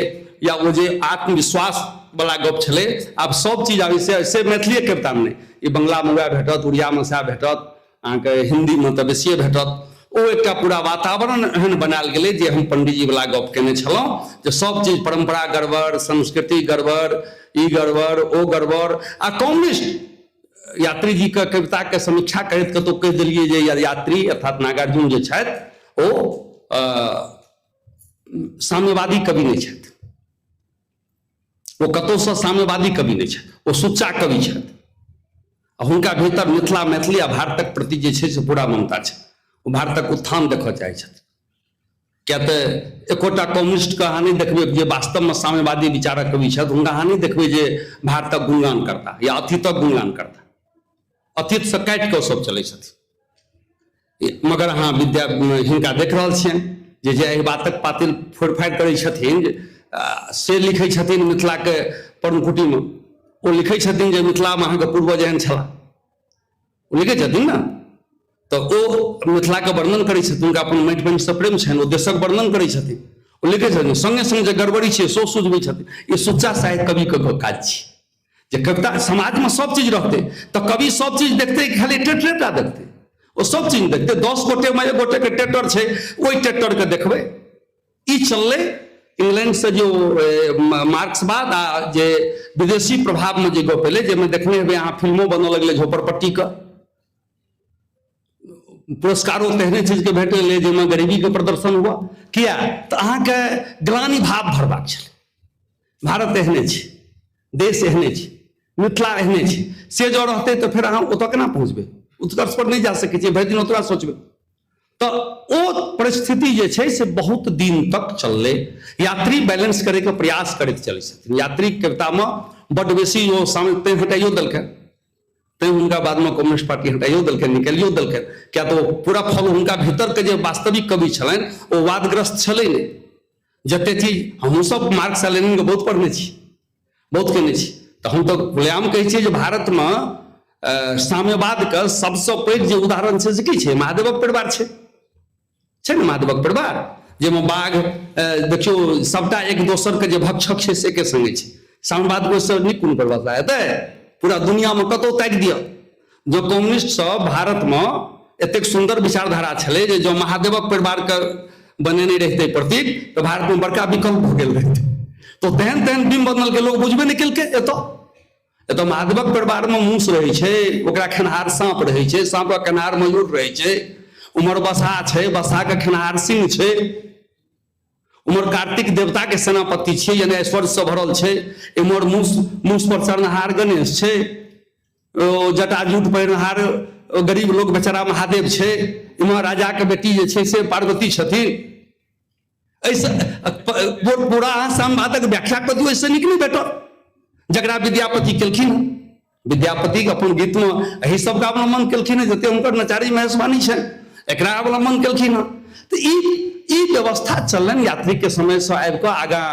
या ओ जे आत्मविश्वास वाला गप छलै, आब सब चीज आब से से मैथिलीए कवितामे नहि, ई बंगलामे वएह भेटत, उड़ियामे सएह भेटत, अहाँके हिन्दीमे तऽ बेसिए भेटत। ओ एकटा पूरा वातावरण एहन बनायल गेलै जे हम पंडीजी वला गप केने छलहुँ जे सब चीज परम्परा गड़बड़, संस्कृति गड़बड़, ई गड़बड़, ओ गड़बड़। आ कम्युनिस्ट यात्री जीके कविताके समीक्षा करैत कतहु कहि देलियै जे यात्री अर्थात नागार्जुन जे छथि ओ साम्यवादी कवि नहि छथि, ओ कतहुसँ साम्यवादी कवि नहि छथि, ओ सुच्चा कवि छथि। आ हुनका भीतर मिथिला, मैथिली आ भारतक प्रति जे छै से पूरा ममता छै, ओ भारतक उत्थान देखऽ चाहै छथि। किया तऽ एकोटा कम्युनिस्टके अहाँ नहि देखबै जे वास्तवमे साम्यवादी विचारक कवि छथि, हुनका अहाँ नहि देखबै जे भारतक गुणगान करता या अतीतक गुणगान करता, अतीतसँ काटि कऽ ओ सब चलै छथिन। मगर अहाँ विद्या हिनका देख रहल छियनि जे जे एहि बातक पातिल फोड़ि फाड़ि करै छथिन जे से लिखै छथिन मिथिलाके पर्णकुटीमे, ओ लिखै छथिन जे मिथिलामे अहाँके पूर्वज एहन छलाह, ओ लिखै छथिन ने। तऽ ओ मिथिलाके वर्णन करै छथिन, हुनका अपन माटि पानिसँ प्रेम छनि, ओ देशक वर्णन करै छथिन, ओ लिखै छथिन, सङ्गे सङ्ग जे गड़बड़ी छै सेहो सुझबै छथिन। ई सुच्चा साहित्य कविके काज छै जे कविता समाजमे सब चीज रहतै तऽ कवि सब चीज देखतै, खाली टेटरेटा देखतै, ओ सब चीज देखतै। 10 गोटेमे 1 गोटेके टेटर छै, ओहि टेटरके देखबै। ई चललै इंग्लैंडसँ जे मार्क्सवाद आ जे विदेशी प्रभावमे जे गप एलै, जाहिमे देखने हेबै अहाँ फिल्मो बनऽ लगलै झोपड़पट्टीके, पुरस्कारो तेहने चीजके भेटलै जाहिमे गरीबीके प्रदर्शन हुआ। किया तऽ अहाँके ग्लानि भाव भरबाक छलै। भारत एहने छै, देश एहने छै, मिथिला एहने छै, से जँ रहतै तऽ फेर अहाँ ओतऽ केना पहुँचबै? उत्कर्ष पर नहि जा सकै छियै, भरि दिन ओतबा सोचबै। तऽ ओ परिस्थिति जे छै से बहुत दिन तक चललै। यात्री बैलेंस करैके प्रयास करैत चलै छथिन। यात्री कवितामे बड्ड बेसी ओ सामने तैं हटाइयो देलकनि, तैं हुनका बादमे कम्युनिस्ट पार्टी हटाइयो देलकनि, निकालियो देलकनि, किया तऽ ओ पूरा फल हुनका भीतरके जे वास्तविक कवि छलनि ओ वादग्रस्त छलै नहि। जते चीज हमहूँसभ मार्क्स आ लेनिनके बहुत पढ़ने छी, बहुत केने छी, तऽ हम तऽ खुलेआम कहै छियै जे भारतमे साम्यवादके सबसँ पैघ जे उदाहरण छै से की छै? महादेवक परिवार छै, छै ने महादेवक परिवार, जाहिमे बाघ देखियौ सबटा एक दोसरके जे भक्षक छै से एके सङ्गे छै। साम्यवादके ओहिसँ नीक कोनो परिभाषा हेतै? पूरा दुनिआमे कतहु ताकि दिअ, जँ कम्युनिस्ट सब भारतमे एतेक सुन्दर विचारधारा छलै जे जँ महादेवक परिवारके बनेने रहितै प्रतीक तऽ भारतमे बड़का विकल्प भऽ गेल रहितै। तऽ तेहन तेहन बिम्ब बनलकै, लोक बुझबे नहि केलकै। एतऽ एतऽ महादेवक परिवारमे मूस रहै छै, ओकरा खेनहार साँप रहै छै, साँपक खेनहार मयूर रहै छै, उम्हर बसहा छै, बसहाके खेनहार सिंह छै, उम्हर कार्तिक देवताके सेनापति छै, यानी ऐश्वर्यसँ भरल छै, एम्हर मूस मूस पर चढ़नहार गणेश छै, ओ जटाजूट पहिरनहार गरीब लोक बेचारा महादेव छै, एम्हर राजाके बेटी जे छै से पार्वती छथिन। एहिसँ पूरा अहाँ संवादक व्याख्या कऽ दियौ, एहिसँ नीक नहि भेटत जकरा विद्यापति केलखिन। विद्यापति अपन गीतमे एहि सबके अवलंबन केलखिन हँ, जते हुनकर नचारी महेशवाणी छनि एकरा अवलंबन केलखिन हँ। तऽ ई व्यवस्था चललनि यात्रीके समयसँ आबि कऽ आगाँ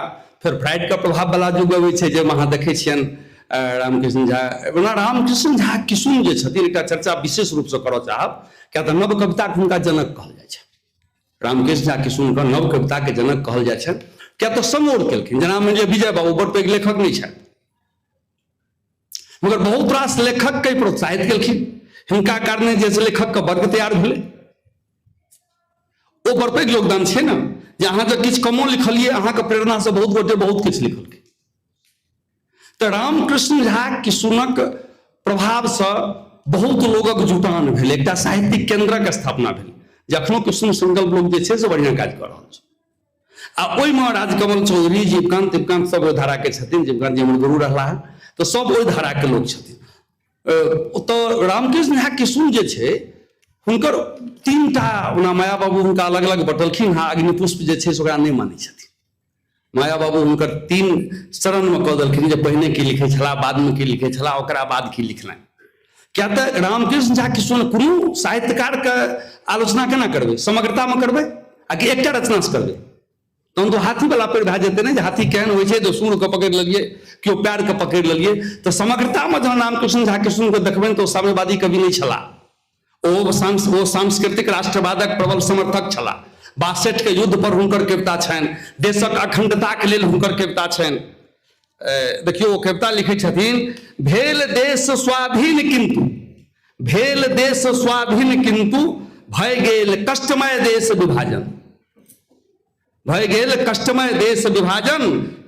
फेर फ्राइडके प्रभाववला युग अबै छै, जाहिमे अहाँ देखै छियनि रामकृष्ण झा। ओना रामकृष्ण झा किशुन जे छथिन, एकटा चर्चा विशेष रूपसँ करऽ चाहब, किया तऽ नव कविताके हुनका जनक कहल जाइ छै। रामकृष्ण झा किशुनके नव कविताके जनक कहल जाइ छनि, किया तऽ समोर केलखिन। जेना मानि लिअ विजय बाबू बड़ पैघ लेखक नहि छथि, मगर बहुत रास लेखकके प्रोत्साहित केलखिन। हिनका कारणे जे लेखकके वर्ग तैयार भेलै, ओ बड़ पैघ योगदान छै ने, जे अहाँ जब किछु कमो लिखलियै, अहाँके प्रेरणासँ बहुत गोटे बहुत किछु लिखलकै। तऽ रामकृष्ण झा किशुनक प्रभावसँ बहुत लोगक जुटान भेल, एकटा साहित्यिक केंद्रक स्थापना भेल। जखनो किशुन संकल्प लोक जे छै से बढ़िआँ काज कऽ रहल छै। आ ओहिमे राजकमल चौधरी, जीवकांत तिवकांत सब ओहि धाराके छथिन। जीवकांत जी हमर गुरु रहला हँ, तऽ सब ओहि धाराके लोक छथिन। ओतऽ रामकृष्ण झा किशुन जे छै हुनकर 3टा, ओना माया बाबू हुनका अलग अलग बटलखिन हँ, अग्निपुष्प जे छै से ओकरा नहि मानै छथिन। माया बाबू हुनकर 3 चरणमे कऽ देलखिन जे पहिने की लिखै छलाह, बादमे की लिखै छलाह, ओकरा बाद की लिखलनि। किया तऽ रामकृष्ण झा किशुन कोनो साहित्यकारके आलोचना केना करबै? समग्रतामे करबै आ कि एकटा रचनासँ करबै? तहन तऽ हाथीवला पेड़ भए जेतै ने, जे हाथी केहन होइ छै, तऽ सूरके पकड़ि लेलियै, केओ पएरके पकड़ि लेलियै। तऽ समग्रतामे जहन रामकृष्ण झा किशुनके देखबनि तऽ ओ साम्यवादी कवि नहि छलाह, ओ सांस्कृतिक राष्ट्रवादक प्रबल समर्थक छलाह। बासठके युद्ध पर हुनकर कविता छनि, देशक अखंडताके लेल हुनकर कविता छनि। देखियौ ओ कविता लिखै छथिन, भेल देश स्वाधीन किंतु, भेल देश स्वाधीन किंतु भय गेल कष्टमय देश विभाजन, भय गेल कष्टमय देश विभाजन,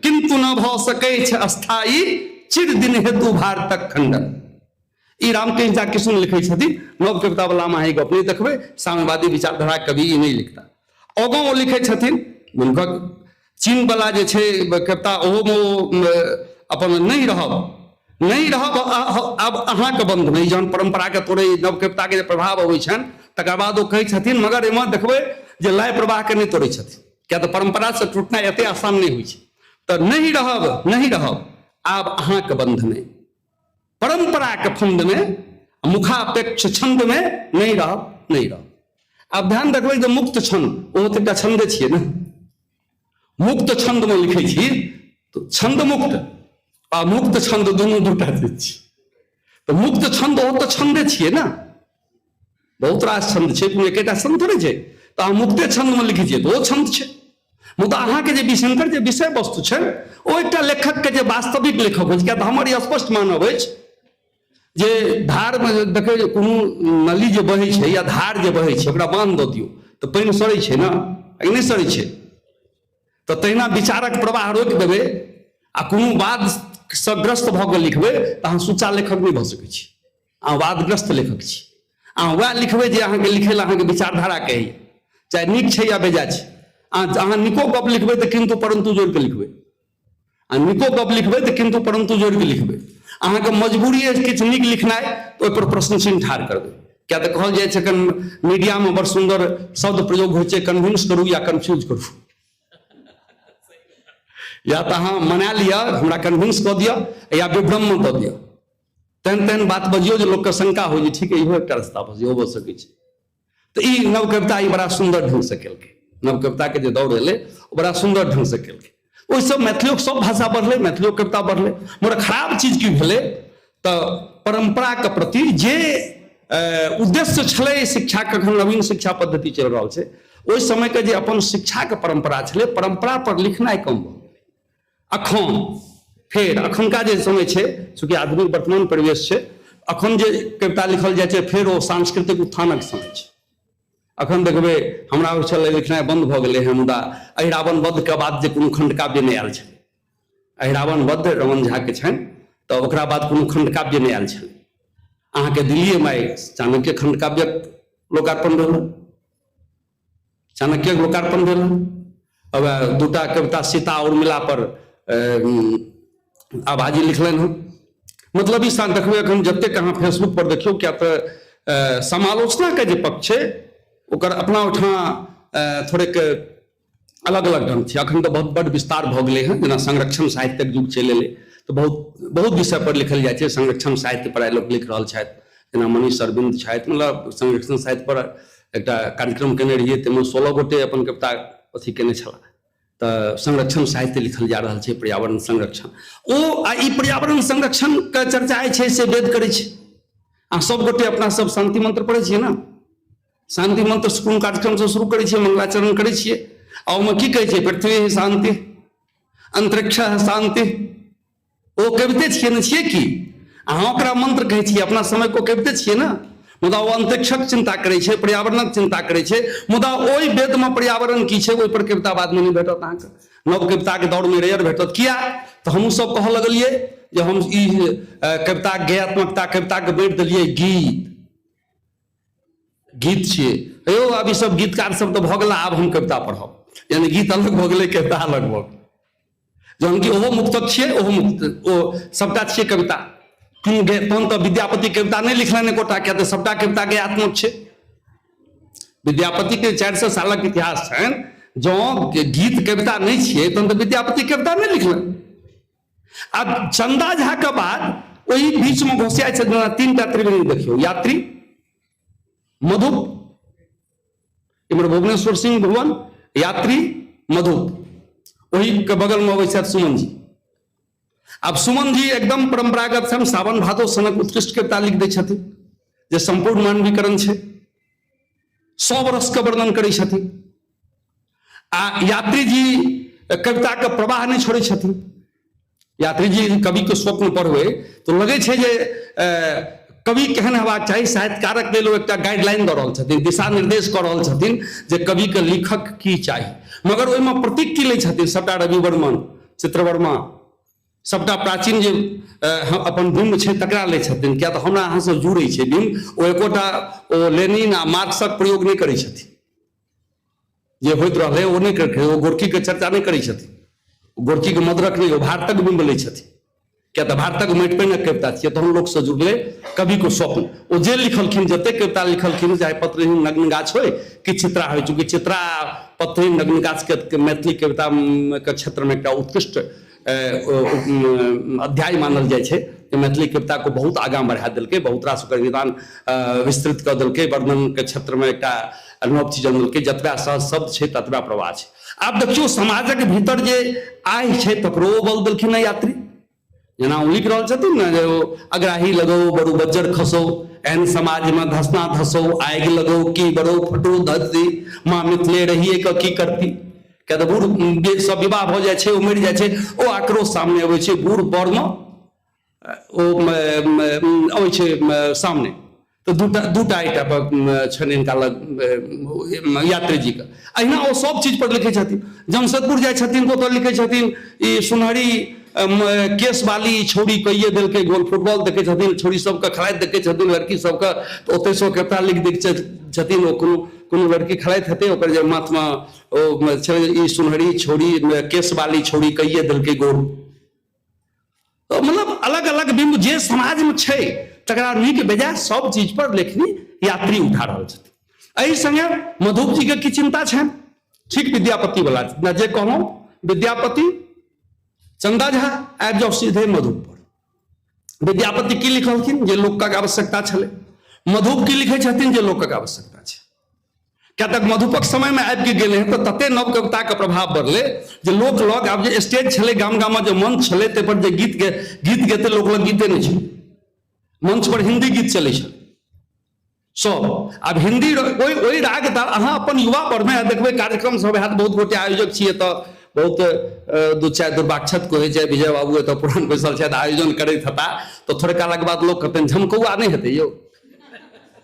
किंतु न भऽ सकैछ अस्थायी चिर दिन हेतु भारतक खंडन। ई रामकृष्ण झा किशुन लिखै छथिन। नव कविता वाला मे अहाँ ई गप नहि देखबै, साम्यवादी विचारधारा कवि ई नहि लिखता। आगाँ ओ लिखै छथिन, हुनकर चीन वाला जे छै कविता, ओहोमे ओ अपन नहि रहब, नहि रहब आब अहाँके बन्ध नहि, जहन परम्पराके तोड़ै नव कविताके जे प्रभाव अबै छनि तकर बाद ओ कहै छथिन, मगर एहिमे देखबै जे लय प्रवाहके नहि तोड़ै छथिन, किया तऽ परम्परासँ टूटनाइ एते आसान नहि होइ छै। तऽ नहि रहब, नहि रहब आब अहाँके बन्ध नहि, परम्पराके फंदमे मुखापेक्ष छन्दमे नहि रहब, नहि रहब। आब ध्यान देखबै जे मुक्त छंद ओहो तऽ एकटा छंदे छियै ने। मुक्त छंदमे लिखै छी तऽ छंद मुक्त आ मुक्त छंद दुनू दूटा चीज छी। तऽ मुक्त छंद ओहो तऽ छंदे छियै ने, बहुत रास छंद छै, कोनो एकेटा छंद थोड़े छै। तऽ अहाँ मुक्ते छंदमे लिखै छियै तऽ ओ छंद छै। मुदा अहाँके जे विषय जे विषय वस्तु छै ओ एकटा लेखकके जे वास्तविक लेखक होइ छै, किया तऽ हमर ई स्पष्ट मानब अछि जे धारमे जे देखै जे कोनो नली जे बहै छै या धार जे बहै छै ओकरा बान्ह दऽ दियौ तऽ पानि सड़ै छै ने, नहि सड़ै छै? तऽ तहिना विचारक प्रवाह रोकि देबै आ कोनो वादसँ ग्रस्त भऽ कऽ लिखबै तऽ अहाँ सुच्चा लेखक नहि भऽ सकै छी, अहाँ वादग्रस्त लेखक छी। अहाँ वएह लिखबै जे अहाँके लिखै लए अहाँके विचारधारा कहैए, चाहे नीक छै या बेजाय छै। अहाँ नीको गप लिखबै तऽ किन्तु परन्तु जोड़ि कऽ लिखबै, आ नीको गप लिखबै तऽ किन्तु परन्तु जोड़ि कऽ लिखबै। अहाँके मजबूरी अछि किछु नीक लिखनाइ तऽ ओहिपर प्रश्न चिन्ह ठाढ़ करबै, किया तऽ कहल जाइ छै एखन मीडियामे बड़ सुन्दर शब्द प्रयोग होइ छै, कन्विंस करू या कन्फ्यूज करू। या तऽ अहाँ मना लिअ, हमरा कन्विंस कऽ दिअ, या विभ्रममे दऽ दिअ, तेहन तेहन बात बजियौ जे लोकके शंका हो जे ठीक इहो एकटा रस्ता भऽ इहो भऽ सकै छै। तऽ ई नव कविता ई बड़ा सुन्दर ढङ्गसँ केलकै। नव कविताके जे दौड़ एलै ओ बड़ा सुन्दर ढङ्गसँ केलकै। ओहिसँ मैथिलियोके सब भाषा बढ़लै, मैथिलियो कविता बढ़लै। मगर खराब चीज की भेलै तऽ परम्पराके प्रति जे उद्देश्य छलै शिक्षाके, एखन नवीन शिक्षा पद्धति चलि रहल छै, ओहि समयके जे अपन शिक्षाके परम्परा छलै, परम्परा पर लिखनाइ कम भऽ गेलै। अखन फेर अखनका जे समय छै, चूँकि आधुनिक वर्तमान परिवेश छै, अखन जे कविता लिखल जाइ छै फेर ओ सांस्कृतिक उत्थानक समय छै। अखन देखबै हमरा होइ छलै लिखनाइ बन्द भऽ गेलै हँ, मुदा अहिरावण वधके बाद जे कोनो खण्डकाव्य नहि आयल छलै, अहिरावण वध रमण झाके छनि, तऽ ओकरा बाद कोनो खण्डकाव्य नहि आयल छलै। अहाँके दिल्लीएमे आइ चाणक्य खण्डकाव्यक लोकार्पण भेल, चाणक्यक लोकार्पण भेल। अब दूटा कविता सीता उर्मिला पर आभाजी लिखलनि हँ। मतलब ई साल देखबै एखन जतेक अहाँ फेसबुक पर देखियौ, किया तऽ समालोचनाके जे पक्ष छै ओकर अपना ओहिठाम थोड़ेक अलग अलग ढंग छै। अखन तऽ बहुत बड्ड विस्तार भऽ गेलै हँ, जेना संरक्षण साहित्यक युग चलि एलै तऽ बहुत बहुत विषय पर लिखल जाइ छै। संरक्षण साहित्य पर आइ लोक लिख रहल छथि, जेना मनीष अरविन्द छथि, मतलब संरक्षण साहित्य पर एकटा कार्यक्रम केने रहियै ताहिमे 16 गोटे अपन कविता अथी केने छलाह। तऽ संरक्षण साहित्य लिखल जा रहल छै, पर्यावरण संरक्षण ओ आ ई पर्यावरण संरक्षणके चर्चा जे छै से वेद करै छै। आ सब गोटे अपना सब शान्ति मंत्र पढ़ै छियै ने, शान्ति मंत्र कोन कार्यक्रमसँ शुरू करै छियै, मंगलाचरण करै छियै, आ ओहिमे की कहै छै, पृथ्वी शान्ति, अंतरिक्ष शान्ति। ओ कविते छियै ने, छियै की? अहाँ ओकरा मंत्र कहै छियै, अपना समयके ओ कविते छियै ने। मुदा ओ अंतरिक्षक चिन्ता करै छै, पर्यावरणक चिन्ता करै छै, मुदा ओहि वेदमे पर्यावरण की छै ओहिपर कविता बादमे नहि भेटत अहाँके। नव कविताके दौड़मे रेयर भेटत। किया तऽ हमहूँ सब कहऽ लगलियै जे हम ई कविता गेयात्मकता कविताके बाँटि देलियै गीत गीत छियै यौ, आब ई सब गीतकार सब तऽ भऽ गेला, आब हम कविता पढ़ब, यानी गीत अलग भऽ गेलै, कविता अलग भऽ गेलै। जहन कि ओहो मुक्तक छियै, ओहो मुक्त, ओ सबटा छियै कविता। कोनो तहन तऽ विद्यापति कविता नहि लिखलनि एकोटा, किया तऽ सबटा कविता गेयात्मक छै। विद्यापति के 400 सालक इतिहास छनि, जँ गीत कविता नहि छियै तहन तऽ विद्यापति कविता नहि लिखलनि। आब चंदा झा के बाद ओहि बीच में घोसिया छै, जेना 3टा त्रिवेणी देखियौ, यात्री, मधुप, इम्हर भुवनेश्वर सिंह भुवन, यात्री, मधुप, ओहि के बगल में अबै छथि सुमन जी। आब सुमन जी एकदम परंपरागत छनि, सावन भादो सनक उत्कृष्ट कविता लिख दै छथिन जे सम्पूर्ण मानवीकरण छै, सब रस के वर्णन करै छथिन। आ यात्री जी कविता के प्रवाह नहि छोड़ै छथिन। यात्री जी कवि के स्वप्न पढ़बै तऽ लगै छै जे कवि केहन हेबाक चाही, साहित्यकारक लेल ओ एकटा गाइडलाइन दऽ रहल छथिन, दिशा निर्देश कऽ रहल छथिन जे कवि के लेखक की चाही। मगर ओहिमे प्रतीक की लै छथिन, सबटा रवि वर्मन, चित्रवर्मा, सबटा प्राचीन जे अपन बिम्ब छै तकरा लै छथिन, किया तऽ हमरा अहाँसँ जुड़ै छै बिम्ब। ओ एकोटा ओ लेनिन आ मार्क्सक प्रयोग नहि करै छथिन, जे होइत रहलै ओ नहि करै, ओ गोरकीके चर्चा नहि करै छथिन, गोरकीके मदरक नहि, ओ भारतक बिम्ब लै छथिन, किया तऽ भारतक माटि पानिक कविता छियै। तहन लोकसँ जुड़लै कविके स्वप्न। ओ जे लिखलखिन, जतेक कविता लिखलखिन, चाहे पत्रहीन नग्न गाछ होइ कि चित्रा होइ, चूँकि चित्रा पत्रहीन नग्न गाछके मैथिली कविता के क्षेत्रमे एकटा उत्कृष्ट अध्याय मानल जाइ छै, जे मैथिली कविता को बहुत आगाँ बढ़ा देलकै, बहुत रास ओकर विधान विस्तृत कऽ देलकै, वर्णनके क्षेत्रमे एकटा नव चीज अनलकै। जतबा सहज शब्द छै ततबा प्रवाह छै। आब देखियौ समाजक भीतर जे आहि छै तकरो ओ बल देलखिन हँ यात्री। जेना ओ लिख रहल छथिन ने जे ओ अगराही लगौ बड़ू बज्जर खसौ, एहन समाजमे धसना धसौ, आगि लगौ की बड़ो फटो धरती, माँ मिथिले रहिए कऽ की करती। किया तऽ बूढ़ सब विवाह भऽ जाइ छै, ओ मरि जाइ छै, ओ आक्रोश सामने अबै छै, बूढ़ बरमे ओ अबै छै सामने। तऽ दूटा दूटा एकटा पर छनि हिनका लग यात्री जीके। अहिना ओ सब चीज पर लिखै छथिन। जमशेदपुर जाइ छथिन तऽ ओतऽ लिखै छथिन ई सुनहरी केशवाली छौड़ी कहिए देलकै गोल। फुटबॉल देखै छथिन, छौड़ी सबके खेलाइत देखै छथिन, लड़की सबके, तऽ ओतहिसँ ओ कविता लिख दै छथिन। ओ कोनो कोनो लड़की खेलाइत हेतै, ओकर जे माथमे ओ छै ई सुनहरी छौड़ी केशवाली छौड़ी कहिए देलकै गोल। तो मतलब अलग अलग बिंब जे समाज में छै तकरा नीक बेजाय सब चीज पर लेखनी यात्री उठा रहल छथिन। एहि संगे मधुप जी के की चिंता छनि, ठीक विद्यापति वाला न जे कहलहुँ विद्यापति चंदा झा आबि जाउ सीधे मधुप पर। विद्यापति की लिखलखिन जे लोकक आवश्यकता छलै, मधुप की लिखै छथिन जे लोकक आवश्यकता छै। किया तक मधुपक समयमे आबि के गेलै हँ तऽ तते नव कविताके प्रभाव बढ़लै जे लोक लग आब जे स्टेज छलै, गाम गाममे जे मंच छलै ताहि पर जे गीत गीत गेतै लोक लग गीते नहि छलै, मंच पर हिंदी गीत चलै छलै सब। आब हिंदी ओहि ओहि राग ताल अहाँ अपन युवा वर्गमे देखबै कार्यक्रम सब हैत, बहुत गोटे आयोजक छियै तऽ बहुत दू चारि दुर्वाक्षत कहै छै, विजय बाबू एतऽ पुरान बैसल छथि, आयोजन करैत हेता तऽ थोड़े कालक बाद लोक कहतनि झमकौआ नहि हेतै यौ,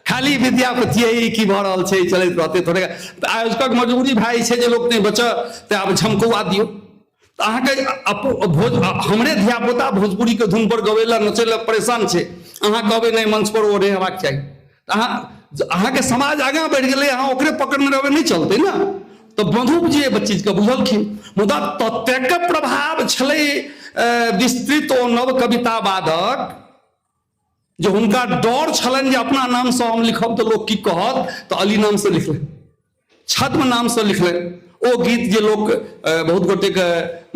खाली विद्यापतिये ई की भऽ रहल छै, चलैत रहतै थोड़े। तऽ आयोजकक मजबूरी भए जाइ छै जे लोक नहि बचऽ तऽ आब झमकौआ दियौ। तऽ अहाँके भोज हमरे धियापुता भोजपुरीके धुन पर गबै लए नचै लए परेशान छै, अहाँ कहबै नहि मंच पर ओ नहि हेबाक चाही। तऽ अहाँ अहाँके समाज आगाँ बढ़ि गेलै, अहाँ ओकरे पकड़ने रहबै नहि चलतै ने। तऽ मधुप जी एहि चीजके बुझलखिन, मुदा ततेक प्रभाव छलै विस्तृत ओ नव कवितावादक जे हुनका डर छलनि जे अपना नामसँ हम लिखब तऽ लोक की कहत, तऽ अली नामसँ लिखलनि, छद्म नामसँ लिखलनि। ओ गीत जे लोक बहुत गोटेके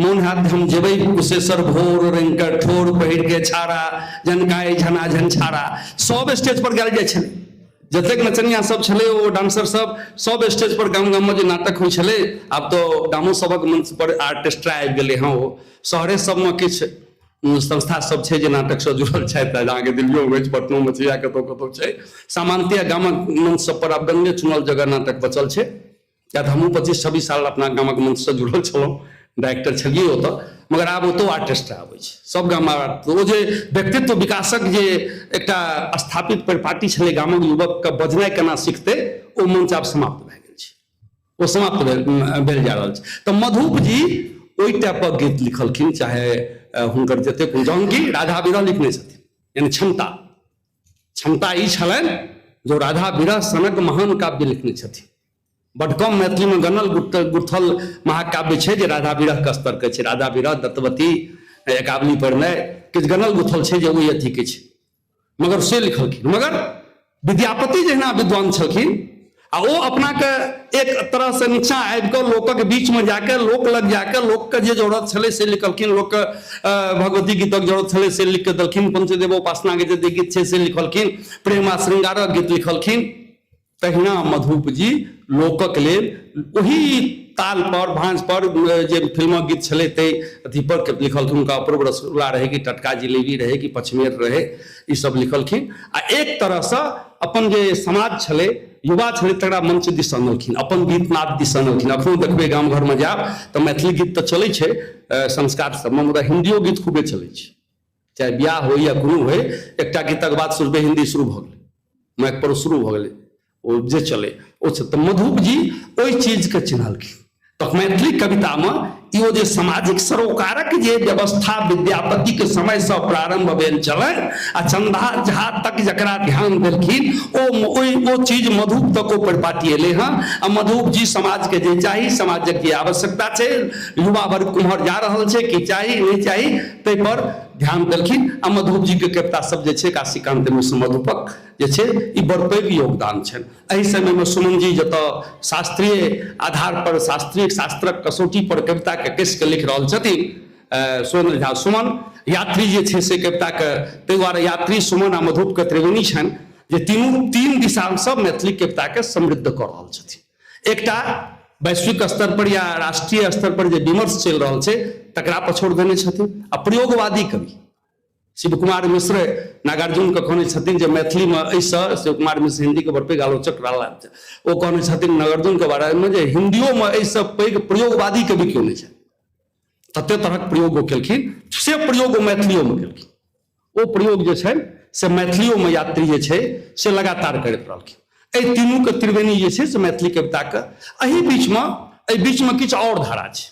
मोन हैत हम जेबै कुशेश्वर भोर रंग के ठोर पहिर के छाड़ा झनकाए झना झन छाड़ा, सब स्टेज पर गायल जाइ छलै। जतेक नचनिया सब छलै ओ डांसर सब सब स्टेज पर गाम गाममे जे नाटक होइ छलै, आब तऽ गामो सभक मंच पर आर्केस्ट्रा आबि गेलै हँ। ओ शहरे सबमे किछु संस्था सब छै जे नाटकसँ जुड़ल छथि, अहाँके दिल्लियोमे अछि, पटनोमे छै या कतहु कतहु छै। सामान्यतया गामक मंच सब पर आब गणने चुनल जगह नाटक बचल छै। किया तऽ हमहूँ 25-26 साल अपना गामक मंचसँ जुड़ल छलहुँ, डायरेक्टर छलियै ओतऽ, मगर आब ओतौ आर्केस्ट्रा आबै छै सब गाममे। ओ जे व्यक्तित्व विकासक जे एकटा स्थापित परिपाटी छलै गामक युवकके बजनाइ केना सिखतै, ओ मंच आब समाप्त भए गेल छै, ओ समाप्त भेल भेल जा रहल छै। तऽ मधुप जी ओहि टाइपक गीत लिखलखिन, चाहे हुनकर जतेक जहन कि राधा विरह लिखने छथिन, यानी क्षमता क्षमता ई छलनि जो राधा विरह सनक महान काव्य लिखने छथिन। बड कम मैथिलीमे गनल गुथल महाकाव्य छै जे राधा विरहके स्तरके छै। राधा विरह, दत्तवती, एकावली परिणय किछु गनल गुथल छै जे ओहि अथीके छै, मगर से लिखलखिन। मगर विद्यापति जहिना विद्वान छलखिन आ ओ अपनाके एक तरहसँ नीचाँ आबि कऽ लोकक बीचमे जाके लोक लग जाके लोकके जे जरूरत छलै से लिखलखिन, लोकके भगवती गीतक जरूरत छलै से लिख कऽ देलखिन, पंचदेव उपासनाके जे गीत छै से लिखलखिन, प्रेम आ श्रृंगारक गीत लिखलखिन। तहिना मधुप जी लोकक लेल ओही ताल पर भाँज पर जे फिल्मक गीत छलै ताहि अथी पर लिखलखिन। हुनका अपूर्व रसगुल्ला रहै कि टटका जिलेबी रहै कि पचमेर रहै, ई सब लिखलखिन। आ एक तरहसँ अपन जे समाज छलै, युवा छलै, तकरा मंच दिस अनलखिन, अपन गीत नाद दिस अनलखिन। अखनो देखबै गाम घरमे जायब तऽ मैथिली गीत तऽ चलै छै संस्कार सबमे, मुदा हिन्दियो गीत खूबे चलै छै। चाहे बियाह होइ या कोनो होइ, एकटा गीतक बाद सुनबै हिन्दी शुरू भऽ गेलै, माइक पर शुरू भऽ गेलै, ओ जे चलै ओ छै। तऽ मधुप जी ओहि चीजके चिन्हलखिन। तऽ मैथिली कवितामे ई ओ जे सामाजिक सरोकारक जे व्यवस्था विद्यापतिके समयसँ प्रारंभ भेल छलै आ चंदा झा तक जकरा ध्यान देलखिन, ओ ओहि ओ चीज मधुप तक ओ परिपाटी एलै हँ। आ मधुप जी समाजके जे चाही, समाजक जे आवश्यकता छै, युवा वर्ग कुम्हर जा रहल छै, की चाही नहि चाही, ताहि पर ध्यान देलखिन। आ मधुप जीके कविता सब जे छै काशीकांत मिश्र मधुपक जे छै ई बड़ पैघ योगदान छनि। एहि समयमे सुमन जी जतऽ शास्त्रीय आधार पर शास्त्रीय शास्त्रक कसौटी पर कविताके कसि कऽ लिख रहल छथिन, सुरेंद्र झा सुमन। यात्री जे छै से कविताके, ताहि दुआरे यात्री, सुमन आ मधुपके त्रिवेणी छनि जे तीनू तीन दिशासँ मैथिली कविताके समृद्ध कऽ रहल छथिन। एकटा वैश्विक स्तर पर या राष्ट्रीय स्तर पर जे विमर्श चलि रहल छै तकरा पछोड़ देने छथिन। आ प्रयोगवादी कवि शिव कुमार मिश्र नागार्जुनके कहने छथिन जे मैथिलीमे एहिसँ, शिव कुमार मिश्र हिन्दीके बड़ पैघ आलोचक रहला, ओ कहने छथिन नागार्जुनके बारेमे जे हिन्दियोमे एहिसँ पैघ प्रयोगवादी कवि केओ नहि छथि। तते तरहक प्रयोग ओ केलखिन, से प्रयोग ओ मैथिलियोमे केलखिन। ओ प्रयोग जे छै से मैथिलियोमे यात्री जे छै से लगातार करैत रहलखिन। एहि तीनूके त्रिवेणी जे छै से मैथिली कविताके। एहि बीचमे किछु आओर धारा छै,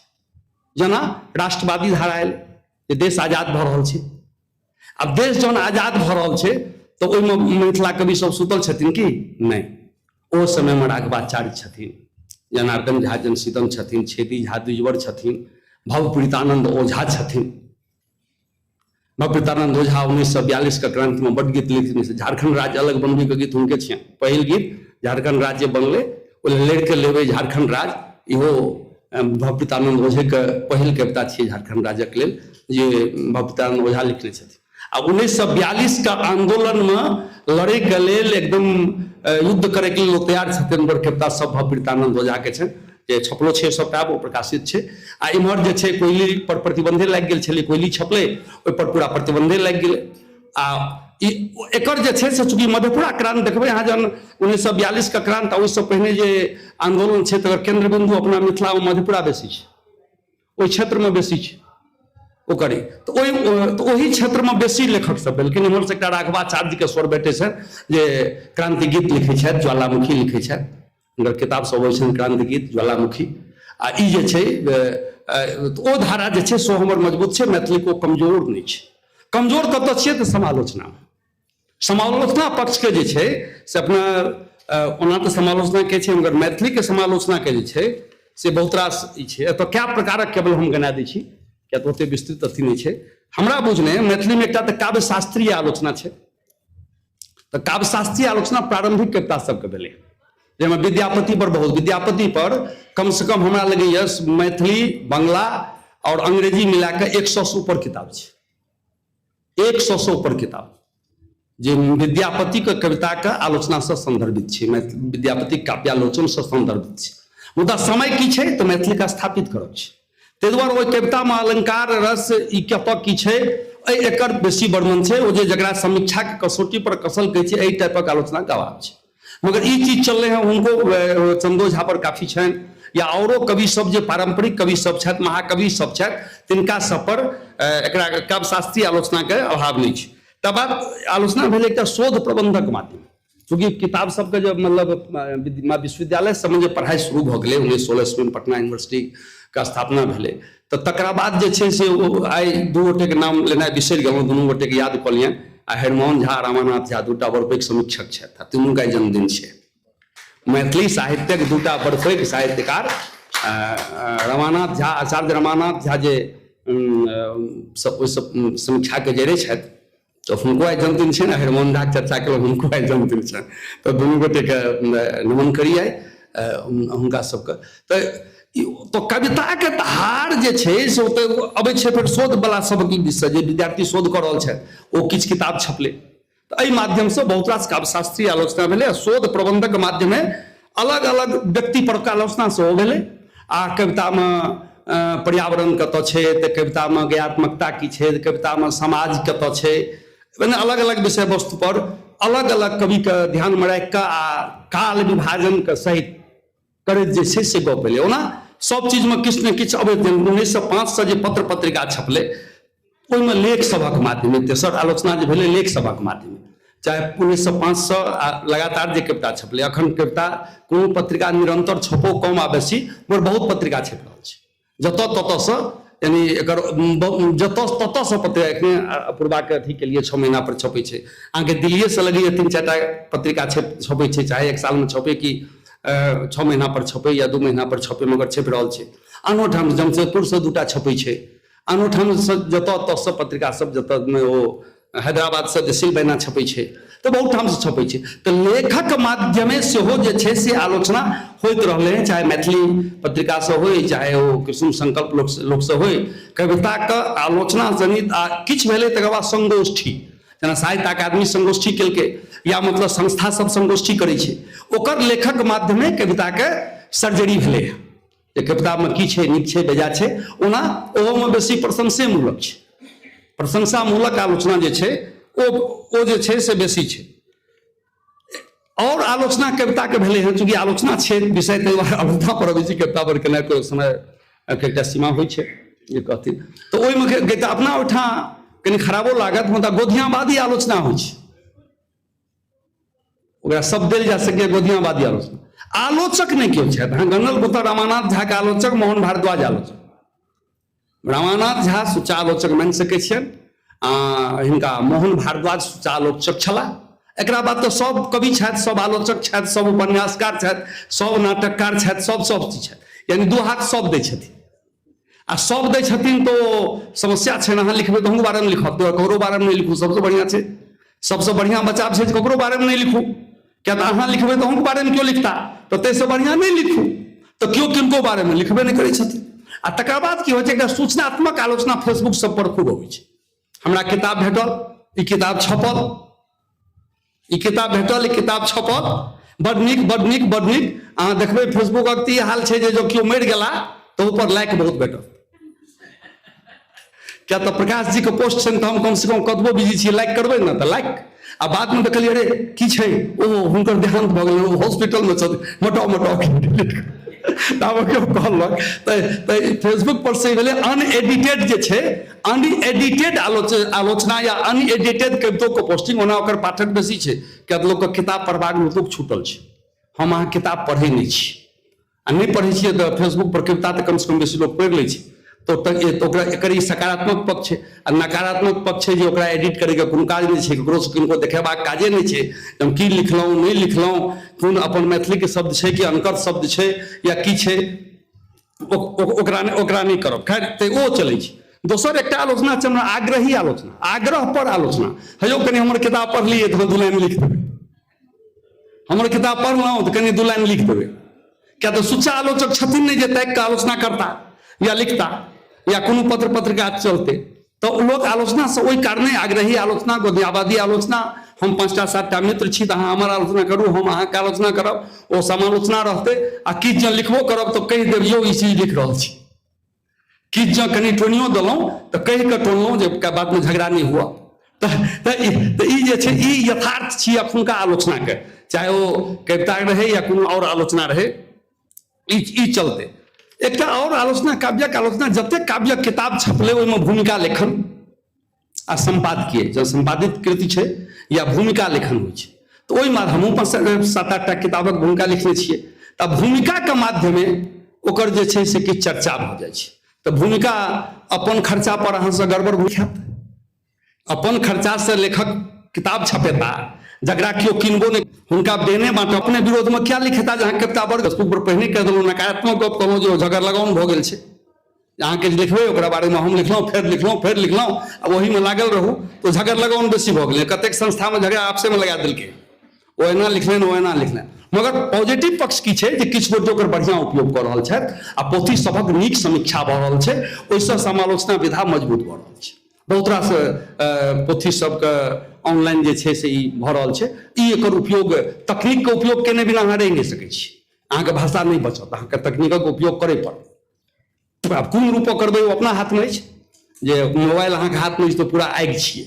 जेना राष्ट्रवादी धारा आयल जे देश आजाद भऽ रहल छै। आब देश जहन आजाद भऽ रहल छै तऽ ओहिमे मिथिला कवि सब सुतल छथिन कि नहि? ओ समयमे राघवाचार्य छथिन, जनार्दन झा जनसीदन छथिन, छेदी झा द्विजवर छथिन, भवप्रीतानंद ओझा छथिन। भवप्रीतानंद ओझा 1942 के क्रांतिमे बड्ड गीत लिखने छै। झारखंड राज्य अलग बनबैके गीत हुनके छियनि। पहिल गीत झारखंड राज्य बनलै, ओहि लड़िके लेबै झारखंड राज्य, इहो भवप्रीतानंद ओझेके पहिल कविता छियै झारखंड राज्यक लेल जे भवप्रीतानंद ओझा लिखने छथिन। आ 1942 के आंदोलनमे लड़ैके लेल एकदम युद्ध करैके लेल लोक तैयार छथिन, हुनकर कविता सब भवप्रीतानंद ओझाके छनि जे छपलो छै, सबटा ओ प्रकाशित छै। आ इम्हर जे छै कोयली पर प्रतिबंधे लागि गेल छलै, कोयली छपलै ओहिपर पूरा प्रतिबंधे लागि गेलै। आ ई एकर जे छै से चूँकि मधेपुरा क्रांति देखबै अहाँ जहन 1942 के क्रांति आ ओहिसँ पहिने जे आंदोलन छै तकर केंद्र बिंदु अपना मिथिलामे मधेपुरा बेसी छै, ओहि क्षेत्रमे बेसी छै ओकर। तऽ ओहि क्षेत्रमे बेसी लेखक सब भेलखिन। इम्हरसँ एकटा राघवाचार्यके स्वर भेटै छनि जे क्रांति गीत लिखै छथि, ज्वालामुखी लिखै छथि, हुनकर किताब सब अबै छनि क्रांति गीत, ज्वालामुखी। आ ई जे छै ओ धारा जे छै से हमर मजबूत छै, मैथिलीके ओ कमजोर नहि छै। कमजोर कतऽ छियै तऽ समालोचना, समालोचना पक्षके जे छै से अपना ओना तऽ समालोचना के छै, मगर मैथिलीके समालोचनाके जे छै से बहुत रास ई छै। एतऽ कए प्रकारक केवल हम गना दै छी, किया तऽ ओते विस्तृत अथी नहि छै हमरा बुझने। मैथिलीमे एकटा तऽ काव्यशास्त्रीय आलोचना छै, तऽ काव्यशास्त्रीय आलोचना प्रारंभिक कविता सबके भेलै, जाहिमे विद्यापति पर बहुत, विद्यापति पर कम से कम हमरा लगैए मैथिली, बंगला आओर अंग्रेजी मिला कऽ 100 से ऊपर किताब छै, 100 से ऊपर किताब जे विद्यापतिके कविताके आलोचनासँ संदर्भित छै, विद्यापतिक काव्यालोचनसँ संदर्भित छै। मुदा समय की छै तऽ मैथिलीके स्थापित करब छै, ताहि दुआरे ओहि कवितामे अलंकार रस ई कतऽ की छै एहि एकर बेसी वर्णन छै। ओ जे जकरा समीक्षाके कसौटी पर कसल कहै छै, एहि टाइपक आलोचनाके अभाव छै। मगर ई चीज चललै हँ, हुनको चंदो झा पर काफी छनि, या औरो कवि सब जे पारंपरिक कवि सब छथि, महाकवि सब छथि, तिनका सब पर एकरा काव्यशास्त्रीय आलोचनाके अभाव नहि छै। तकर बाद आलोचना भेल एकटा शोध प्रबंधक माध्यम, चूँकि किताब सबके जे मतलब विश्वविद्यालय सबमे जे पढ़ाइ शुरू भऽ गेलै 1916 ईस्वीमे पटना यूनिवर्सिटीके स्थापना भेलै, तऽ तकरा बाद जे छै से ओ आइ दू गोटेके नाम लेनाइ बिसरि गेलहुँ, दुनू गोटेके याद कऽ लियनि। आ हरिमोहन झा, रमानाथ झा दूटा बड़ पैघ समीक्षक छथि आ तीनूके आइ जन्मदिन छै। मैथिली साहित्यक दूटा बड़ पैघ साहित्यकार रमानाथ झा, आचार्य रमानाथ झा जे ओहि समीक्षाके जड़े छथि, तऽ हुनको आइ जन्मदिन छनि। हरिमोहन झाके चर्चा केलहुँ, हुनको आइ जन्मदिन छनि, तऽ दुनू गोटेके नमन करी आइ हुनका सबके। तऽ तऽ कविताके धार जे छै से ओतऽ अबै छै फेर शोधवला सबके दिससँ, जे विद्यार्थी शोध कऽ रहल छथि ओ किछु किताब छपलै, तऽ एहि माध्यमसँ बहुत रास काव्यशास्त्रीय आलोचना भेलै आ शोध प्रबन्धक माध्यमे अलग अलग व्यक्ति पर आलोचना सेहो भेलै। आ कवितामे पर्यावरण कतऽ छै, तऽ कवितामे गयात्मकता की छै, कवितामे समाज कतऽ छै, मने अलग अलग विषय वस्तु पर अलग अलग कविके ध्यानमे राखि कऽ आ काल विभाजनके सहित करैत जे छै से गप भेलै। ओना सब चीजमे किछु ने किछु अबैत, 1905 जे पत्र पत्रिका छपलै ओहिमे लेख सभक माध्यमे, तेसर आलोचना जे भेलै लेख सभक माध्यमे, चाहे 1905 लगातार जे कविता छपलै, अखन कविता कोनो पत्रिका निरंतर छपो कम आ बेसी, मगर बहुत पत्रिका छपि रहल छै जतऽ ततऽसँ, यानी एकर जतऽ ततऽसँ पत्रिका। एखने अपूर्वाके अथीके लिए 6 महीना पर छपै छै, अहाँके दिल्लीएसँ लगैए 3-4 टा पत्रिका छपै छै, चाहे 1 सालमे छपै कि 6 महीना पर छपै या 2 महीना पर छपै, मगर छपि रहल छै। आनो ठाम जमशेदपुरसँ 2 टा छपै छै, आनो ठामसँ जतऽ ततऽसँ पत्रिका सब जतऽ ओ हैदराबादसँ जे सिलबैना छपै छै, तऽ बहुत ठामसँ छपै छै। तऽ लेखक माध्यमे सेहो जे छै से आलोचना होइत रहलै हँ, चाहे मैथिली पत्रिकासँ होइ, चाहे ओ कृष्ण संकल्प लोकसँ होइ। कविताके आलोचना जनित आ किछु भेलै, तकर बाद संगोष्ठी, जेना साहित्य अकादमी संगोष्ठी केलकै या मतलब संस्था सब संगोष्ठी करै छै, ओकर लेखक माध्यमे कविताके सर्जरी भेलै हँ जे कवितामे की छै, नीक छै, बेजा छै। ओना ओहोमे बेसी प्रशंसे मूलक छै, प्रशंसामूलक आलोचना जे छै ओ जे छै से बेसी छै। और आलोचना कविताके भेलै हँ, चूँकि आलोचना छै विषय, ताहि दुआरे आलोचना पर अबै छी। कविता पर केनाइ तऽ समय के एकटा सीमा होइ छै जे कहथिन, तऽ ओहिमे कविता अपना ओहिठाम कनि खराबो लागत, मुदा गोधियावादी आलोचना होइ छै, ओकरा शब्द देल जा सकैए गोधियावादी आलोचना। आलोचक नहि केओ छथि। अहाँ गनल गोतर रमानाथ झाके आलोचक, मोहन भारद्वाज आलोचक, रमानाथ झा सुच्चा आलोचक मानि सकै छियनि, आ हिनका मोहन भारद्वाज सुच्चा आलोचक छलाह। एकरा बाद तऽ सब कवि छथि, सब आलोचक छथि, सब उपन्यासकार छथि, सब नाटककार छथि, सब सब चीज छथि, यानी दू हाथ सब दै छथिन। आ सब दै छथिन तो समस्या छै ने, अहाँ लिखबै तऽ अहूँ बारेमे लिखब, तऽ ककरो बारेमे नहि लिखू सबसँ बढ़िआँ छै। सबसँ बढ़िआँ बचाव छै जे ककरो बारेमे नहि लिखू, किया तऽ अहाँ लिखबै तऽ अहूँके बारेमे केओ लिखता, तऽ ताहिसँ बढ़िआँ नहि लिखू। तऽ केओ किनको बारेमे लिखबे नहि करै छथिन। आ तकर बाद की होइ छै, एकटा सूचनात्मक आलोचना फेसबुक सब पर खूब अबै छै। हमरा किताब भेटल, ई किताब छपल, ई किताब भेटल, ई किताब छपल, बड नीक, बड नीक, बड नीक। अहाँ देखबै फेसबुकक तऽ ई हाल छै जे जँ केओ मरि गेला तऽ ऊपर लाइक बहुत भेटत, किया तऽ प्रकाश जी के पोस्ट छनि तऽ हम कम से कम कतबो बिजी छी लाइक करबै ने तऽ लाइक। आ बादमे देखलियै अरे की छै, ओ हुनकर देहांत भऽ गेलै, ओ हॉस्पिटलमे छथि, मटाउ मटाउ डिलीट ताबे केओ कहलक। तऽ फेसबुक पर से भेलै अनएडिटेड जे छै, अनएडिटेड आलोचना या अनएडिटेड कवितोके पोस्टिंग, ओना ओकर पाठक बेसी छै, किया तऽ लोकके किताब पढ़बाक लोक छूटल छै। हम अहाँ किताब पढ़ै नहि छी आ नहि पढ़ै छियै तऽ फेसबुक पर कविता तऽ कमसँ कम बेसी लोक पढ़ि लै छै, तऽ ओकरा एकर ई सकारात्मक पक्ष छै। आ नकारात्मक पक्ष छै जे ओकरा एडिट करैके कोनो काज नहि छै, ककरोसँ किनको देखेबाक काजे नहि छै जे हम की लिखलहुँ नहि लिखलहुँ, कोन अपन मैथिलीके शब्द छै कि अनकर शब्द छै या की छै, ओकरा नहि करब। खैर तऽ ओ चलै छै। दोसर एकटा आलोचना छै हमरा आग्रही आलोचना, आग्रह पर आलोचना। हे यौ कनि हमर किताब पढ़लियै तऽ दू लाइन लिख देबै, हमर किताब पढ़लहुँ तऽ कनि दू लाइन लिख देबै, किया तऽ सुच्चा आलोचक छथिन नहि जे ताकि कऽ आलोचना करता या लिखता या कोनो पत्र पत्रिका चलते। तऽ लोक आलोचनासँ ओहि कारणे आग्रही आलोचना, गोदियावादी आलोचना, हम 5टा 7टा मित्र छी तऽ अहाँ हमर आलोचना करू, हम अहाँके आलोचना करब, ओ समालोचना रहतै। आ किछु जँ लिखबो करब तऽ कहि देब यौ ई चीज लिख रहल छी, किछु जँ कनि टोनियो देलहुँ तऽ कहि कऽ टोनलहुँ जे बादमे झगड़ा नहि हुअ। तऽ ई जे छै ई यथार्थ छी एखुनका आलोचनाके, चाहे ओ कविता रहै या कोनो आओर आलोचना रहै, ई चलते। एकटा आओर आलोचना काव्यक आलोचना, जतेक काव्यक किताब छपलै ओहिमे भूमिका लेखन आ सम्पादकीय, जँ सम्पादित कृति छै या भूमिका लेखन होइ छै, तऽ ओहिमे हमहूँ 5-7 8टा किताबक भूमिका लिखने छियै, तऽ भूमिकाके माध्यमे ओकर जे छै से किछु चर्चा भऽ जाइ छै। तऽ भूमिका अपन खर्चा पर अहाँसँ गड़बड़ भूमिका अपन खर्चासँ लेखक किताब छपेता, जकरा केओ किनबो नहि, हुनका देने बाँटो, अपने विरोधमे क्या लिखेता जे अहाँ कविता बड़ फेसबुक पर पहिने कहि देलहुँ, नकारात्मक गप कहलहुँ जे ओ झगड़ लगाउन भऽ गेल छै, अहाँके जे लिखबै ओकरा बारेमे हम लिखलहुँ, फेर लिखलहुँ, फेर लिखलहुँ, आ ओहीमे लागल रहू तऽ झगड़ लगाउन बेसी भऽ गेलै। कतेक संस्थामे झगड़ा आपसेमे लगा देलकै, ओ एना लिखलनि, ओ एना लिखलनि। मगर पॉजिटिव पक्ष की छै जे किछु गोटे ओकर बढ़िआँ उपयोग कऽ रहल छथि आ पोथी सभक नीक समीक्षा भऽ रहल छै, ओहिसँ समालोचना विधा मजबूत भऽ रहल छै। बहुत रास पोथी सबके ऑनलाइन जे छै से ई भऽ रहल छै। ई एकर उपयोग, तकनीकके उपयोग केने बिना अहाँ रहि नहि सकै छी, अहाँके भाषा नहि बचत, अहाँके तकनीकक उपयोग करय पड़त। आब कोन रूपक करबै ओ अपना हाथमे अछि। जे मोबाइल अहाँके हाथमे अछि तऽ पूरा आगि छियै,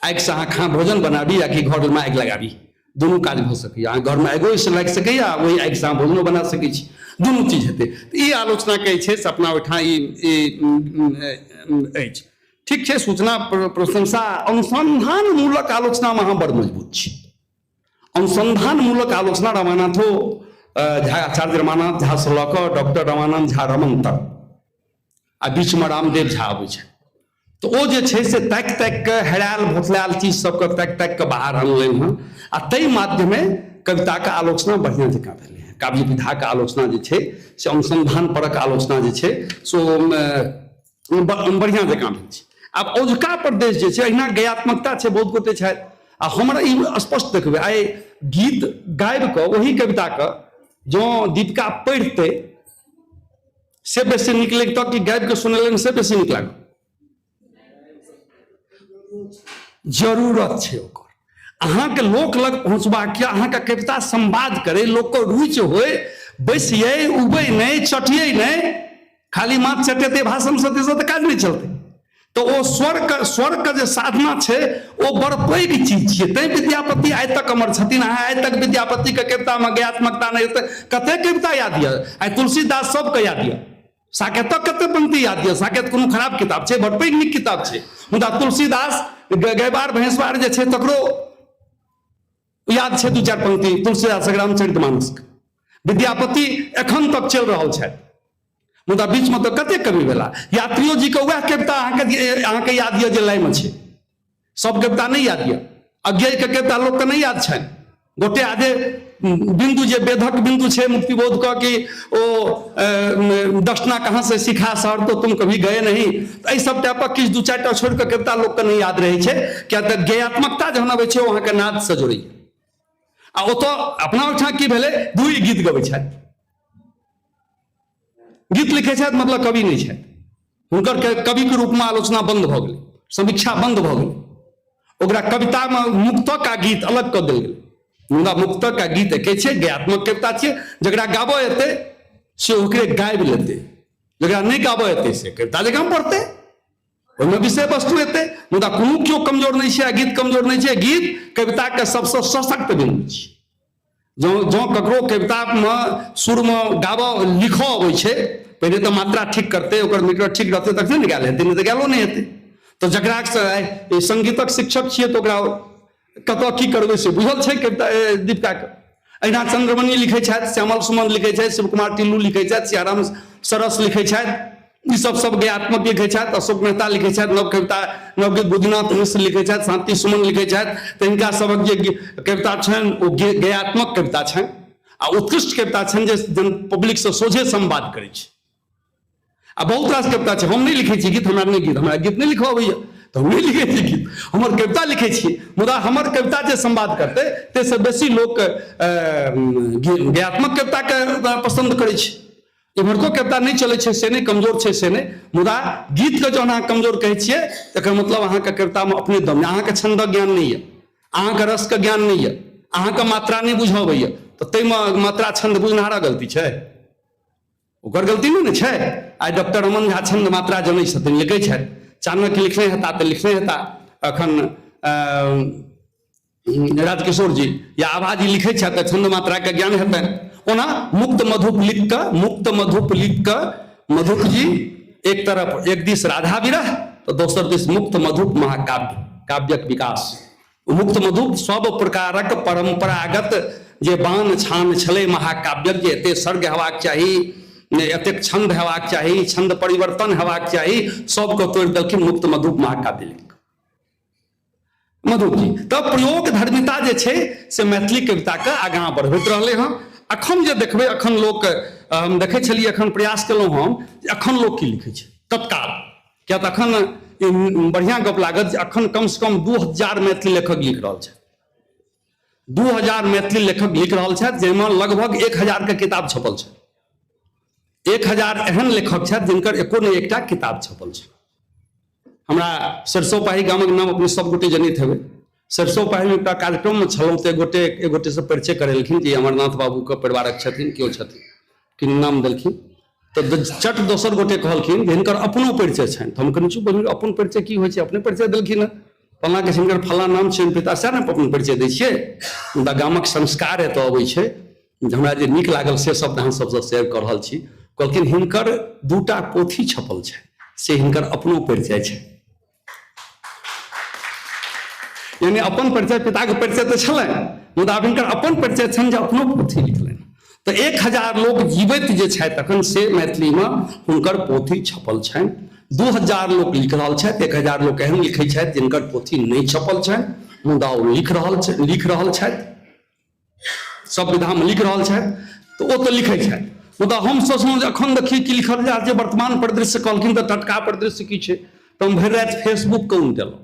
आगिसँ अहाँ खा भोजन बनाबी या कि घरमे आगि लगाबी, दुनू काज भऽ सकैए। अहाँ घरमे आगिओ ओहिसँ लागि सकैए आ ओहि आगिसँ अहाँ भोजनो बना सकै छी, दुनू चीज हेतै। तऽ ई आलोचनाके जे छै से अपना ओहिठाम ई अछि। ठीक छै, सूचना प्रशंसा अनुसंधानमूलक आलोचनामे अहाँ बड़ मजबूत छी। अनुसंधानमूलक आलोचना रमानाथो झा, आचार्य रमानाथ झासँ लऽ कऽ डॉक्टर रमानंद झा रमन तक, आ बीचमे रामदेव झा अबै छै, तऽ ओ जे छै से ताकि ताकि कऽ हेरायल भोथलायल चीज सबके ताकि ताकि कऽ बाहर अनलनि हँ, आ ताहि माध्यमे कविताके आलोचना बढ़िआँ जकाँ भेलै हँ। काव्य विधाके आलोचना जे छै से अनुसंधान परक आलोचना जे छै से बढ़िआँ जकाँ भेल छै। आब औझका प्रदेश जे छै अहिना गयात्मकता छै, बहुत गोटे छथि। आ हमरा ई स्पष्ट देखबै, आइ गीत गाबि कऽ ओही कविताके जँ दीपिका पढ़ितै से बेसी नीक लगितऽ कि गाबि कऽ सुनेलनि से बेसी नीक लागत? जरूरत छै ओकर अहाँके लोक लग पहुँचबाक यऽ, अहाँके कविता संवाद करे, लोकके रुचि होय, बैसियै उबै नहि, चटियै नहि, खाली माथ चटेतै भाषण से तऽ काज नहि चलतै। तऽ ओ स्वरके जे साधना छै ओ बड़ पैघ चीज छियै। तैं विद्यापति आइ तक अमर छथिन। अहाँ आइ तक विद्यापतिके कवितामे गयात्मकता नहि हेतै। कते कविता याद यऽ? आइ तुलसीदास सबके याद यऽ, साकेतक कते पंक्ति याद यऽ? साकेत कोनो खराब किताब छै? बड़ पैघ नीक किताब छै। मुदा तुलसीदास गैबार भैंसवार जे छै तकरो याद छै 2-4 पंक्ति तुलसीदासक रामचरितमानस। विद्यापति एखन तक चलि रहल छथि, मुदा बीचमे तऽ कते कवि भेला। यात्रियो जी के वएह कविता अहाँके याद यऽ जे लाइमे छै, सब कविता नहि याद यऽ। अज्ञेयके कविता लोकके नहि याद छनि। गोटे आधे बिंदु जे बेधक बिंदु छै मुक्तिबोध के कि ओ दक्षिणा कहाँ से सीखा शहर तो तुम कभी गए नहीं, तऽ एहि सब टाइपक किछु 2-4 टा छोड़ि कऽ कविता लोकके नहि याद रहै छै। किया तऽ गेयात्मकता जहन अबै छै ओ अहाँके नादसँ जोड़ैए। आ ओतऽ अपना ओहिठाम की भेलै, दुइ गीत गबै छथि, गीत लिखै छथि, मतलब कवि नहि छथि। हुनकर कविके रूपमे आलोचना बन्द भऽ गेलै, समीक्षा बन्द भऽ गेलै। ओकरा कवितामे मुक्तक आ गीत अलग कऽ देल गेलै। मुदा मुक्तक आ गीत एके छै, गयात्मक कविता छियै। जकरा गाबऽ एतै से ओकरे गाबि लेतै, जकरा नहि गाबऽ एतै से कविता जकाँ पढ़तै, ओहिमे विषय वस्तु एतै। मुदा कोनो केओ कमजोर नहि छै आ गीत कमजोर नहि छै। गीत कविताके सबसँ सशक्त बिन्दु छै। जँ जँ ककरो कवितामे सुरमे गाबऽ लिखऽ अबै छै, पहिले तऽ मात्रा ठीक करतै, ओकर मीटर ठीक रहतै तखने ने गायल हेतै, नहि तऽ गायलो नहि हेतै। तऽ जकरासँ आइ संगीतक शिक्षक छियै तऽ ओकरा कतऽ की करबै से बुझल छै कविता दीपिकाके। अहिना चंद्रमणि लिखै छथि, श्यामल सुमन लिखै छथि, शिव कुमार टिल्लू लिखै छथि, सियाराम सरस लिखै छथि, ई सब सब गयात्मक लिखै छथि, अशोक मेहता लिखै छथि, नव कविता नवगीत बुद्धिनाथ मिश्र लिखै छथि, शांति सुमन लिखै छथि। तऽ हिनका सबक जे कविता छनि ओ गयात्मक कविता छनि आ उत्कृष्ट कविता छनि जे जन पब्लिकसँ सोझे संवाद करै छै। आ बहुत रास कविता छै। हम नहि लिखै छी गीत, हमरा नहि गीत, हमरा गीत नहि लिखऽ अबैए तऽ हम नहि लिखै छी गीत, हमर कविता लिखै छी। मुदा हमर कविता जे संवाद करतै ताहिसँ बेसी लोक गयात्मक कविताके पसन्द करै छै। इम्हरको कविता नहि चलै छै से नहि, कमजोर छै से नहि, मुदा गीतके जहन अहाँ कमजोर कहै छियै तकर मतलब अहाँके कवितामे अपने दम नहि, अहाँके छन्दक ज्ञान नहि यऽ, अहाँके रसके ज्ञान नहि यऽ, अहाँके मात्रा नहि बुझऽ अबैए, तऽ ताहिमे मात्रा छन्द बुझनिहारक गलती छै, ओकर गलती नहि ने छै। आइ डॉक्टर रमन झा छन्द मात्रा जनै छथिन, लिखै छथि, चाणक्य लिखने हेता तऽ लिखने हेता, एखन राजकिशोर जी या आभा जी लिखै छथि तऽ छन्द मात्राके ज्ञान हेतनि। ओना मुक्त मधुप लिख कऽ, मुक्त मधुप लिख कऽ मधुप जी एक तरफ एक दिस राधा विरह तऽ दोसर दिस मुक्त मधुप महाकाव्य, काव्यक विकास। मुक्त मधुप सब प्रकारक परंपरागत जे बान छान छलै महाकाव्यक, जे एते सर्ग हेबाक चाही, एतेक छन्द हेबाक चाही, छन्द परिवर्तन हेबाक चाही, सबके तोड़ि देलखिन मुक्त मधुप महाकाव्य लिख कऽ मधुप जी। तऽ प्रयोग धर्मिता जे छै से मैथिली कविताके आगाँ बढ़बैत रहलै हँ। अखन जे देखबै, अखन लोक, हम देखै छलियै, अखन प्रयास केलहुँ हम जे अखन लोक की लिखै छै तत्काल, किया तऽ अखन बढ़िआँ गप लागत जे अखन कमसँ कम 2000 मैथिली लेखक लिख रहल छथि, 2000 मैथिली लेखक लिख रहल छथि, जाहिमे लगभग 1000 के किताब छपल छै। 1000 एहन लेखक छथि जिनकर एको नहि एकटा किताब छपल छै। हमरा सरिसोपाही गामक नाम अपने सब गोटे जनैत हेबै। सरिसोपाहीमे एकटा कार्यक्रममे छलहुँ तऽ एक गोटेसँ परिचय करेलखिन जे अमरनाथ बाबूके परिवारक छथिन, केओ छथिन, किन नाम देलखिन। तऽ चट दोसर गोटे कहलखिन जे हिनकर अपनो परिचय छनि। तऽ हम कहने चुप, अपन परिचय की होइ छै, अपने परिचय देलखिन हँ, फल्लाँके हिनकर फल्लाँ नाम छियनि पिता, सएह ने अपन परिचय दै छियै। मुदा गामक संस्कार एतऽ अबै छै, हमरा जे नीक लागल से शब्द अहाँ सबसँ शेयर कऽ रहल छी। कहलखिन हिनकर 2टा पोथी छपल छै, से हिनकर अपनो परिचय छै। यानी अपन परिचय, पिताके परिचय तऽ छलनि, मुदा आब हिनकर अपन परिचय छनि जे अपनो पोथी लिखलनि। तऽ 1000 लोक जीवैत जे छथि अखन से मैथिलीमे हुनकर पोथी छपल छनि। 2000 लोक लिख रहल छथि, 1000 लोक एहन लिखै छथि जिनकर पोथी नहि छपल छनि, मुदा ओ लिख रहल छथि, सब विधामे लिख रहल छथि, तऽ ओ तऽ लिखै छथि। मुदा हम सोचलहुँ जे अखन देखी की लिखल जा छै, वर्तमान परिदृश्य कहलखिन तऽ टटका परिदृश्य की छै। तऽ हम भरि राति फेसबुकके उनटेलहुँ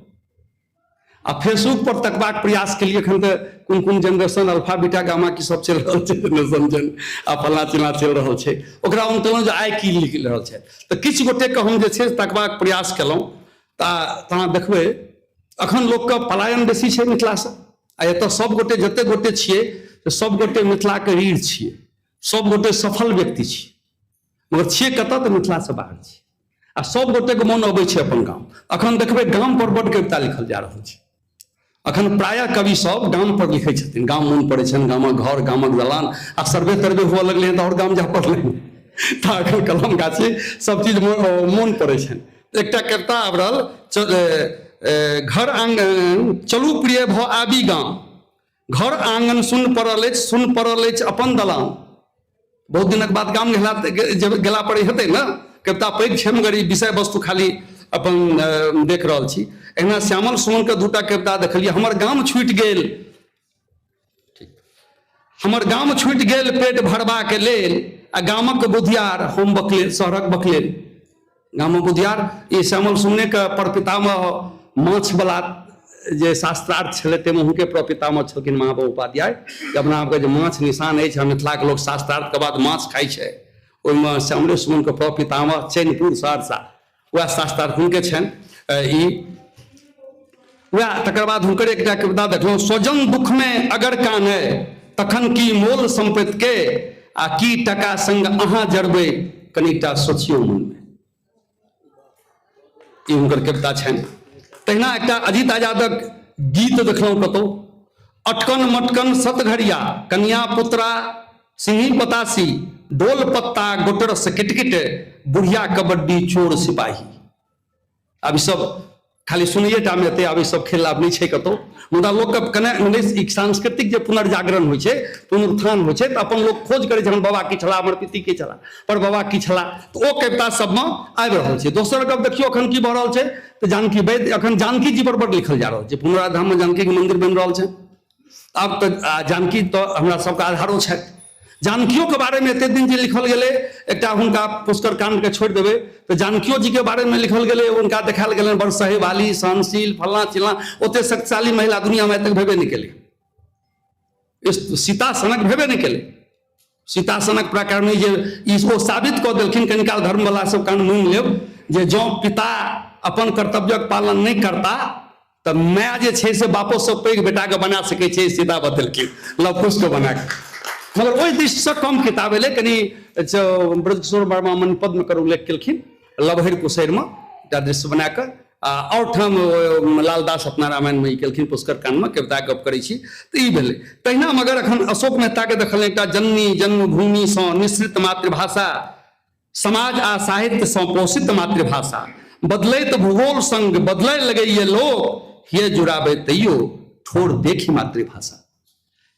आ फेसबुक पर तकबाक प्रयास केलियै। एखन तऽ कोन कोन जेनरेशन अल्फा बीटा गामा की सब चलि रहल छै, जेनरेशन जेन आ फल्लाँ चिल्लाँ चलि रहल छै, ओकरा उनटेलहुँ जे आइ की लिख रहल छै। तऽ किछु गोटेके हम जे छै तकबाक प्रयास केलहुँ। तऽ तहाँ देखबै अखन लोकके पलायन बेसी छै मिथिलासँ, आ एतऽ सब गोटे जते गोटे छियै से सब गोटे मिथिलाके रीढ़ छियै, सब गोटे सफल व्यक्ति छियै, मगर छियै कतऽ? तऽ मिथिलासँ बाहर छियै। आ सब गोटेके मोन अबै छै अपन गाम। अखन देखबै गाम पर बड्ड कविता लिखल जा रहल छै। अखन प्रायः कवि सब गाम पर लिखै छथिन, गाम मोन पड़ै छनि, गामक घर, गामक दलान, आ सर्वे तर्वे हुअ लगलै हँ तऽ आओर गाम जाय पड़लै, तऽ अखन कलम गाछी सब चीज मोन पड़ै छनि। एकटा कविता आबि रहल, घर आंगन चलू प्रिय भऽ आबी गाम, घर आंगन सुन पड़ल अछि, सुन पड़ल अछि अपन दलान। बहुत दिनक बाद गाम गेला जब गेला पर हेतै ने, कविता पैघ छै मगर ई विषय वस्तु खाली अपन देख रहल छी। एहिना श्यामल सुमनके दूटा कविता देखलियै। हमर गाम छूटि गेल, हमर गाम छूटि गेल पेट भरबाके लेल, आ गामक बुधियार हम बकलेल, शहरक बकलेल। गामक बुधियार ई श्यामल सुमनेके परपितामह माछवला जे शास्त्रार्थ छलै ताहिमे हुनके प्रपितामह छलखिन महामहोपाध्याय। अपना आपके जे माछ निशान अछि, मिथिलाके लोक शास्त्रार्थके बाद माछ खाइ छै, ओहिमे श्यामले सुमनके प्रपितामह चैनपुर सहरसा, वएह शास्त्रार्थ हुनके छनि ई वएह। तकर बाद हुनकर एकटा कविता देखलहुँ, स्वजन दुखमे अगर कानय तखन की मोल सम्पत्ति के, आ की टका संग अहाँ जरबै कनिटा सोचियौ मनमे। ई हुनकर कविता छनि। तहिना एकटा अजित आजादक गीत देखलहुँ कतहु, अटकन मटकन सतघरिया कनिया पुत्रा सिंही पतासी डोल पत्ता गोटरस किटकिट बुढ़िया कबड्डी चोर सिपाही। आब ई सब खाली सुनैये टा मे एतै, आब ई सब खेल आब नहि छै कतहु, मुदा लोकके कने मने ई सांस्कृतिक जे पुनर्जागरण होइ छै, पुनरुत्थान होइ छै, तऽ अपन लोक खोज करै छै, हमर बाबा की छलाह, हमर पिती की छलाह, पर बाबा की छलाह, तऽ ओ कविता सबमे आबि रहल छै। दोसर गप देखियौ अखन की भऽ रहल छै, तऽ जानकी वैद्य अखन जानकी जी पर बड्ड लिखल जा रहल छै। पुनराधाममे जानकीके मन्दिर बनि रहल छै आब तऽ, जानकी तऽ हमरा सबके आधारो छथि। जानकियोके बारेमे एते दिन जे लिखल गेलै, एकटा हुनका पुष्कर काण्डके छोड़ि देबै तऽ जानकियो जीके बारेमे लिखल गेलै, हुनका देखायल गेलनि बड़ सहेवाली, सहनशील, फल्लाँ चिल्लाँ, ओते शक्तिशाली महिला दुनियामे आइ तक भेबे नहि केलै, सीता सनक भेबे नहि केलै। सीता सनक प्रकरण जे ई ओ साबित कऽ देलखिन। कनिकाल धर्मवला सब कान मानि लेब जे जँ पिता अपन कर्तव्यक पालन नहि करता तऽ माय जे छै से बापोसँ पैघ बेटाके बना सकै छै, सीता बतेलखिन लवकुशके बना कऽ। मगर ओहि दृष्टिसँ कम किताब एलै। कनि ब्रजकिशोर वर्मा मणिपद्म कर उल्लेख केलखिन लवहरि कुसैरमे एकटा दृश्य बना कऽ, आ आओर ठाम लालदास अपना रामायणमे ई केलखिन, पुष्कर काण्डमे कविता गप करै छी तऽ ई भेलै। तहिना मगर अखन अशोक मेहताके देखल एकटा जननी जन्मभूमिसँ निःसृत मातृभाषा, समाज आ साहित्यसँ पोषित मातृभाषा, बदलैत भूगोल संग बदलय लगैए लोक, हिय जुड़ाबै तैयो ठोर देखी मातृभाषा।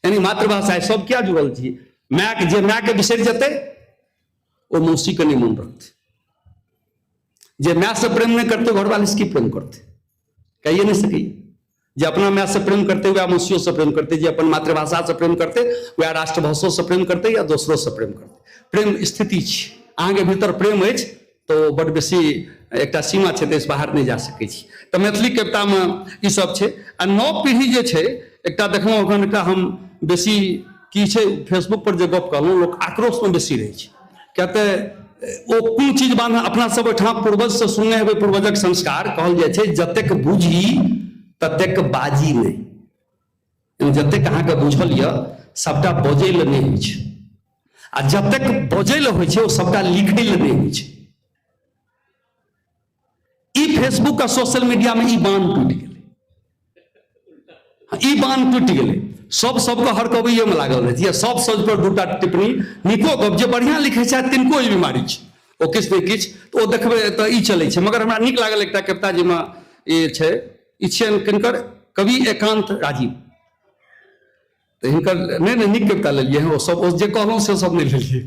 यानी मातृभाषा सब किया जुड़ल छी? मायके जे मायके बिसरि जेतै ओ मौसीके नहि मोन रखतै, जे माय से प्रेम नहि करते घरवाली से की प्रेम करते, कहिए नहीं सकै। जे अपना माय से प्रेम करते वह मौसियों से प्रेम करते, जे अपन मातृभाषा से प्रेम करते वह राष्ट्रभाषो से प्रेम करते या दोसरों से प्रेम करते। प्रेम स्थिति छी, अहाँके भीतर प्रेम अछि तऽ बड बेसी एकटा सीमा छै, ताहिसँ बाहर नहि जा सकै छी। तऽ मैथिली कवितामे ई सब छै। आ नव पीढ़ी जे छै, एकटा देखलहुँ एखन एकटा हम बेसी की छै फेसबुक पर जे गप कहलहुँ, लोक आक्रोशमे बेसी रहै छै, किया तऽ ओ कोन चीज बान्ह। अपना सब ओहिठाम पूर्वजसँ सुनने हेबै, पूर्वजक संस्कार कहल जाइ छै जतेक बुझी ततेक बाजी नहि। जतेक अहाँके बुझल यऽ सबटा बजै लए नहि होइ छै, आ जतेक बजै लए होइ छै ओ सबटा लिखै लए नहि होइ छै। ई फेसबुक आ सोशल मीडिया में ई बांध टूटि गेलै, ई बांध टूटि गेलै। सब सबके हरकबैये में लागल रहै छै, सब सब पर दूटा टिप्पणी नीको गप जे बढ़िया लिखै छथि तिनको ई बीमारी छै, ओ किछु ने किछु तऽ ओ देखबै तऽ ई चलै छै। मगर हमरा नीक लागल एकटा कविता जाहिमे ई छै, ई छियनि किनकर, कवि एकांत राजीव, तऽ हिनकर नहि नहि नीक कविता लेलियै हँ। ओ सब ओ जे कहलहुँ से सब नहि लेलियै,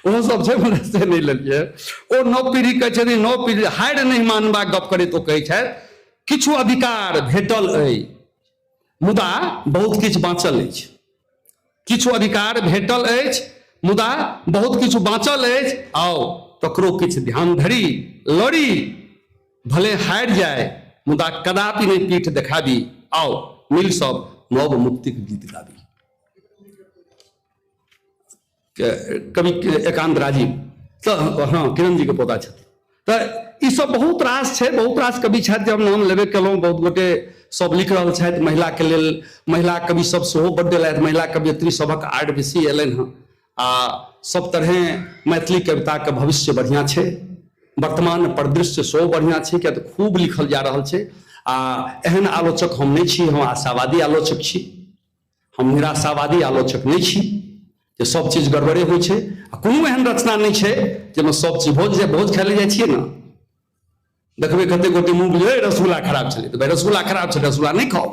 ओहो सब छै मगर से नहि लेलियै। ओ नव पीढ़ी कहै छथिन, नव पीढ़ी हारि नहि मानबाक गप करैत ओ कहै छथि, किछु अधिकार भेटल अइ मुदा बहुत किछु बाँचल अछि, किछु अधिकार भेटल अछि मुदा बहुत किछु बाँचल अछि, आउ तकरो किछु ध्यान धरी लड़ी भले हारि जाय मुदा कदापि नहि पीठ देखाबी, आओ मिल सब नव मुक्तिक गीत गाबी। कवि एकांत राजीव तऽ हँ किरण जी के पोता छथिन। तऽ ई सब बहुत रास छै, बहुत रास कवि छथि जे हम नाम लेबे केलहुँ, बहुत गोटे सब लिख रहल छथि महिला के लेल। महिला कवि सब सेहो बड्ड एलथि, महिला कवयित्री सभक आड बेसी एलनि हँ आ सब तरहें मैथिली कविताके भविष्य बढ़िआँ छै, वर्तमान परिदृश्य सेहो बढ़िआँ छै, किया तऽ खूब लिखल जा रहल छै। आ एहन आलोचक हम नहि छी, हम आशावादी आलोचक छी, हम निराशावादी आलोचक नहि छी जे सब चीज गड़बड़े होइ छै। आ कोनो एहन रचना नहि छै जाहिमे सब चीज भोज भोज खाय लए जाइ छियै ने, देखबै कते गोटे मुँह बुझै रसगुल्ला खराब छलै, तऽ भाइ रसगुल्ला खराब छलै, रसगुल्ला नहि खाउ।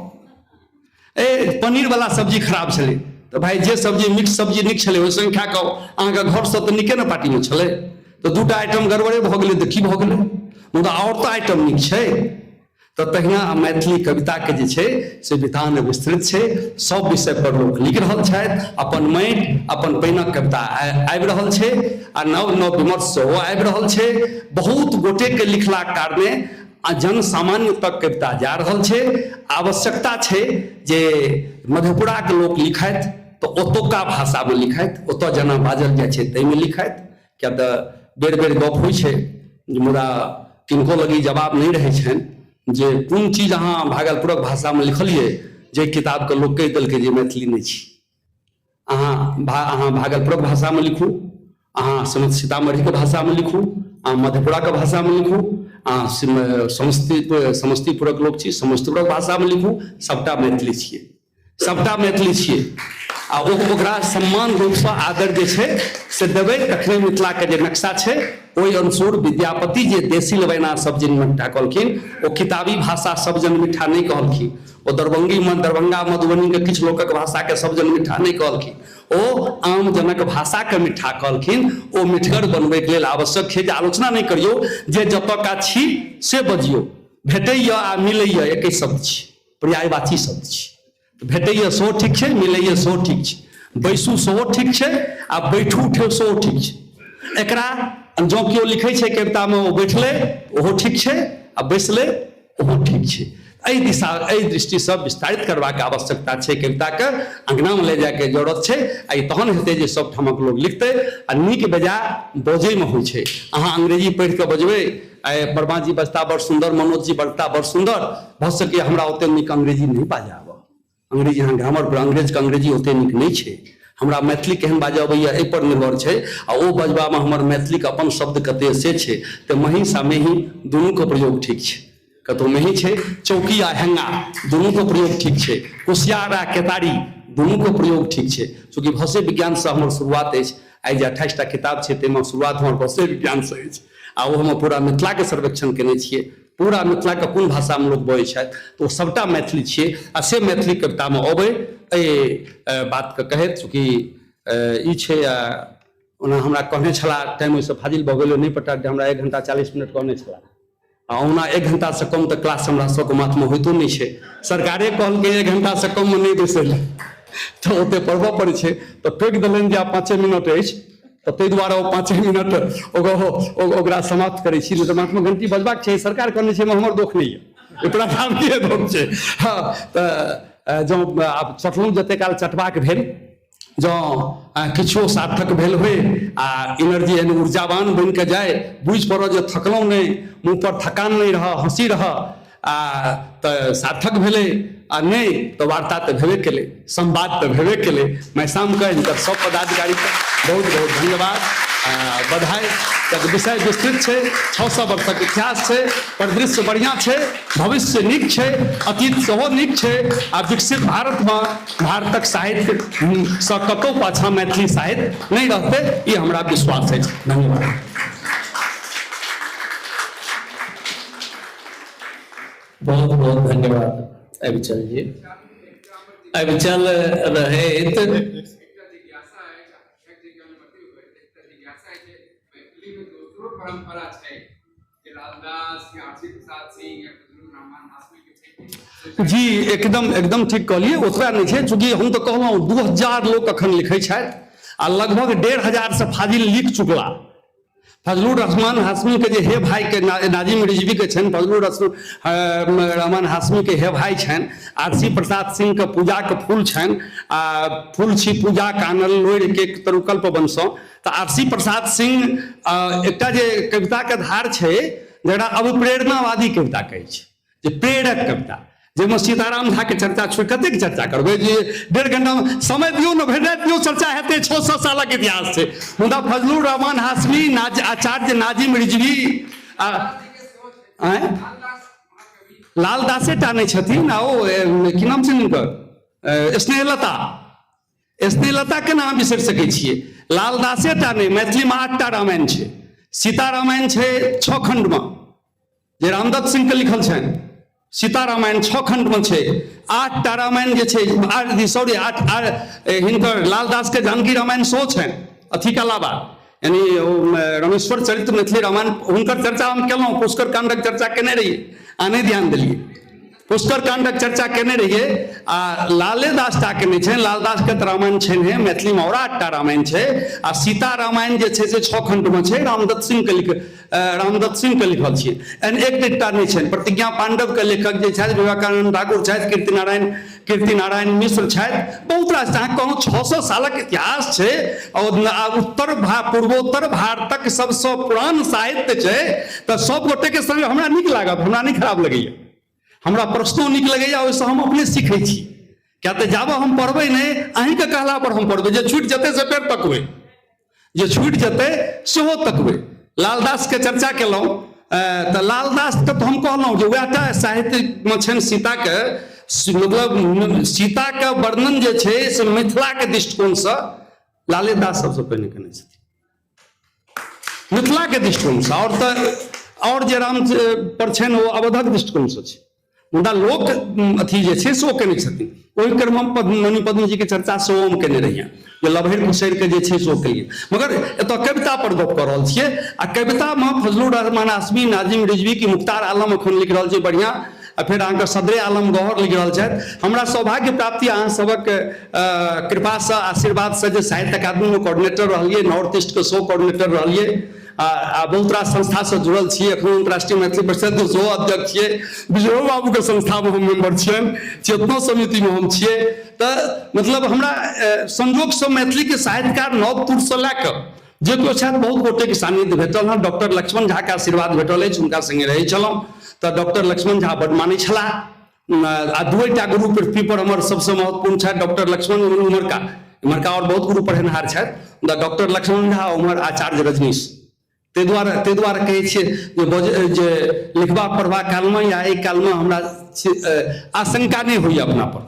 ए पनीर वाला सब्जी खराब छलै, तऽ भाइ जे सब्जी मिक्स सब्जी नीक छलै ओहि संग खा कऽ अहाँके घरसँ तऽ नीके ने पार्टीमे छलै, तऽ दूटा आइटम गड़बड़े भऽ गेलै तऽ की भऽ गेलै, मुदा आओर तऽ आइटम नीक छै। तऽ तहिना मैथिली कविताके जे छै से विधान विस्तृत छै, सब विषय पर लोक लिख रहल छथि, अपन माटि अपन पानिक कविता आबि रहल छै आ नव नव विमर्श सेहो आबि रहल छै। बहुत गोटेके लिखलाक कारणे आ जन सामान्य तक कविता जा रहल छै। आवश्यकता छै जे मधेपुराके लोक लिखथि तऽ ओतुका भाषामे लिखथि, ओतऽ जेना बाजल जाइ छै ताहिमे लिखथि, किया तऽ बेर बेर गप होइ छै मुदा किनको लग ई जवाब नहि रहै छनि जे कोन चीज अहाँ भागलपुरक भाषामे लिखलियै जे किताबके लोक कहि देलकै जे मैथिली नहि छी। अहाँ भागलपुरक भाषामे लिखू, अहाँ सीतामढ़ीके भाषामे लिखू, अहाँ मधेपुराके भाषामे लिखू, अहाँ समस्तीपुरक लोक छी समस्तीपुरक भाषामे लिखू, सबटा मैथिली छियै, सबटा मैथिली छियै। आ ओकरा सम्मान रूपसँ आदर जे छै से देबै तखने मिथिलाके जे नक्शा छै ओहि अनुसार विद्यापति जे देसी लबैना सब जन मिठा कहलखिन, ओ किताबी भाषा सब जन मिठा नहि कहलखिन, ओ दरभंगी दरभंगा मधुबनीके किछु लोकक भाषाके सब जन मिठा नहि कहलखिन, ओ आम जनक भाषाके मिठा कहलखिन। ओ मिठगर बनबैके लेल आवश्यक छै जे आलोचना नहि करियौ, जे जतऽका छी से बजियौ। भेटैए आ मिलैए एके शब्द छी, पर्यायवाची शब्द छी। भेटैए सेहो ठीक छै, मिलैए सेहो ठीक छै, बैसू सेहो ठीक छै आ बैठू उठू सेहो ठीक छै। एकरा जँ केओ लिखै छै कवितामे ओ बैठलै ओहो ठीक छै आ बैसलै ओहो ठीक छै। एहि दिशा एहि दृष्टिसँ विस्तारित करबाक आवश्यकता छै, कविताके अङ्गनामे ले जायके जरूरत छै। आ ई तहन हेतै जे सब ठामक लोक लिखतै आ नीक बेजाय बजैमे होइ छै। अहाँ अंग्रेजी पढ़ि कऽ बजबै, आइ वर्मा जी बजता बड़ सुन्दर, मनोज जी बजता बड़ सुन्दर, भऽ सकैए हमरा ओते नीक अंग्रेजी नहि बाजऽ आबऽ। अंग्रेजी अहाँ ग्रामर पर अंग्रेजके अंग्रेजी ओते नीक नहि छै, हमरा मैथिली केहन बाजऽ अबैए एहिपर निर्भर छै आ ओ बजबामे हमर मैथिलीके अपन शब्द कते से छै। तऽ महींस आ मेही दुनूके प्रयोग ठीक छै, कतहु मेही छै, चौकी आ हेंगा दुनूके प्रयोग ठीक छै, कुसियार आ केतारी दुनूके प्रयोग ठीक छै। चूँकि भाषे विज्ञानसँ हमर शुरुआत अछि, आइ जे 28 टा किताब छै ताहिमे शुरुआत हमर भाषे विज्ञानसँ अछि आ ओ हम पूरा मिथिलाके सर्वेक्षण केने छियै, पूरा मिथिलाके कोन भाषामे लोक बजै छथि तऽ ओ सभटा मैथिली छियै आ से मैथिली कवितामे अबै एहि बातके कहैत चूँकि ई छै। आ ओना हमरा कहने छलाह, टाइम ओहिसँ फाजिल भऽ गेलै, नहि पता जे हमरा 1 घंटा 40 मिनट कहने छलाह आ ओना 1 घंटासँ कम तऽ क्लास हमरा सबके माथमे होइतो नहि छै। सरकारे कहलकै 1 घंटासँ कममे नहि बैसै लए, तऽ ओते पढ़बऽ पड़ै छै, तऽ टोकि देलनि जे आब 5 मिनट अछि, तऽ ताहि दुआरे ओ 5 मिनट ओकरा समाप्त करै छी, नहि तऽ माथमे घंटी बजबाक छै। सरकार कहने छै, एहिमे हमर दोख नहि यऽ, ई प्रधानके दोख छै। हँ, तऽ जँ आब चटलहुँ जते काल चटबाक भेल, जँ किछुओ सार्थक भेल होय आ एनर्जी यानी ऊर्जावान बनि कऽ जाय, बुझि पड़त जे थकलहुँ नहि, मुँह पर थकान नहि रहय, हँसी रहय, आ तऽ सार्थक भेलै, आ नहि तऽ वार्ता तऽ भेबे केलै, संवाद तऽ भेबे केलै। मैसामके हिनकर सब पदाधिकारीके बहुत बहुत धन्यवाद बधाई। कियाकि विषय विस्तृत छै, 600 वर्षक इतिहास छै, परिदृश्य बढ़िआँ छै, भविष्य नीक छै, अतीत सेहो नीक छै आ विकसित भारतमे भारतक साहित्य सँ कतहु पाछाँ मैथिली साहित्य नहि रहतै, ई हमरा विश्वास अछि। धन्यवाद। बहुत बहुत धन्यवाद अविचल जी। अविचल रहैत जी एकदम एकदम ठीक कहलियै, ओतबा नहि छै, चूँकि हम तऽ कहलहुँ 2000 लोक अखन लिखै छथि आ लगभग 1500 से फाजिल लिख चुकला, फजलुर रहमान हाशमी के जे हे भाई के नाजिम रिजवी के छनि, फजलुर रहमान हाशमी के हे भाई छनि, आरसी प्रसाद सिंह के पूजा के फूल छनि, आ फूल छी पूजा कानल लोढ़ि के तरुकल्प वंशों। तऽ आरसी प्रसाद सिंह एकटा जे कविता के धार छै जकरा अवप्रेरणावादी कविता कहै छै, जे प्रेरक कविता, जाहिमे सीताराम झा के चर्चा छोड़ि कतेक चर्चा करबै, जे 1.5 घंटा मे समय दियौ ने, भरि राति दियौ, चर्चा हेतै। 600 सालक इतिहास छै। मुदा फजलुर रहमान हाशमी, आचार्य नाजिम रिजवी आ लालदासे टा नहि छथिन, आ ओ की नाम छै हुनकर, स्नेहलता, स्नेहलता के अहाँ बिसरि सकै छियै। लालदासे टा नहि, मैथिलीमे 8टा रामायण छै। सीता रामायण छै 6 खंडमे, जे रामदत्त सिंह के लिखल छनि। सीता रामायण 6 खंडमे छै। 8टा रामायण जे छै, सॉरी 8, हिनकर लालदास के जानकी रामायण सेहो छनि। अथी के अलावा यानी रमेश्वर चरित्र मैथिली रामायण, हुनकर चर्चा हम केलहुँ, पुष्कर कांडक चर्चा केने रहियै, आ नहि ध्यान देलियै। पुष्कर कांडक चर्चा केने रहियै। आ लाले दास टा के नहि छनि, लालदास के तऽ रामायण छनि हे, मैथिलीमे आओर 8टा रामायण छै। आ सीता रामायण जे छै से 6 खंडमे छै, रामदत्त सिंह के लिख रामदत्त सिंह के लिखल छियै। एहन एकटा नहि छनि। प्रतिज्ञा पांडव के लेखक जे छथि विवेकानंद ठाकुर छथि, कीर्तिनारायण मिश्र छथि, बहुत रास। अहाँ कहू 600 सालक इतिहास छै और उत्तर पूर्वोत्तर भारतक सबसँ पुरान साहित्य छै। तऽ सब गोटेके संग हमरा नीक लागत, हमरा नहि खराब लगैया, हमरा प्रश्नो नीक लगैया, ओहिसँ हम अपने सीखै छी। किया तऽ जाबऽ हम पढ़बै नहि, अहीँके कहला पर हम पढ़बै, जे छूटि जेतै से फेर तकबै, जे छूटि जेतै सेहो तकबै। लालदासके चर्चा केलहुँ तऽ लालदासके तऽ हम कहलहुँ जे वएह टा साहित्यमे छनि सीताके, मतलब सीताके वर्णन जे छै से मिथिलाके दृष्टिकोणसँ लाले दास सबसँ पहिने केने छथिन, मिथिलाके दृष्टिकोणसँ। आओर तऽ आओर जे राम पर छनि ओ अवधक दृष्टिकोणसँ छै, मुदा लोक अथी जे छै से ओ केने छथिन। ओहि क्रममे मणिपद्म जीके चर्चा सेहो हम केने रहियै, जे लभैर खुसैरके जे छै से ओ केलियै। मगर एतऽ कविता पर गप कऽ रहल छियै, आ कवितामे फजलुर रहमान हाशमी, नाजिम रिजवी की मुख्तार आलम एखन लिख रहल छै बढ़िआँ, आ फेर अहाँके सदरे आलम गौहर लिख रहल छथि। हमरा सौभाग्य प्राप्ति अहाँ सबक कृपासँ आशीर्वादसँ जे साहित्य अकादमीमे कोऑर्डिनेटर रहलियै, नॉर्थ ईस्टके सेहो कोऑर्डिनेटर रहलियै, आ बहुत रास संस्थासँ जुड़ल छी। एखनो अन्तर्राष्ट्रीय मैथिली परिषदके सेहो अध्यक्ष छियै, विजयो बाबूके संस्थामे हम मेम्बर छियनि, चेतना समितिमे हम छियै। तऽ मतलब हमरा संजोगसँ मैथिलीके साहित्यकार नव तुरसँ लए कऽ जे केओ छथि बहुत गोटेके सान्निध्य भेटल हँ। डॉक्टर लक्ष्मण झाके आशीर्वाद भेटल अछि, हुनका सङ्गे रहै छलहुँ तऽ डॉक्टर लक्ष्मण झा बड्ड मानै छलाह। आ दुएटा गुरु पृथ्वी पर हमर सबसँ महत्वपूर्ण छथि, डॉक्टर लक्ष्मण उमरका, इम्हरका आओर बहुत गुरु पढ़ेनहार छथि, मुदा डॉक्टर लक्ष्मण झा उम्हर आचार्य रजनीश। ताहि दुआरे कहै छियै जे जे लिखबा पढ़बा कालमे या एहि कालमे हमरा आशंका नहि होइए अपना पर।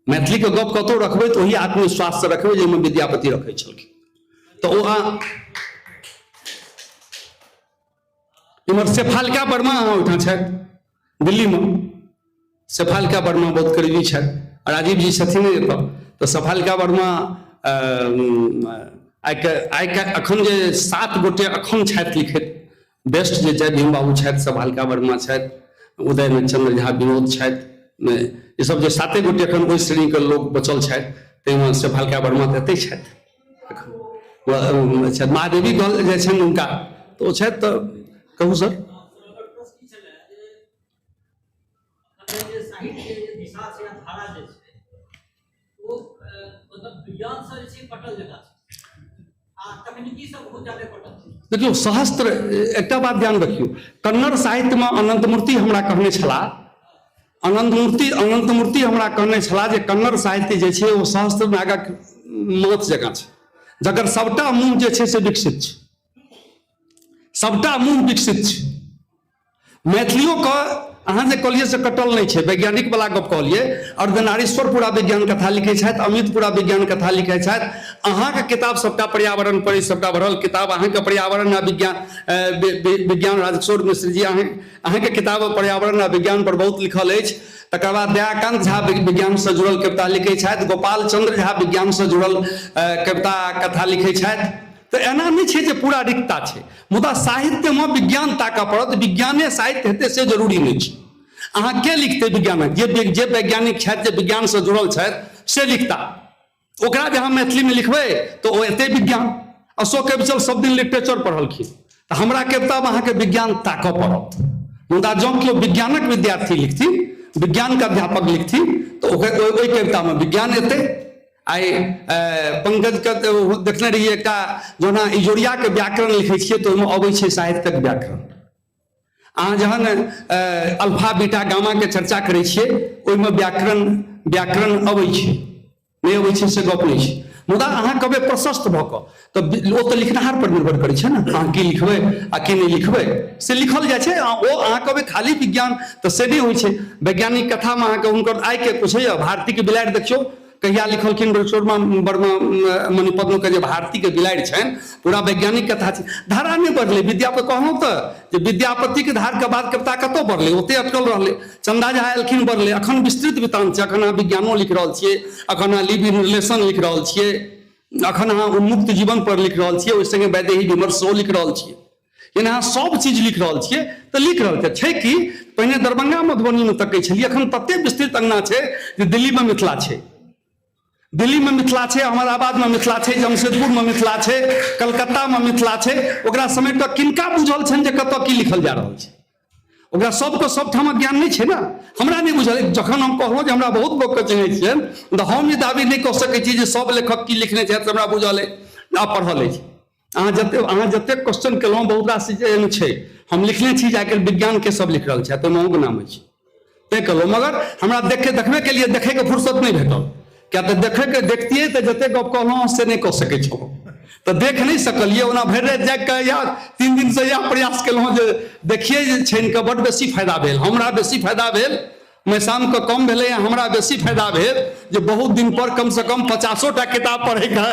मैथिलीके गप कतहु रखबै तऽ ओही आत्मविश्वाससँ रखबै जाहिमे विद्यापति रखै छलखिन। तऽ ओ इम्हर शेफालिका वर्मा अहाँ ओहिठाम छथि दिल्लीमे, शेफालिका वर्मा बहुत करीबी छथि, राजीव जी छथिन एतऽ। तऽ शेफालिका वर्मा आइके अखन जे 7 गोटे अखन छथि लिखैत बेस्ट, जे जय भीम बाबू छथि, शेफालिका वर्मा छथि, उदय चंद्र झा विनोद छथि, ई सब जे 7 गोटे अखन ओहि श्रेणीके लोक बचल छथि, ताहिमे शेफालिका वर्मा तऽ एतै छथि एखन। महादेवी कहल जाइ छनि हुनका, तऽ ओ छथि। तऽ कहू सर। देखियौ सहस्त्र एकटा बात ध्यान रखियौ, कन्नड़ साहित्यमे अनंतमूर्ति हमरा कहने छलाह, अनंतमूर्ति हमरा कहने छलाह जे कन्नड़ साहित्य जे छै ओ सहस्त्र नागक माथ जकाँ छै, जकर सबटा मुँह जे छै से विकसित छै, सबटा मुँह विकसित छै। मैथिलियोके अहाँ जे कहलियै से कटल नहि छै, वैज्ञानिक वाला गप कहलियै। अर्धनारीश्वर पूरा विज्ञान कथा लिखै छथि, अमित पूरा विज्ञान कथा लिखै छथि। अहाँके किताब सबटा पर्यावरण पर सबटा भरल किताब अहाँके पर्यावरण आ विज्ञान विज्ञान राजकिशोर मिश्र जी अहाँके किताब पर्यावरण आ विज्ञान पर बहुत लिखल अछि। तकर बाद दयाकांत झा विज्ञानसँ जुड़ल कविता लिखै छथि, गोपाल चंद्र झा विज्ञानसँ जुड़ल कविता कथा लिखै छथि। तऽ एना नहि छै जे पूरा रिक्ता छै, मुदा साहित्यमे विज्ञान ताकऽ पड़त। विज्ञाने साहित्य हेतै से जरूरी नहि छै। अहाँ के लिखतै विज्ञानक, जे वैज्ञानिक छथि, जे विज्ञानसँ जुड़ल छथि से लिखता। ओकरा जे अहाँ मैथिलीमे लिखबै तऽ ओ एतै विज्ञान। अशोक अविचल सब दिन लिटरेचर पढ़लखिन, तऽ हमरा कवितामे अहाँके विज्ञान ताकऽ पड़त। मुदा जँ केओ विज्ञानक विद्यार्थी लिखथिन, विज्ञानके अध्यापक लिखथिन, तऽ ओकर ओहि कवितामे विज्ञान एतै। आइ पंकजके देखने रहियै एकटा, जहन अहाँ इजोरियाके व्याकरण लिखै छियै तऽ ओहिमे अबै छै साहित्यक व्याकरण। अहाँ जहन अल्फा बीटा गामाके चर्चा करै छियै ओहिमे व्याकरण व्याकरण अबै छै, नहि अबै छै से गप नहि छै। मुदा अहाँ कहबै प्रशस्त भऽ कऽ तऽ ओ तऽ लिखनिहार पर निर्भर करै छै ने, अहाँ की लिखबै आ की नहि लिखबै से लिखल जाइ छै। ओ अहाँ कहबै खाली विज्ञान तऽ से नहि होइ छै। वैज्ञानिक कथामे अहाँके हुनकर आइके पूछैए, भारतीके बिलाड़ि देखियौ कहिया लिखलखिन वर्मा वर्मा मणिपद्मके जे भारतीके बिलाड़ि छनि, पूरा वैज्ञानिक कथा छै। धारा नहि बढ़लै। विद्यापति कहलहुँ तऽ जे विद्यापतिके धारके बाद कविता कतऽ बढ़लै, ओते अटकल रहलै। चंदा झा एलखिन बढ़लै। अखन विस्तृत वितान छै, अखन अहाँ विज्ञानो लिख रहल छियै, अखन अहाँ लिव इन रिलेशन लिख रहल छियै, अखन अहाँ उन्मुक्त जीवन पर लिख रहल छियै, ओहि संगे वैदेही विमर्श सेहो लिख रहल छियै। यानी अहाँ सब चीज लिख रहल छियै तऽ लिख रहल छियै। छै कि पहिने दरभंगा मधुबनीमे तकै छलियै, अखन तते विस्तृत अंगना छै जे दिल्लीमे मिथिला छै, दिल्लीमे मिथिला छै, अहमदाबादमे मिथिला छै, जमशेदपुरमे मिथिला छै, कलकत्तामे मिथिला छै। ओकरा समेट कऽ किनका बुझल छनि जे कतऽ की लिखल जा रहल छै? ओकरा सबके सबठामक ज्ञान नहि छै ने। हमरा नहि बुझल। जखन हम कहलहुँ जे हमरा बहुत लोकके चिन्है छियनि तऽ हम ई दाबी नहि कऽ सकै छी जे सब लेखक की लिखने छथि हमरा बुझल अछि आ पढ़ल अछि। अहाँ जतेक क्वेश्चन केलहुँ बहुत रास चीज एहन छै हम लिखने छी जे आइकाल्हि विज्ञानके सब लिख रहल छथि, ओहिमे अहूँके नाम अछि, तेँ कहलहुँ। मगर हमरा देखे देखबे केलियै, देखैके फुर्सत नहि भेटल, किया तऽ देखैके देखतियै तऽ जतेक गप कहलहुँ से नहि कऽ सकै छलहुँ, तऽ देख नहि सकलियै। ओना भरि राति जागि कऽ इएह 3 दिनसँ इएह प्रयास केलहुँ जे देखियै जे छानि कऽ बड्ड बेसी फायदा भेल, हमरा बेसी फायदा भेल, मैसामके कम भेलै, हमरा बेसी फायदा भेल जे बहुत दिन पर कमसँ कम 50 टा किताब पढ़ैके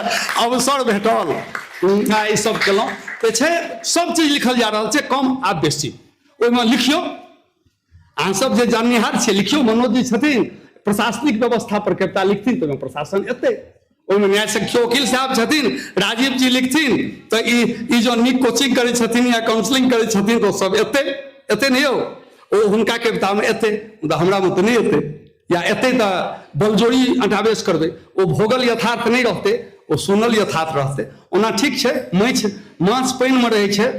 अवसर भेटल। आ ई सब केलहुँ तऽ छै सब चीज लिखल जा रहल छै, कम आ बेसी। ओहिमे लिखियौ, अहाँ सब जे जाननिहार छियै लिखियौ। मनोज जी छथिन प्रशासनिक व्यवस्था पर कविता लिखथिन तऽ ओहिमे प्रशासन एतै, ओहिमे न्याय सख्य वकील साहब छथिन राजीव जी लिखथिन तऽ ई जो नीक कोचिंग करै छथिन या काउंसलिंग करै छथिन तऽ सब एतै, एतै नहि यौ, ओ हुनका कवितामे एतै, मुदा हमरामे तऽ नहि एतै। या एतै तऽ बलजोरी अंटावेश करबै, ओ भोगल यथार्थ नहि रहतै, ओ सुनल यथार्थ रहतै। ओना ठीक छै, माछ पानिमे रहै छै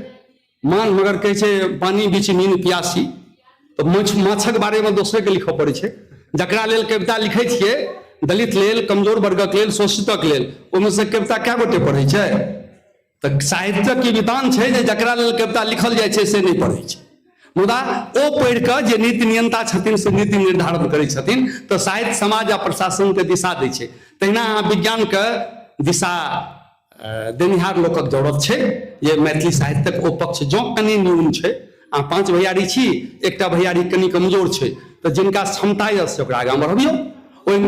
मान, मगर कहै छै पानी बीच मीन प्यासी, तऽ माछक बारेमे दोसरेके लिखऽ पड़ै छै। जकरा लेल कविता लिखै छियै, दलित लेल, कमजोर वर्गक लेल, शोषितक लेल, ओहिमे से कविता कए गोटे पढ़ै छै? तऽ साहित्यक ई विधान छै जे जकरा लेल कविता लिखल जाइ छै से नहि पढ़ै छै, मुदा ओ पढ़ि कऽ जे नीति नियंता छथिन से नीति निर्धारण करै छथिन। तऽ साहित्य समाज आ प्रशासनके दिशा दै छै, तहिना अहाँ विज्ञानके दिशा देनिहार लोकक जरूरत छै। जे मैथिली साहित्यक ओ पक्ष जँ कनि न्यून छै, अहाँ 5 भैयारी छी, एकटा भैयारी कनि कमजोर छै, तऽ जिनका क्षमता यऽ से ओकरा आगाँ बढ़बियौ। ओहि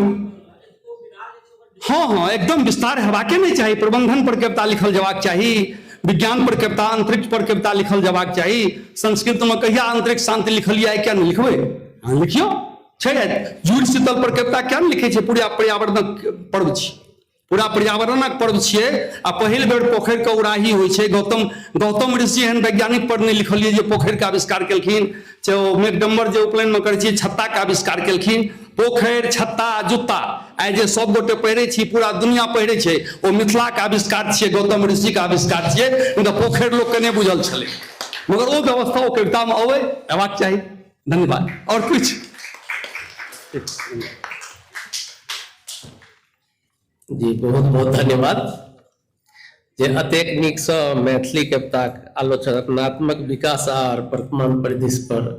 हँ हँ एकदम विस्तार हेबाके नहि चाही। प्रबंधन पर कविता लिखल जबाक चाही, विज्ञान पर कविता, अंतरिक्ष पर कविता लिखल जबाक चाही। संस्कृतमे कहिया अंतरिक्ष शांति लिखलियै, आइ किया नहि लिखबै? अहाँ लिखियौ। छै जुड़ शीतल पर कविता किया नहि लिखै छै? पूरा पर्यावरणक पर्व छी, पूरा पर्यावरणक पर्व छियै। आ पहिल बेर पोखरिके उड़ाही होइ छै। गौतम ऋषि एहन वैज्ञानिक पर नहि लिखलियै जे पोखरिके आविष्कार केलखिन, चाहे ओ मेघडम्बर जे उपनयनमे करै छी छत्ताके आविष्कार केलखिन। पोखरि, छत्ता, जुत्ता आइ जे सब गोटे पहिरै छी, पूरा दुनिया पहिरै छै, ओ मिथिलाके आविष्कार छियै, गौतम ऋषिके आविष्कार छियै। मुदा पोखरि लोकके नहि बुझल छलै, मगर ओ व्यवस्था ओ कवितामे अबै अयबाक चाही। धन्यवाद। आओर किछु? जी बहुत बहुत धन्यवाद जे अतेक नीकसँ मैथिली कविताक आलोचनात्मक विकास आर वर्तमान परिदृश्य पर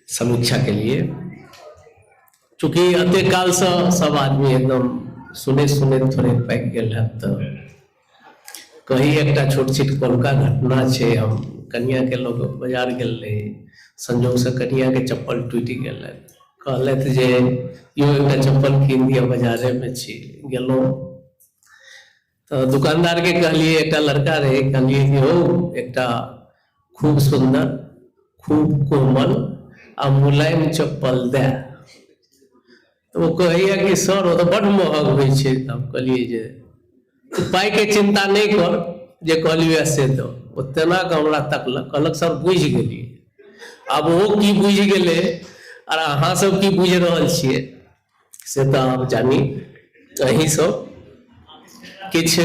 समीक्षा के लिए। चूँकि अतेक कालसँ सब आदमी एकदम सुनैत सुनैत थोड़े पाकि गेल हैत, तऽ कही एकटा छोट छिट कोलका घटना छै। हम कनियाके लऽ कऽ बाजार गेल रही, संजोगसँ कनियाके चप्पल टूटि गेलनि। कहलथि जे यौ एकटा चप्पल कीन दिअ, बाजारेमे छी। गेलहुँ तऽ दुकानदारके कहलियै, एकटा लड़का रहै, कहलियै कि हौ एकटा खूब सुन्दर, खूब कोमल आ मुलायम चप्पल दए। तऽ ओ कहैया कि सर ओ तऽ बड्ड महग होइ छै। तऽ हम कहलियै जे तू पाइके चिन्ता नहि कर, जे कहलियै से दऽ। ओ तेना कऽ हमरा तकलक, कहलक सर बुझि गेलियै। आब ओ की बुझि गेलै आर अहाँ सब की बुझि रहल छियै से तऽ आब जानी अहीं सब। किछु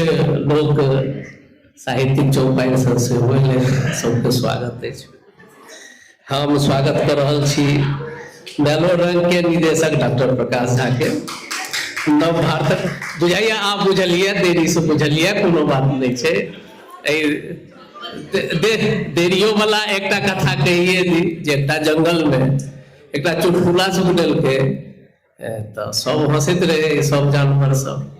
लोक साहित्यिक चौपाड़िसँ सेहो एलै, सबके स्वागत अछि। हम स्वागत कऽ रहल छी मैलोरंगके निदेशक डॉक्टर प्रकाश झाके। नव भारतक बुझाइए, आप बुझलियै, देरीसँ बुझलियै, कोनो बात नहि छै। एहि देरियो वाला एकटा कथा कहिए दी जे एकटा जंगलमे एकटा चुटकुला सुनेलकै, तऽ सब हँसैत रहै, सब जानवर सब।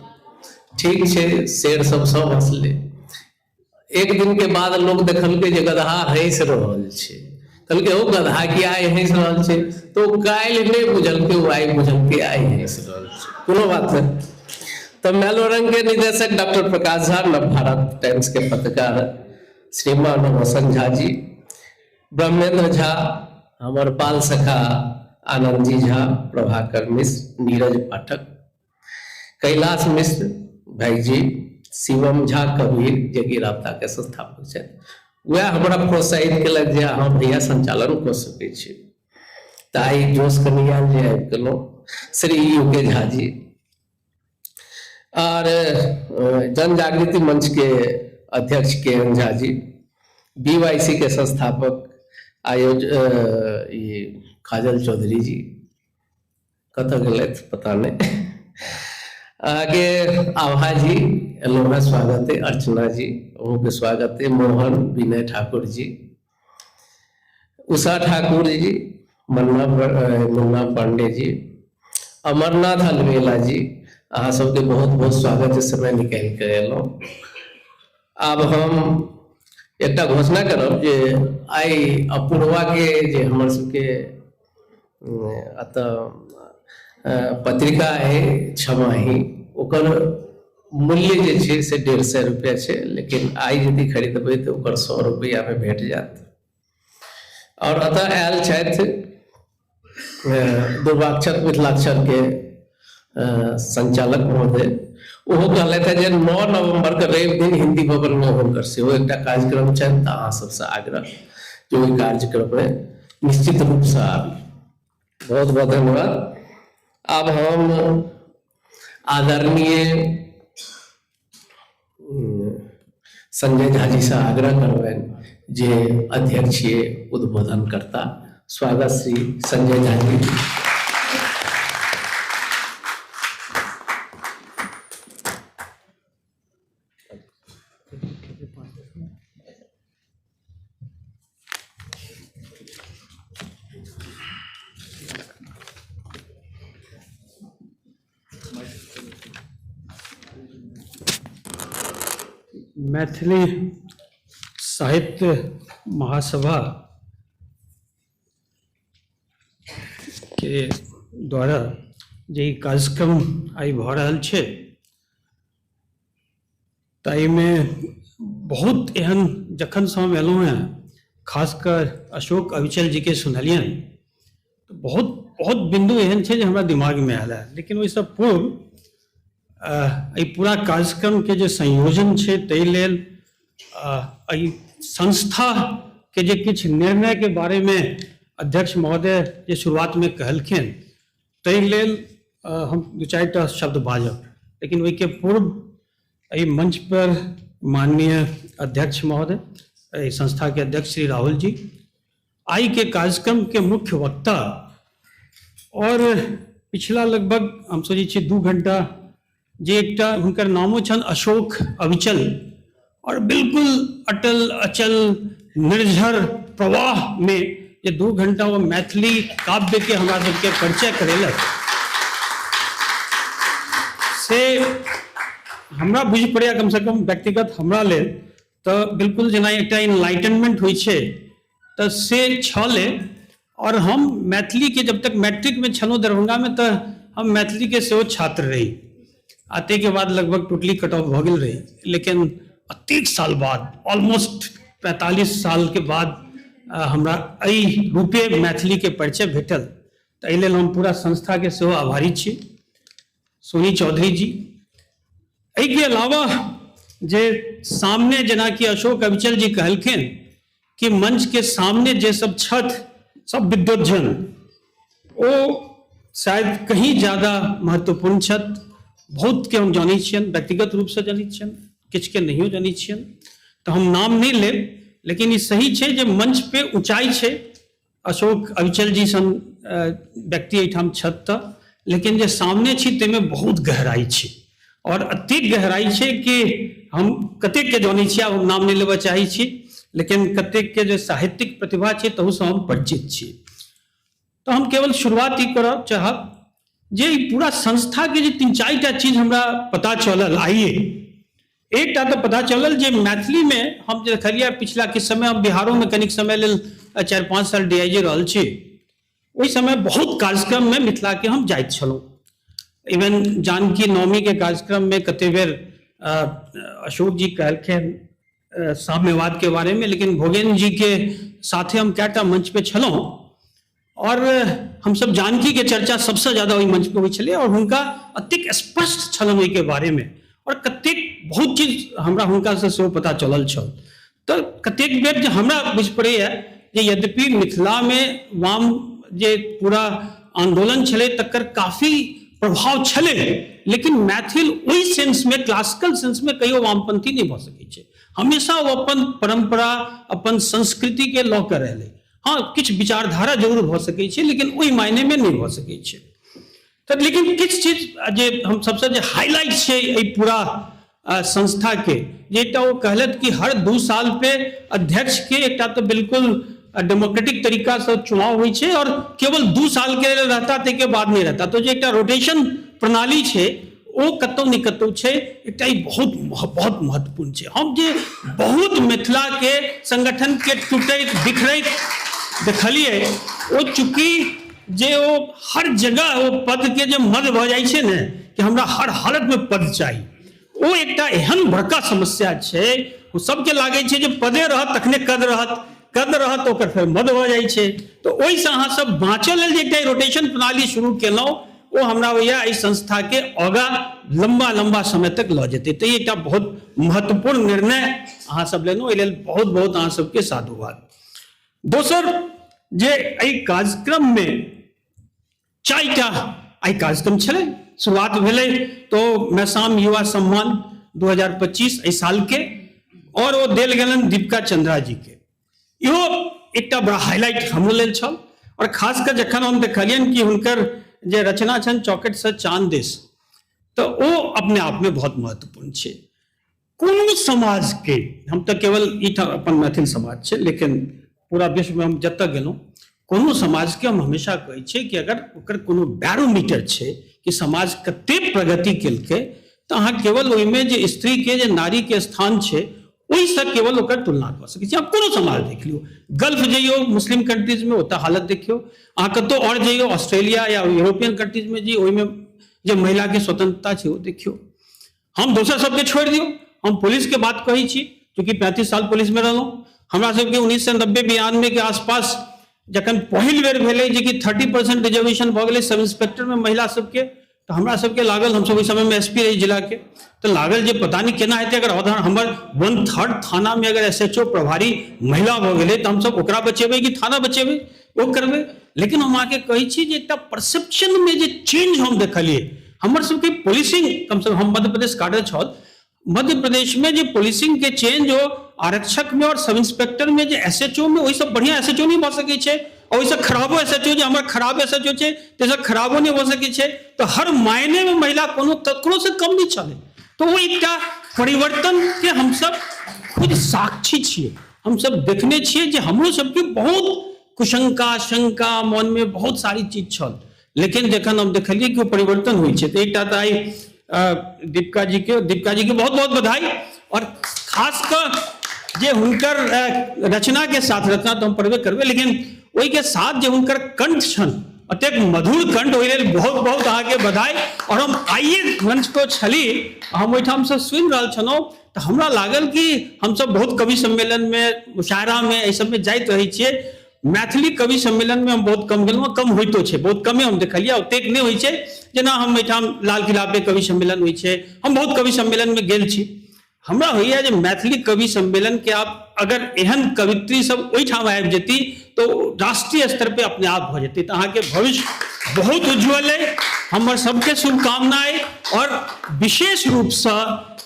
ठीक छै, शेर सब सब हँसलै। एक दिन के बाद लोग देखलकै जे गदहा हँसि रहल छै। कहलकै ओ गदहा किया आइ हँसि रहल छै? तऽ ओ काल्हि नहि बुझलकै, ओ आइ बुझलकै, आइ हँसि रहल छै। कोनो बात नहि। तऽ मैलोरंग के निदेशक डॉक्टर प्रकाश झा, नव भारत टाइम्स के पत्रकार श्रीमान रोशन झा जी, ब्रह्मेंद्र झा, हमर बाल सखा आनंद जी झा, प्रभाकर मिश्र, नीरज पाठक, कैलाश मिश्र भाईजी, शिवम झा कबीर जे कि राब्ता के संस्थापक छथि, वएह हमरा प्रोत्साहित केलक जे अहाँ भैया संचालन कऽ सकै छी। तऽ आइ जोश कनि आयल जे आबि गेलहुँ। श्री यू के झा जी आर जन जागृति मंच के अध्यक्ष के एन झा जी, BYC के संस्थापक आयोज ई काजल चौधरी जी कतऽ गेलथि पता नहि। अहाँके आभा जी एलहुँ हेँ, स्वागत अइ। अर्चना जी अहूँके स्वागत अइ। मोहन विनय ठाकुर जी, उषा ठाकुर जी, मुन्ना पांडे जी, अमरनाथ अलवेला जी, अहाँ सबके बहुत बहुत स्वागत है, समय निकालि कऽ एलहुँ। आब हम एकटा घोषणा करब जे आइ अपूर्वा के जे हमर सबके एतऽ पत्रिका अइ छमाही, ओकर मूल्य जे छै से 150 रुपैआ छै, लेकिन आइ यदि खरीदबै तऽ ओकर 100 रुपैआमे भेट जायत। आओर एतऽ आयल छथि दुर्वाक्षर मिथिलाक्षरके संचालक महोदय, ओहो कहलथि जे 9 नवम्बरके रवि दिन हिंदी भवनमे हुनकर सेहो एकटा कार्यक्रम छनि, तऽ अहाँ सबसँ आग्रह जे ओहि कार्यक्रममे निश्चित रूपसँ आबी। बहुत बहुत धन्यवाद। आब हम आदरणीय संजय झा जी से आग्रह करबनि जे अध्यक्षीय उद्बोधन करता। स्वागत श्री संजय झा जी। मैथिली साहित्य महासभा के द्वारा जे ई कार्यक्रम आइ भऽ रहल छै ताहिमे बहुत एहन जखनसँ हम एलहुँ हेँ खासकर अशोक अविचल जीके सुनलियनि तऽ बहुत बहुत बिन्दु एहन छै जे हमरा दिमागमे आयल हँ, लेकिन ओहिसँ पूर्व एहि पूरा कार्यक्रमके जे संयोजन छै ताहि लेल एहि संस्थाके जे किछु निर्णयके बारेमे अध्यक्ष महोदय जे शुरुआतमे कहलखिन ताहि लेल हम दू चारिटा शब्द बाजब, लेकिन ओहिके पूर्व एहि मंच पर माननीय अध्यक्ष महोदय, एहि संस्थाके अध्यक्ष श्री राहुल जी, आइ के कार्यक्रम के मुख्य वक्ता और पिछला लगभग हम सोचै छियै 2 घंटा जे एकटा हुनकर नामो छनि अशोक अविचल और बिल्कुल अटल अचल निर्झर प्रवाह में जे 2 घंटा वो मैथिली काव्य के हमरा सबके परिचय करेलक से हमरा बुझि पड़ैया कम से कम व्यक्तिगत हमरा लेल तऽ बिल्कुल जेना एकटा इनलाइटनमेंट होइ छै तऽ से छलै। और हम मैथिलीके जब तक मैट्रिकमे छलहुँ दरभंगामे तऽ हम मैथिलीके सेहो छात्र रही आ ताहिके बाद लगभग टोटली कट ऑफ भऽ गेल रही, लेकिन अतेक साल बाद ऑलमोस्ट 45 सालके बाद हमरा एहि रूपे मैथिलीके परिचय भेटल, तऽ एहि लेल हम पूरा संस्थाके सेहो आभारी छी। सोनी चौधरी जी, एहिके अलावा जे सामने जेनाकि अशोक अविचल जी कहलखिन कि मंच के सामने जे सब छथि सब विद्वज्जन, ओ शायद कहीं ज़्यादा महत्वपूर्ण छथि। बहुतके हम जानै छियनि, व्यक्तिगत रूपसँ जानै छियनि, किछुके नहियो जानै छियनि, तऽ हम नाम नहि लेब, लेकिन ई सही छै जे मंच पे ऊँचाइ छै, अशोक अविचल जी सन व्यक्ति एहिठाम छथि तऽ, लेकिन जे सामने छी ताहिमे बहुत गहराइ छै, आओर एतेक गहराइ छै कि हम कतेकके जानै छी, आब हम नाम नहि लेबऽ चाहै छी, लेकिन कतेकके जे साहित्यिक प्रतिभा छै तहूसँ हम परिचित छी। तऽ हम केवल शुरुआत ई करऽ चाहब जे ई पूरा संस्थाके जे 3-4 टा चीज हमरा पता चलल आइए, एकटा तऽ पता चलल जे मैथिलीमे हम जे देखलियै पिछला किछु समय, हम बिहारोमे कनिक समय लेल 4-5 साल DIG रहल छी, ओहि समय बहुत कार्यक्रममे मिथिलाके हम जाइत छलहुँ। इवन जानकी नवमीके कार्यक्रममे कते बेर अशोक जी कहलखिन साम्यवादके बारेमे, लेकिन भोगेन्द्र जीके साथे हम कएटा मंच पे छलहुँ और हमसब जानकीके चर्चा सबसँ ज्यादा ओहि मंच पे होइ छलै, और हुनका एतेक स्पष्ट छलनि ओहिके बारेमे, और कतेक बहुत चीज हमरा हुनकासँ सेहो पता चलल छल। तऽ कतेक बेर जे हमरा बुझि पड़ैए जे यद्यपि मिथिलामे वाम जे पूरा आन्दोलन छलै तकर काफी प्रभाव छलै, लेकिन मैथिल ओहि सेंसमे, क्लासिकल सेंसमे कहियो वामपंथी नहि भऽ सकै छै। हमेशा ओ अपन परम्परा, अपन संस्कृतिके लऽ कऽ रहलै। हाँ, किछु विचारधारा जरूर भऽ सकै छै, लेकिन ओहि मायनेमे नहि भऽ सकै छै। तऽ लेकिन किछु चीज जे हम सबसँ जे हाईलाइट छै एहि पूरा संस्थाके, जे एकटा ओ कहलथि कि हर 2 साल पे अध्यक्षके एकटा तऽ बिल्कुल डेमोक्रेटिक तरीकासँ चुनाव होइ छै, और केवल 2 साल के लेल रहता, ताहिके बाद नहि रहता। तऽ जे एकटा रोटेशन प्रणाली छै ओ कतौ नहि कतौ छै, एकटा ई बहुत बहुत महत्वपूर्ण छै। हम जे बहुत मिथिलाके संगठनके टूटैत बिखरैत देखलियै, ओ चूँकि जे ओ हर जगह ओ पदके जे मद भऽ जाइ छै ने कि हमरा हर हालतमे पद चाही, ओ एकटा एहन बड़का समस्या छै। ओ सबके लागै छै जे पदे रहत तखने कद रहत, कद रहत ओकर फेर मद भऽ जाइ छै। तऽ ओहिसँ अहाँ सब बाँचऽ लेल जे एकटा रोटेशन प्रणाली शुरू केलहुँ, ओ हमरा होइए एहि संस्थाके आगाँ लम्बा लम्बा समय तक लऽ जेतै। तऽ ई एकटा बहुत महत्वपूर्ण निर्णय अहाँ सब लेलहुँ, एहि लेल बहुत बहुत अहाँ सबके साधुवाद। दोसर जे एहि कार्यक्रममे 4 टा आइ कार्यक्रम छलै, शुरुआत भेलै तो मैसाम युवा सम्मान 2025 एहि सालके, और ओ देल गेलनि दीपिका चंद्रा जी के। इहो एकटा बड़ा हाईलाइट हमरो लेल छल। और खास कऽ जखन हम देखलियनि कि हुनकर जे रचना छनि चौकट से चांद देश, तऽ ओ अपने आपमे बहुत महत्वपूर्ण छै। कोनो समाजके, हम तऽ केवल ई अपन मैथिल समाज छै, लेकिन पूरा विश्वमे हम जतऽ गेलहुँ, कोनो समाजके हम हमेशा कहै छियै कि अगर ओकर कोनो बैरोमीटर छै कि समाज कते प्रगति केलकै, तऽ अहाँ केवल ओहिमे जे स्त्रीके, जे नारीके स्थान छै, ओहिसँ केवल ओकर तुलना कऽ सकै छी। अहाँ कोनो समाज देख लियौ, गल्फ जइयौ मुस्लिम कंट्रीजमे, ओतऽ हालत देखियौ, अहाँ कतहु आओर जइयौ ऑस्ट्रेलिया या यूरोपियन कंट्रीजमे जइयौ, ओहिमे जे महिलाके स्वतंत्रता छै ओ देखियौ। हम दोसर सबके छोड़ि दियौ, हम पुलिसके बात कहै छी, चूँकि 35 साल पुलिसमे रहलहुँ। हमरा सबके 1990-92 के आसपास जखन पहिल बेर भेलै जे कि 30% रिजर्वेशन भऽ गेलै सब इंस्पेक्टरमे महिला सबके, तऽ हमरा सबके लागल, हमसब ओहि समयमे SP रही जिलाके, तऽ लागल जे पता नहि केना हेतै, अगर अधर हमर 1/3 थानामे अगर SHO प्रभारी महिला भऽ गेलै तऽ हमसब ओकरा बचेबै कि थाना बचेबै, ओ करबै। लेकिन हम अहाँके कहै छी जे एकटा परसेप्शनमे जे चेंज हम देखलियै, हमर सबके पुलिसिंग, कम से कम हम मध्य प्रदेश काडर छल, मध्य प्रदेश में जे पुलिसिंग के चेंज हो आरक्षक में और सब इंस्पेक्टर में, जे SHO में, ओहिसँ बढ़िया SHO नहि भऽ सकै छै, और ओहिसँ खराबो SHO जे हमर खराब SHO छै ताहिसँ खराबो नहि भऽ सकै छै। तऽ हर मायने में महिला कोनो ककरो से कम नहि छलै। तऽ ओ एकटा परिवर्तन के हमसब खुद साक्षी छियै, हमसब देखने छियै जे हमरो सबके बहुत कुशंका शंका मन में बहुत सारी चीज छल, लेकिन जखन हम देखलियै कि ओ परिवर्तन होइ छै, तऽ एकटा तऽ आइ दीपिका जी के बहुत बहुत बधाई। और खास कऽ जे हुनकर रचना के साथ, रचना तऽ हम पढ़बे करबै, लेकिन ओहिके साथ जे हुनकर कंठ छनि, अतेक मधुर कंठ, ओहि लेल बहुत बहुत अहाँके बधाई। और हम आइए मंच पर छली, हम ओहिठामसँ सुनि रहल छलहुँ, तऽ हमरा लागल कि हमसब बहुत कवि सम्मेलनमे, मुशायरामे, एहि सबमे जाइत रहै छियै। मैथिली कवि सम्मेलनमे हम बहुत कम गेलहुँ, कम होइतो छै, बहुत कमे हम देखलियै, ओतेक नहि होइ छै जेना हम एहिठाम लाल किला पे कवि सम्मेलन होइ छै। हम बहुत कवि सम्मेलनमे गेल छी। हमरा होइए जे मैथिली कवि सम्मेलनके आब अगर एहन कवित्री सब ओहिठाम आबि जेती तऽ राष्ट्रीय स्तर पे अपने आप भऽ जेतै। तऽ अहाँके भविष्य बहुत उज्जवल अइ, हमर सबके शुभकामना अइ। और विशेष रूपसँ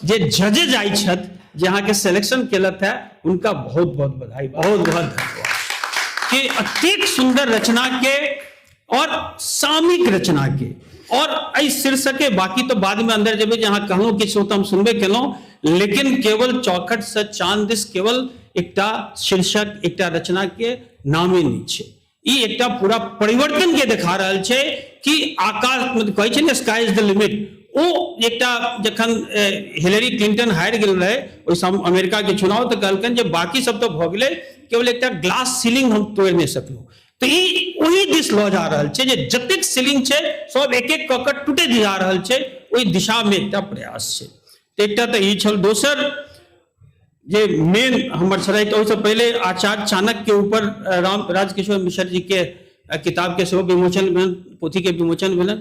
जे जजेज आइ छथि, जे अहाँके सिलेक्शन केलथि है, हुनका बहुत बहुत बधाई, बहुत बहुत धन्यवाद कि अतेक सुंदर रचना के और सामयिक रचना के और एहि शीर्षक के, बाकी तो बाद में अंदर जेबै जे अहाँ कहलहुँ किछु तऽ हम सुनबे केलहुँ, लेकिन केवल चौखट से चांद दिस केवल एकटा शीर्षक एकटा रचना के नामे नहि छै, ई एकटा पूरा परिवर्तन के देखा रहल छै कि आकाश मतलब कहै छै ने स्काई is the limit. ओ एकटा जखन हिलेरी क्लिंटन हारि गेल रहै ओहि समय अमेरिका के चुनाव, तऽ कहलकनि जे बाकी सब तऽ भऽ गेलै, केवल एकटा ग्लास सीलिंग हम तोड़ि नहि सकलहुँ। तऽ ई ओहि दिस लऽ जा रहल छै जे जतेक सीलिंग छै सब एक एक कऽ कऽ टूटैत जा रहल छै, ओहि दिशामे एकटा प्रयास छै। तऽ एकटा तऽ ई छल। दोसर जे मेन हमर छलै, तऽ ओहिसँ पहिले आचार्य चाणक्य के ऊपर राम राजकिशोर मिश्र जी के किताब के सेहो विमोचन भेल, पोथी के विमोचन भेलनि।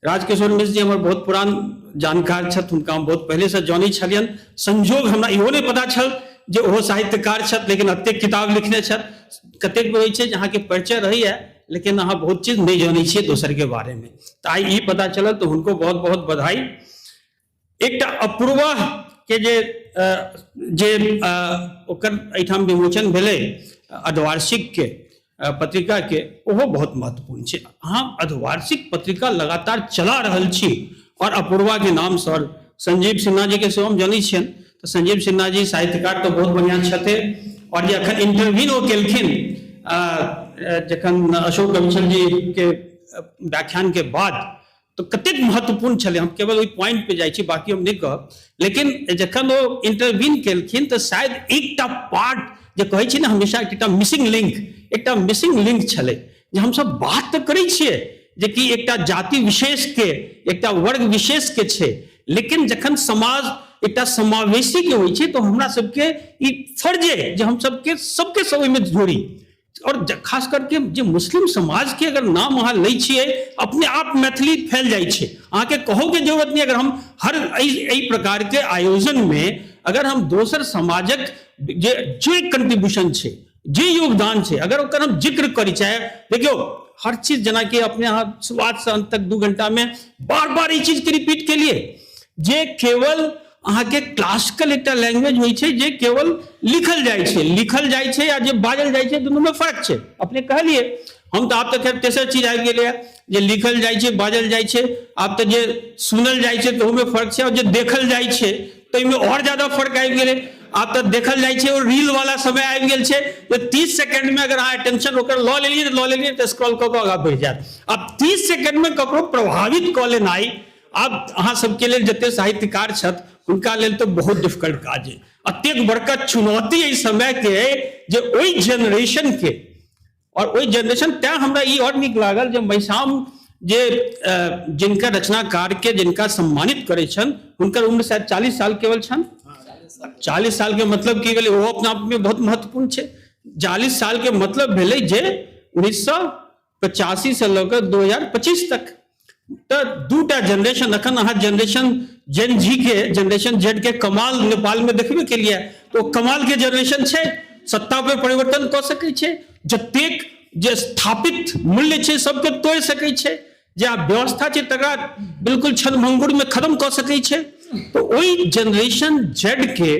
राजकिशोर मिश्र जी हमर बहुत पुरान जानकार छथि, हुनका हम बहुत पहिलेसँ जानै छलियनि। संजोग हमरा इहो नहि पता छल जे ओहो साहित्यकार छथि, लेकिन एतेक किताब लिखने छथि। कतेक बेर होइ छै जे अहाँके परिचय रहैए लेकिन अहाँ बहुत चीज नहि जानै छियै दोसरके बारेमे, तऽ आइ ई पता चलल, तऽ हुनको बहुत बहुत बधाई। एकटा अपूर्वा के जे जे ओकर एहिठाम विमोचन भेलै अर्धवार्षिक के पत्रिका के, ओहो बहुत महत्वपूर्ण छै। अहाँ अर्धवार्षिक पत्रिका लगातार चला रहल छी और अपूर्वा के नाम से, और संजीव सिन्हा जी के सेहो हम जनै छियनि, तऽ संजीव सिन्हा जी साहित्यकार तऽ बहुत बढ़िआँ छथि, और जे अखन इंटरव्यू ओ केलखिन जखन अशोक अविचल जी के व्याख्यान के बाद, तऽ कतेक महत्वपूर्ण छलै। हम केवल ओहि पॉइंट पे जाइ छी, बाकी हम नहि कहब, लेकिन जखन ओ इंटरवीन केलखिन तऽ शायद एकटा पार्ट जे कहै छी ने हमेशा एकटा मिसिंग लिंक, एकटा मिसिंग लिंक छलै जे हमसब बात तऽ करै छियै जे कि एकटा जाति विशेष के, एकटा वर्ग विशेष के छै, लेकिन जखन समाज एकटा समावेशी के होइ छै तऽ हमरा सबके ई फर्ज अइ जे हम सबके सबके सब ओहिमे जोड़ी। और खास करके जे मुस्लिम समाज के अगर नाम अहाँ लै छियै, अपने आप मैथिली फैल जाइ छै, अहाँके कहोके जरूरत नहि। अगर हम हर एहि प्रकार के आयोजन में अगर हम दोसर समाजक जे जे कंट्रीब्यूशन छै, जे योगदान छै, अगर ओकर हम जिक्र करी, चाहे देखियौ हर चीज जेनाकि अपने अहाँ शुरुआत से अंत तक 2 घंटा में बार बार ई चीज के रिपीट केलिए जे केवल अहाँके क्लासिकल एकटा लैंग्वेज होइ छै जे केवल लिखल जाइ छै, लिखल जाइ छै आ जे बाजल जाइ छै दुनूमे फर्क छै। अपने कहलिए हम तऽ आब तऽ खैर तेसर चीज आबि गेलैए जे लिखल जाइ छै बाजल जाइ छै, आब तऽ जे सुनल जाइ छै तहूमे फर्क छै, आओर जे देखल जाइ छै ताहिमे आओर ज्यादा फर्क आबि गेलै। आब तऽ देखल जाइ छै ओ रील वाला समय आबि गेल छै जे 30 सेकेंडमे अगर अहाँ अटेंशन ओकर लऽ लेलियै तऽ लऽ लेलियै, तऽ स्क्रॉल कऽ कऽ आगाँ बढ़ि जायत। आब 30 सेकेंडमे ककरो प्रभावित कऽ लेनाइ आब अहाँ सबके लेल जते साहित्यकार छथि हुनका लेल तऽ बहुत डिफिकल्ट काज अइ। अतेक बड़का चुनौती एहि समयके अइ जे ओहि जेनरेशनके और ओहि जेनरेशन, तैं हमरा ई आओर नीक लागल जे मैसाम जे जिनका रचनाकार के जिनका सम्मानित करै छनि हुनकर उम्र शायद 40 साल केवल छनि। 40 साल के मतलब की भेलै, ओहो अपना आपमे बहुत महत्वपूर्ण छै। 40 साल के मतलब भेलै जे 1985 से लऽ कऽ 2025 तक, तऽ दूटा जेनरेशन। अखन अहाँ जेनरेशन जेन जी के, जेनरेशन जेड के कमाल नेपाल में देखबे केलिए, तो ओ कमाल के जेनरेशन छै, सत्ता पे परिवर्तन कऽ सकै छै, जतेक जे स्थापित मूल्य छै सबके तोड़ि सकै छै, जे आब व्यवस्था छै तकरा बिल्कुल क्षणभंगुर में खत्म कऽ सकै छै। तऽ ओहि जेनरेशन जेड के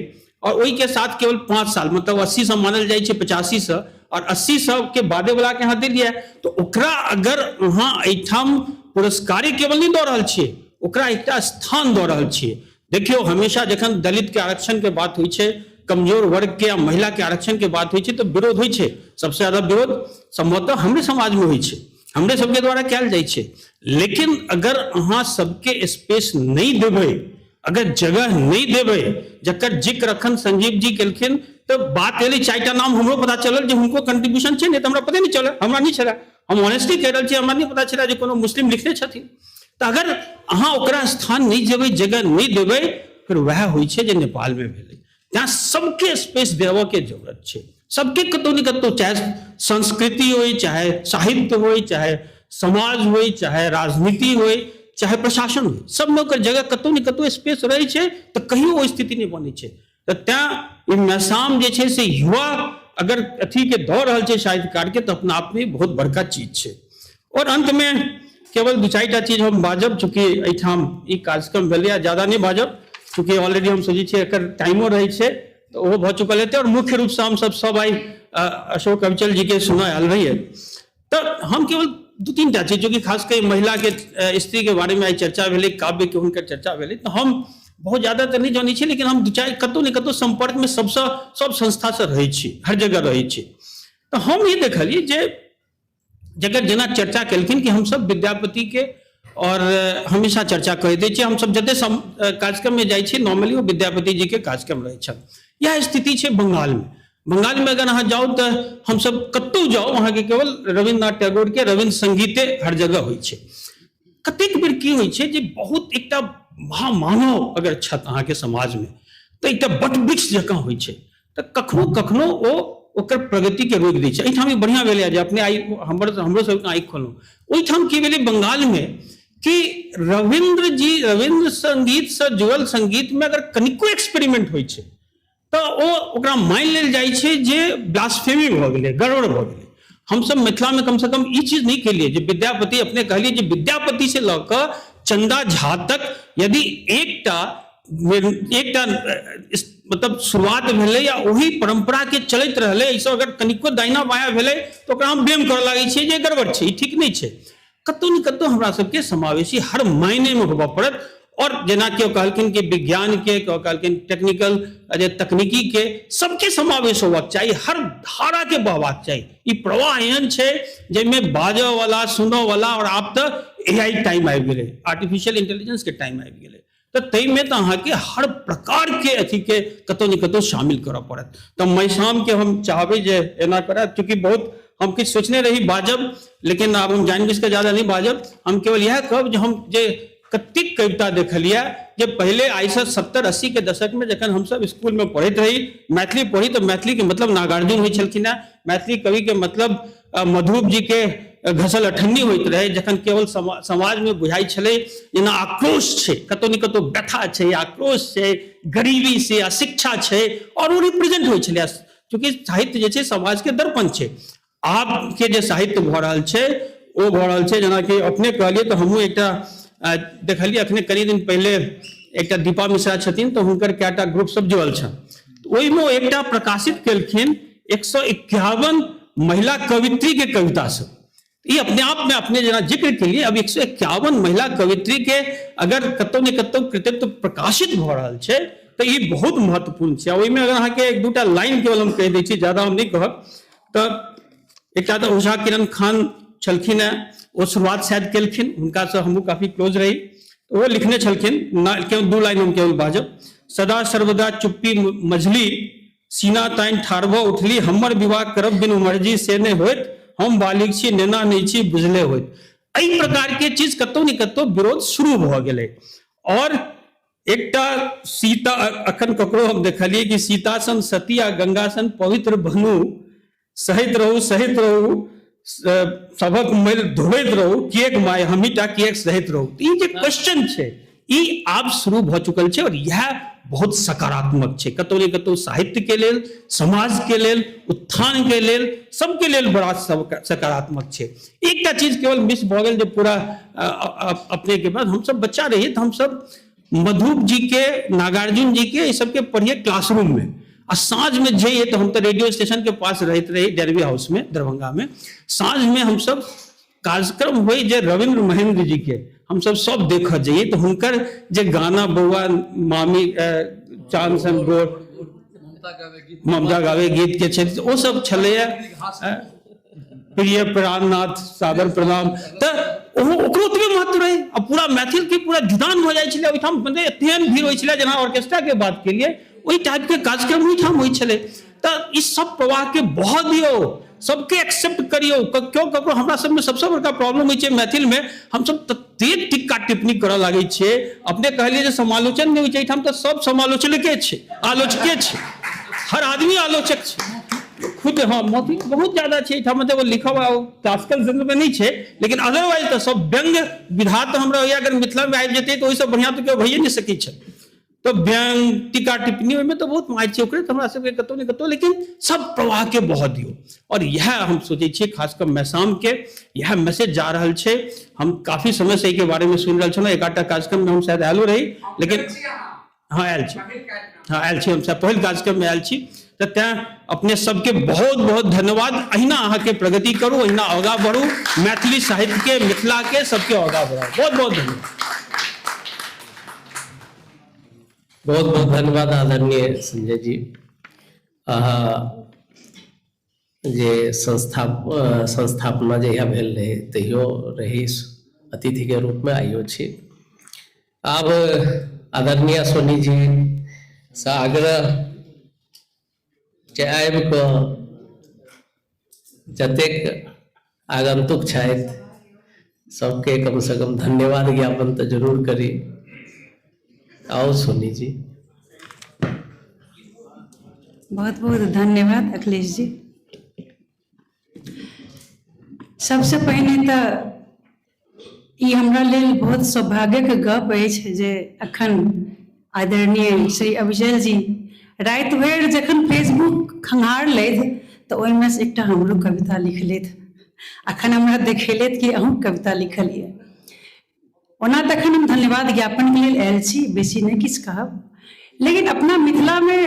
और ओहि के साथ केवल 5 साल, मतलब 80 से मानल जाइ छै 85 से, और 80 से के बादे वाला के अहाँ देलियै, तऽ ओकरा अगर अहाँ एहिठाम पुरस्कारे केवल नहि दऽ रहल छियै, ओकरा एकटा स्थान दऽ रहल छियै। देखियौ हमेशा जखन दलित के आरक्षण के बात होइ छै, कमजोर वर्ग के या महिला के आरक्षण के बात होइ छै, तऽ विरोध होइ छै। सबसे ज्यादा विरोध संभवतः हमरे समाज में होइ छै, हमरे सबके द्वारा कयल जाइ छै। लेकिन अगर अहाँ सबके स्पेस नहि देबै, अगर जगह नहि देबै, जकर जिक्र अखन संजीव जी केलखिन, तऽ बात एलै 4टा नाम हमरो पता चलल जे हुनको कंट्रीब्यूशन छै, नहि तऽ हमरा पते नहि चलल, हमरा नहि छलै, हम ऑनेस्टली कहि रहल छी, हमरा नहि पता छलै जे कोनो मुस्लिम लिखने छथिन। तऽ अगर अहाँ ओकरा स्थान नहि देबै, जगह नहि देबै, फेर वएह होइ छै जे नेपालमे भेलै। तैं सबके स्पेस देबऽके जरूरत छै, सबके कतहु ने कतहु, चाहे संस्कृति होइ, चाहे साहित्य होइ, चाहे समाज होइ, चाहे राजनीति होइ, चाहे प्रशासन होइ, सबमे ओकर जगह कतहु ने कतहु स्पेस रहै छै, तऽ कहियो ओ स्थिति नहि बनै छै। तऽ तैं ई मैसाम जे छै से युवा अगर अथीके दऽ रहल छै साहित्यकारके, तऽ अपना आपमे बहुत बड़का चीज छै। और अंतमे केवल दू चारिटा चीज हम बाजब, चूँकि एहिठाम ई कार्यक्रम भेलैए, ज्यादा नहि बाजब, चूँकि ऑलरेडी हम सोचै छियै एकर टाइमो रहै छै तऽ ओहो भऽ चुकल हेतै। और मुख्य रूपसँ हमसब सब आइ अशोक अविचल जीके सुनय आयल रहियै, तऽ हम केवल दू तीन टा चीज, चूँकि खास कऽ महिलाके स्त्रीके बारेमे आइ चर्चा भेलै, काव्यके हुनकर चर्चा भेलै, तऽ हम बहुत ज्यादा तऽ नहि जनै छी, लेकिन हम दू चारि कतहु ने कतहु सम्पर्कमे सबसँ सब संस्थासँ रहै छी, हर जगह रहै छी। तऽ हम ई देखलियै जे जकर जेना चर्चा केलखिन कि हमसब विद्यापति के और हमेशा चर्चा करि दै छियै, हमसब जते कार्यक्रममे जाइ छियै नॉर्मली ओ विद्यापति जी के कार्यक्रम रहै छनि। इएह स्थिति छै बंगालमे। बंगालमे अगर अहाँ जाउ तऽ हमसब कतहु जाउ अहाँके केवल रविन्द्रनाथ टैगोरके रविन्द्र संगीते हर जगह होइ छै। कतेक बेर की होइ छै जे बहुत एकटा महामानव अगर छथि अहाँके समाजमे तऽ एकटा बटवृक्ष जकाँ होइ छै, तऽ कखनो कखनो ओ ओकर प्रगतिके रोकि दै छै। एहिठाम ई बढ़िआँ भेलैए जे अपने आइ हमरो सबके आँखि खोललहुँ। ओहिठाम की भेलै बंगालमे कि रविन्द्र जी रविन्द्र संगीतसँ जुड़ल संगीतमे अगर कनिको एक्सपेरिमेंट होइ छै तऽ ओ ओकरा मानि लेल जाइ छै जे ब्लास्फेमी भऽ गेलै, गड़बड़ भऽ गेलै। हमसब मिथिलामे कमसँ कम ई चीज नहि केलियै जे विद्यापति, अपने कहलियै जे विद्यापति से लऽ कऽ चंदा झा तक यदि एकटा एकटा मतलब शुरुआत भेलै या ओही परम्पराके चलैत रहलै, एहिसँ अगर कनिको दाहिना बायाँ भेलै तऽ ओकरा हम ब्लेम करऽ लागै छियै जे गड़बड़ छै, ई ठीक नहि छै। कतहु ने कतहु हमरा सबके समावेशी हर मायनेमे होबऽ पड़त। और जेना केओ कहलखिन कि विज्ञानके, केओ कहलखिन टेक्निकल जे तकनीकीके, सबके समावेश होबाक चाही, हर धाराके बहबाक चाही। ई प्रवाह एहन छै जाहिमे बाजऽवला, सुनऽवला, और आब तऽ AI time आबि गेलै, आर्टिफिशियल इंटेलिजेंसके टाइम आबि गेलै, तऽ ताहिमे तऽ अहाँके हर प्रकारके अथीके कतहु ने कतहु शामिल करऽ पड़त। तऽ मैसामके हम चाहबै जे एना करय, चूँकि बहुत हम किछु सोचने रही बाजब, लेकिन आब हम जानि बुझिकऽ ज्यादा नहि बाजब। हम केवल इएह कहब जे हम जे कतेक कविता देखलियै जे पहिले आइसँ 70-80 के दशकमे जखन हमसब स्कूलमे पढ़ैत रही, मैथिली पढ़ी तऽ मैथिलीके मतलब नागार्जुन होइ छलखिन हेँ, मैथिली कविके मतलब मधुप जीके घसल अठन्नी होइत रहै, जखन केवल समाजमे बुझाइ छलै जेना आक्रोश छै, कतहु ने कतहु व्यथा छै, आक्रोश छै, गरीबी छै, अशिक्षा छै, आओर ओ रिप्रेजेंट होइ छलै। चूँकि साहित्य जे छै समाजके दर्पण छै। आबके जे साहित्य भऽ रहल छै ओ भऽ रहल छै जेनाकि अपने कहलियै, तऽ हमहूँ एकटा देखलियै अखने कनि दिन पहिले, एकटा दीपा मिश्रा छथिन तऽ हुनकर कएटा ग्रुप सब जुड़ल छनि, ओहिमे ओ एकटा प्रकाशित केलखिन 151 महिला कवित्री के कविता सब। ई अपने आप में अपने जेना जिक्र केलिए, अब 151 महिला कवित्री के अगर कतौ ने कतौ कृतित्व प्रकाशित भऽ रहल छै तऽ ई बहुत महत्वपूर्ण छै। ओहिमे अगर अहाँके एक दूटा लाइन केवल हम कहि दै छी, ज्यादा हम नहि कहब, तऽ एकटा तऽ उषा किरण खान छलखिन हेँ, ओ शुरुआत शायद केलखिन, हुनकासँ हमहूँ काफी क्लोज रही, ओ लिखने छलखिन, केवल दू लाइन हम केवल बाजब। सदा सर्वदा चुप्पी मझली सीना तानि ठाढ़ भऽ उठली, हमर विवाह करब बिनु मर्जी से नहि होइत, हम बालिग छी नेना नहि छी बुझले होइत। एहि प्रकारके चीज कतौ ने कतौ विरोध शुरू भऽ गेलै। और एकटा सीता, अखन ककरो हम देखलियै कि सीता सन सती आ गंगा सन पवित्र बनू, सहैत रहू सहैत रहू, सभक मैल धोबैत रहू, किएक माय हमही टा किएक सहैत रहू। ई जे क्वेश्चन छै ई आब शुरू भऽ चुकल छै और इएह बहुत सकारात्मक छै। कतौ ने कतौ साहित्य के लेल, समाज के लेल, उत्थान के लेल, सबके लेल बड़ा सकारात्मक छै। एकटा चीज केवल मिस भऽ गेल जे पूरा अपने के बाद हमसब बच्चा रहियै तऽ हमसब मधुप जी के, नागार्जुन जी के, ई सबके पढ़िए क्लासरूम में, आ साँझ में जइए तऽ हम तऽ रेडियो स्टेशन के पास रहैत रही डरबी हाउस में दरभंगा में, साँझ में हमसब कार्यक्रम होइ जे रविन्द्र महेंद्र जी के हमसब सब देखऽ जइए तऽ हुनकर जे गाना बौआ मामी चांद सन गोर ममता गावे गीत के छै, ओ सब छलैया प्रिय प्राणनाथ सादर प्रणाम, तऽ ओहो ओकरो ओतबे महत्व रहै आ पूरा मैथिल के पूरा जुटान भऽ जाइ छलै ओहिठाम, मतलब एतेहन भीड़ होइ छलै, जेना ऑर्केस्ट्रा के बात केलियै ओहि टाइप के कार्यक्रम ओहिठाम होइ छलै। तऽ ई सब प्रवाह के बहऽ दियौ, सबके एक्सेप्ट करियौ। क्यों ककरो हमरा सबमे सबसँ बड़का प्रॉब्लम होइ छै मैथिल में, हमसब ततेक टिक्का टिप्पणी करऽ लागै छियै। अपने कहलियै जे समालोचन नहि होइ छै, एहिठाम तऽ सब समालोचनके छै, आलोचके छै, हर आदमी आलोचक छै खुद। हाँ, मौखिक बहुत ज्यादा छै एहिठाम, मतलब ओ लिखब आ क्लासिकल सेंसमे नहि छै, लेकिन अदरवाइज तऽ सब व्यंग्य विधा तऽ हमरा होइए अगर मिथिलामे आबि जेतै तऽ ओहिसँ बढ़िआँ तऽ केओ भइए नहि सकै छै। तऽ व्यंग टीका टिप्पणी ओहिमे तऽ बहुत मारि छै ओकरे, तऽ हमरा सबके कतहु ने कतहु, लेकिन सब प्रवाहके बहऽ दियौ। आओर इएह हम सोचै छियै, खास कऽ मैसामके इएह मैसेज जा रहल छै। हम काफी समयसँ एहिके बारेमे सुनि रहल छलहुँ, एक आधटा कार्यक्रममे हम शायद आयलो रही, लेकिन हँ आयल छी, हँ आयल छी, हम पहिल कार्यक्रममे आयल छी। तऽ तैँ अपने सबके बहुत बहुत धन्यवाद। अहिना अहाँके प्रगति करू, अहिना आगाँ बढ़ू, मैथिली साहित्यके, मिथिलाके, सबके आगाँ बढ़ाउ। बहुत बहुत धन्यवाद। बहुत बहुत धन्यवाद आदरणीय संजय जी। अहाँ जे संस्थापना जहिया भेल रहै तहियो रही अतिथिके रूपमे, आइयो छी। आब आदरणीय सोनी जी सँ आग्रह जे आबि कऽ जतेक आगन्तुक छथि सबके कम से कम धन्यवाद ज्ञापन तऽ जरूर करी। आओ सोनी जी। बहुत बहुत धन्यवाद अखिलेश जी। सबसे पहिने तऽ ई हमरा लेल बहुत सौभाग्यके गप अछि जे अखन आदरणीय श्री अभिजल जी राति भरि जखन फेसबुक खंघारलथि तऽ ओहिमे से एकटा हमरो कविता लिखलथि। अखन हमरा देखेलथि कि अहूँ कविता लिखल यऽ। ओना तऽ अखन हम धन्यवाद ज्ञापनके लेल आयल छी, बेसी नहि किछु कहब, लेकिन अपना मिथिलामे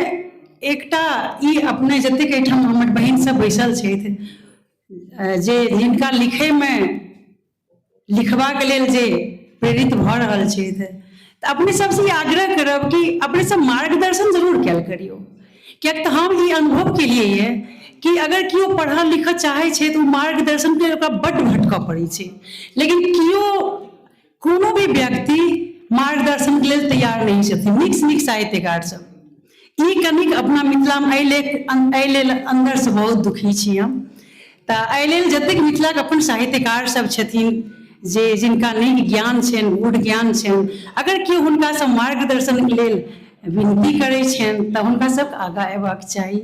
एकटा ई अपने जतेक एहिठाम हमर बहिन सब बैसल छथि जे जिनका लिखैमे लिखबाक लेल जे प्रेरित भऽ रहल छथि, तऽ अपने सबसँ ई आग्रह करब कि अपने सब मार्गदर्शन जरूर कयल करियौ। किएक तऽ हम ई अनुभव केलियै ये कि अगर केओ पढ़ऽ लिखऽ चाहै छै तऽ ओ मार्गदर्शनके लेल ओकरा बड्ड भटकऽ पड़ै छै, लेकिन केओ कोनो भी व्यक्ति मार्गदर्शनके लेल तैयार नहि छथिन। नीकसँ नीक साहित्यकार सब ई कनिक अपना मिथिलामे एहि लेल अन्दरसँ बहुत दुखी छी हम। तऽ एहि लेल जतेक मिथिलाके अपन साहित्यकार सब छथिन जे जिनका नीक ज्ञान छनि, गूढ़ ज्ञान छनि, अगर केओ हुनकासँ मार्गदर्शनके लेल विनती करै छनि तऽ हुनका सबके आगाँ अयबाक चाही।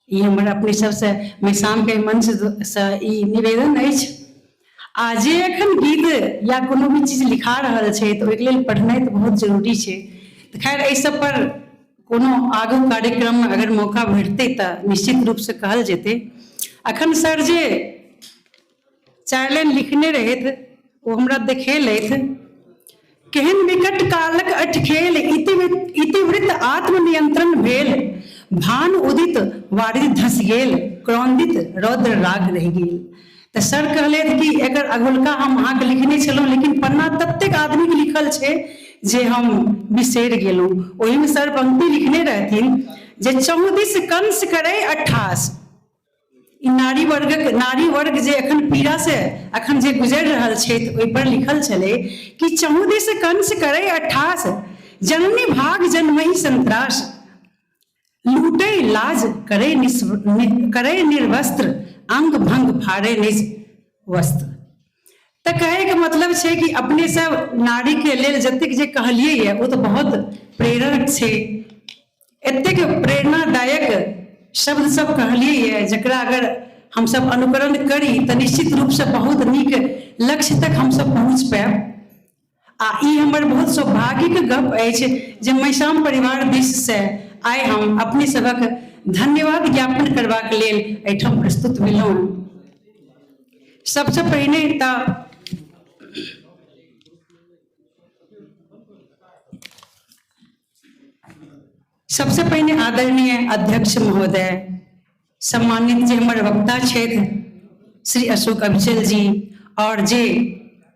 ई हमर अपने सबसँ मैसामके मंचसँ ई निवेदन अछि। आ जे एखन गीत या कोनो भी चीज लिखा रहल छै तऽ ओहिके लेल पढ़नाइ तऽ बहुत जरूरी छै। तऽ खैर एहि सब पर कोनो आगू कार्यक्रममे अगर मौका भेटतै तऽ निश्चित रूपसँ कहल जेतै। अखन सर जे 4 लाइन लिखने रहथि ओ हमरा देखेलथि। केहन विकट कालक अटखेल, इतिवृत्त आत्मनियंत्रण भेल, भान उदित वारिद धस गेल, क्रंदित रौद्र राग रहि गेल। तऽ सर कहलथि कि एकर अगुलका हम अहाँके लिखने छलहुँ, लेकिन पन्ना ततेक आदमीके लिखल छै जे हम बिसरि गेलहुँ। ओहिमे सर पंक्ति लिखने रहथिन जे चहुदिस कंस करै अट्ठास। ई नारी वर्गक नारी वर्ग जे एखन पीड़ा से एखन जे गुजरि रहल छथि ओहि पर लिखल छलै कि चहुदिस कंस करै अट्ठास, जननी भाग जन्महि संत्रास, लूटै लाज करै करै निर्वस्त्र, अंग भंग फाड़ै निज वस्त्र। तऽ कहैके मतलब छै कि अपने सब नारीके लेल जतेक जे कहलियै यऽ ओ तऽ बहुत प्रेरक छै। एतेक प्रेरणादायक शब्द सब कहलियै यऽ जकरा अगर हमसब अनुकरण करी तऽ निश्चित रूपसँ बहुत नीक लक्ष्य तक हमसब पहुँच पायब। आ ई हमर बहुत सौभाग्यके गप अछि जे मैसाम परिवार दिससँ आइ हम अपने सभक धन्यवाद ज्ञापन करबाक लेल एहिठाम प्रस्तुत भेलहुँ। सबसँ पहिने तऽ सबसे पहिने आदरणीय अध्यक्ष महोदय, सम्मानित जे हमर वक्ता छथि श्री अशोक अभिचल जी, और जे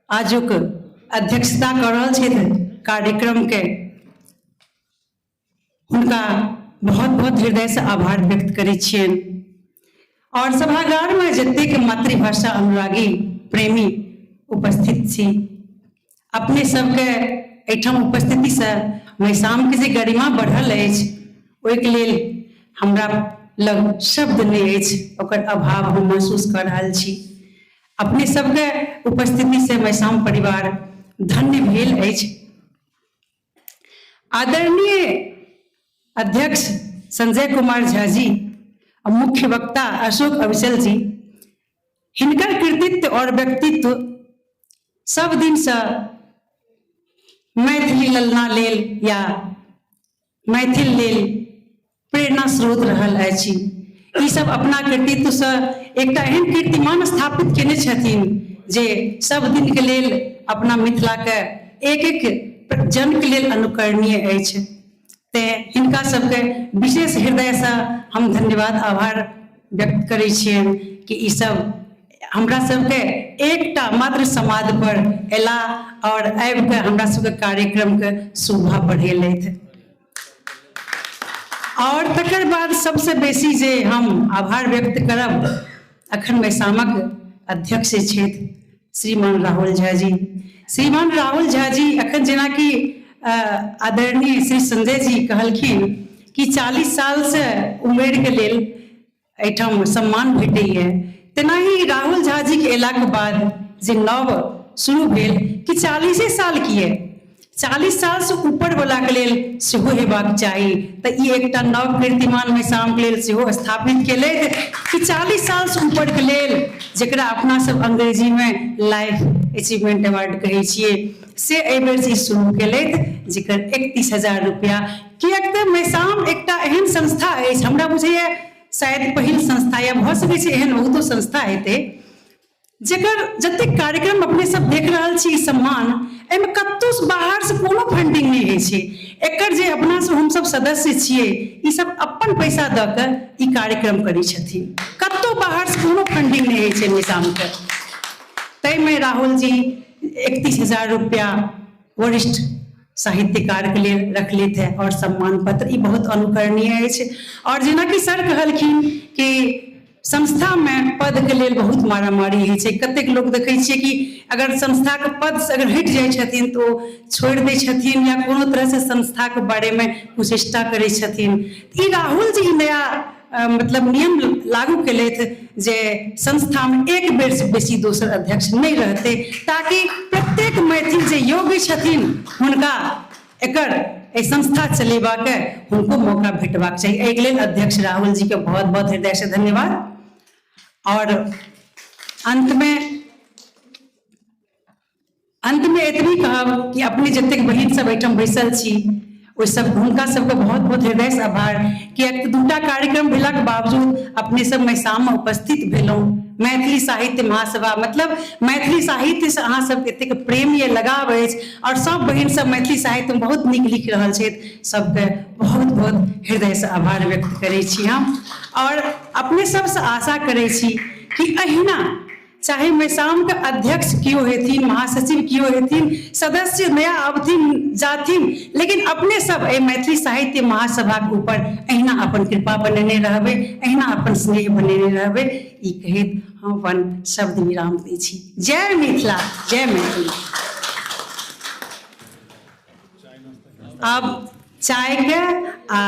आजुक अध्यक्षता कऽ रहल छथि कार्यक्रम के, हुनका बहुत बहुत हृदय से आभार व्यक्त करै छियनि। और सभागार में जतेक मातृभाषा अनुरागी प्रेमी उपस्थित छी, अपने सबके एहिठाम उपस्थिति से मैसामके जे गरिमा बढ़ल अछि ओहिके लेल हमरा लग शब्द नहि अछि, ओकर अभाव हम महसूस कऽ रहल छी। अपने सबके उपस्थिति से मैसाम परिवार धन्य भेल अछि। आदरणीय अध्यक्ष संजय कुमार झा जी आ मुख्य वक्ता अशोक अविचल जी, हिनकर कृतित्व और व्यक्तित्व सब दिनसँ मैथिली ललना लेल या मैथिल लेल प्रेरणा स्रोत रहल अछि। ई सब अपना कृतित्वसँ एकटा एहन कीर्तिमान स्थापित केने छथिन जे सब दिनके लेल अपना मिथिलाके एक एक जनके लेल अनुकरणीय अछि। तेँ हिनका सबके विशेष हृदयसँ हम धन्यवाद आभार व्यक्त करै छियनि कि ई सब हमरा सबके एकटा मात्र समाद पर अयलाह आओर आबिके हमरा सबके कार्यक्रमके शोभा बढ़ेलथि। आओर तकर बाद सबसँ बेसी जे हम आभार व्यक्त करब अखन मैसामक अध्यक्ष छथि श्रीमान राहुल झा जी। श्रीमान राहुल झा जी अखन जेनाकि आदरणीय श्री संजय जी कहलखिन कि 40 सालसँ उमेरके लेल एहिठाम सम्मान भेटैए, तेनाही राहुल झा जीके अयलाके बाद जे नव शुरू भेल कि 40 साल किए, 40 सालसँ ऊपरवलाके लेल सेहो हेबाक चाही, तऽ ई एकटा नव कीर्तिमान मैसामके लेल सेहो स्थापित केलथि कि 40 सालसँ ऊपरके लेल, जकरा अपना सब अंग्रेजीमे लाइफ अचीवमेंट अवार्ड कहै छियै, से एहिबेर से ई शुरू केलथि, जकर 31,000 रुपया। किएक तऽ मैसाम एकटा एहन संस्था अछि, हमरा बुझैए शायद पहिल संस्था या भऽ सकै छै एहन बहुतो संस्था हेतै, जकर जतेक कार्यक्रम अपने सब देख रहल छी ई सम्मान, एहिमे कतहु बाहरसँ कोनो फंडिंग नहि होइ छै। एकर जे अपना सब हमसब सदस्य छियै, ई सब अपन पैसा दऽ कऽ ई कार्यक्रम करै छथिन, कतहु बाहरसँ कोनो फंडिंग नहि होइ छै मैसामके। ताहिमे राहुल जी 31,000 रुपया वरिष्ठ साहित्यकारके लेल रखलथि है आओर सम्मान पत्र, ई बहुत अनुकरणीय अछि। आओर जेनाकि सर कहलखिन कि संस्थामे पदके लेल बहुत मारामारी होइ छै, कतेक लोक देखै छियै कि अगर संस्थाके पदसँ अगर हटि जाइ छथिन तऽ ओ छोड़ि दै छथिन या कोनो तरहसँ संस्थाके बारेमे कुचेष्टा करै छथिन। ई राहुल जी नया मतलब नियम लागू केलथि जे संस्थामे एक बेरसँ बेसी दोसर अध्यक्ष नहि रहतै, ताकि प्रत्येक मैथिल जे योग्य छथिन हुनका एकर एहि संस्था चलेबाक हुनको मौका भेटबाक चाही। एहिके लेल अध्यक्ष राहुल जीके बहुत बहुत हृदयसँ धन्यवाद। आओर अंतमे एतबी कहब कि अपने जतेक बहिन सब एहिठाम बैसल छी ओहि सब हुनका सबके बहुत बहुत हृदयसँ आभार, किएक तऽ दूटा कार्यक्रम भेलाक बावजूद अपने सब मैसाममे उपस्थित भेलहुँ। मैथिली साहित्य महासभा मतलब मैथिली साहित्यसँ अहाँ सबके एतेक प्रेम या लगाव अछि आओर सब बहिन सब मैथिली साहित्यमे बहुत नीक लिख रहल छथि, सबके बहुत बहुत हृदयसँ आभार व्यक्त करै छी हम। आओर अपने सबसँ आशा करै छी कि अहिना चाहे मैसामके अध्यक्ष केओ हेथिन, महासचिव केओ हेथिन, सदस्य नया अबथिन जाथिन, लेकिन अपने सब एहि मैथिली साहित्य महासभाके ऊपर अहिना अपन कृपा बनेने रहबै, अहिना अपन स्नेह बनेने रहबै, ई कहैत हम अपन शब्द विराम दै छी। जय मिथिला, जय मैथिली। आब चायके आ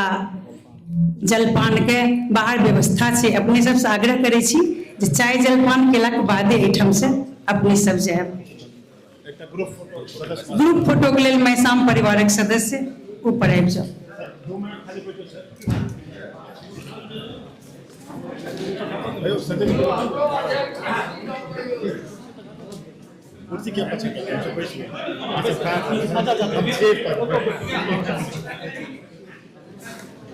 जलपानके बाहर व्यवस्था छै, अपने सबसँ आग्रह करै छी जे चाय जलपान केलाके बादे एहिठामसँ अपने सब जायब। ग्रुप फोटोके लेल मैसाम परिवारक सदस्य ऊपर आबि जाउ। कुर्सी के पीछे बैठ। अच्छा, हम छे पर।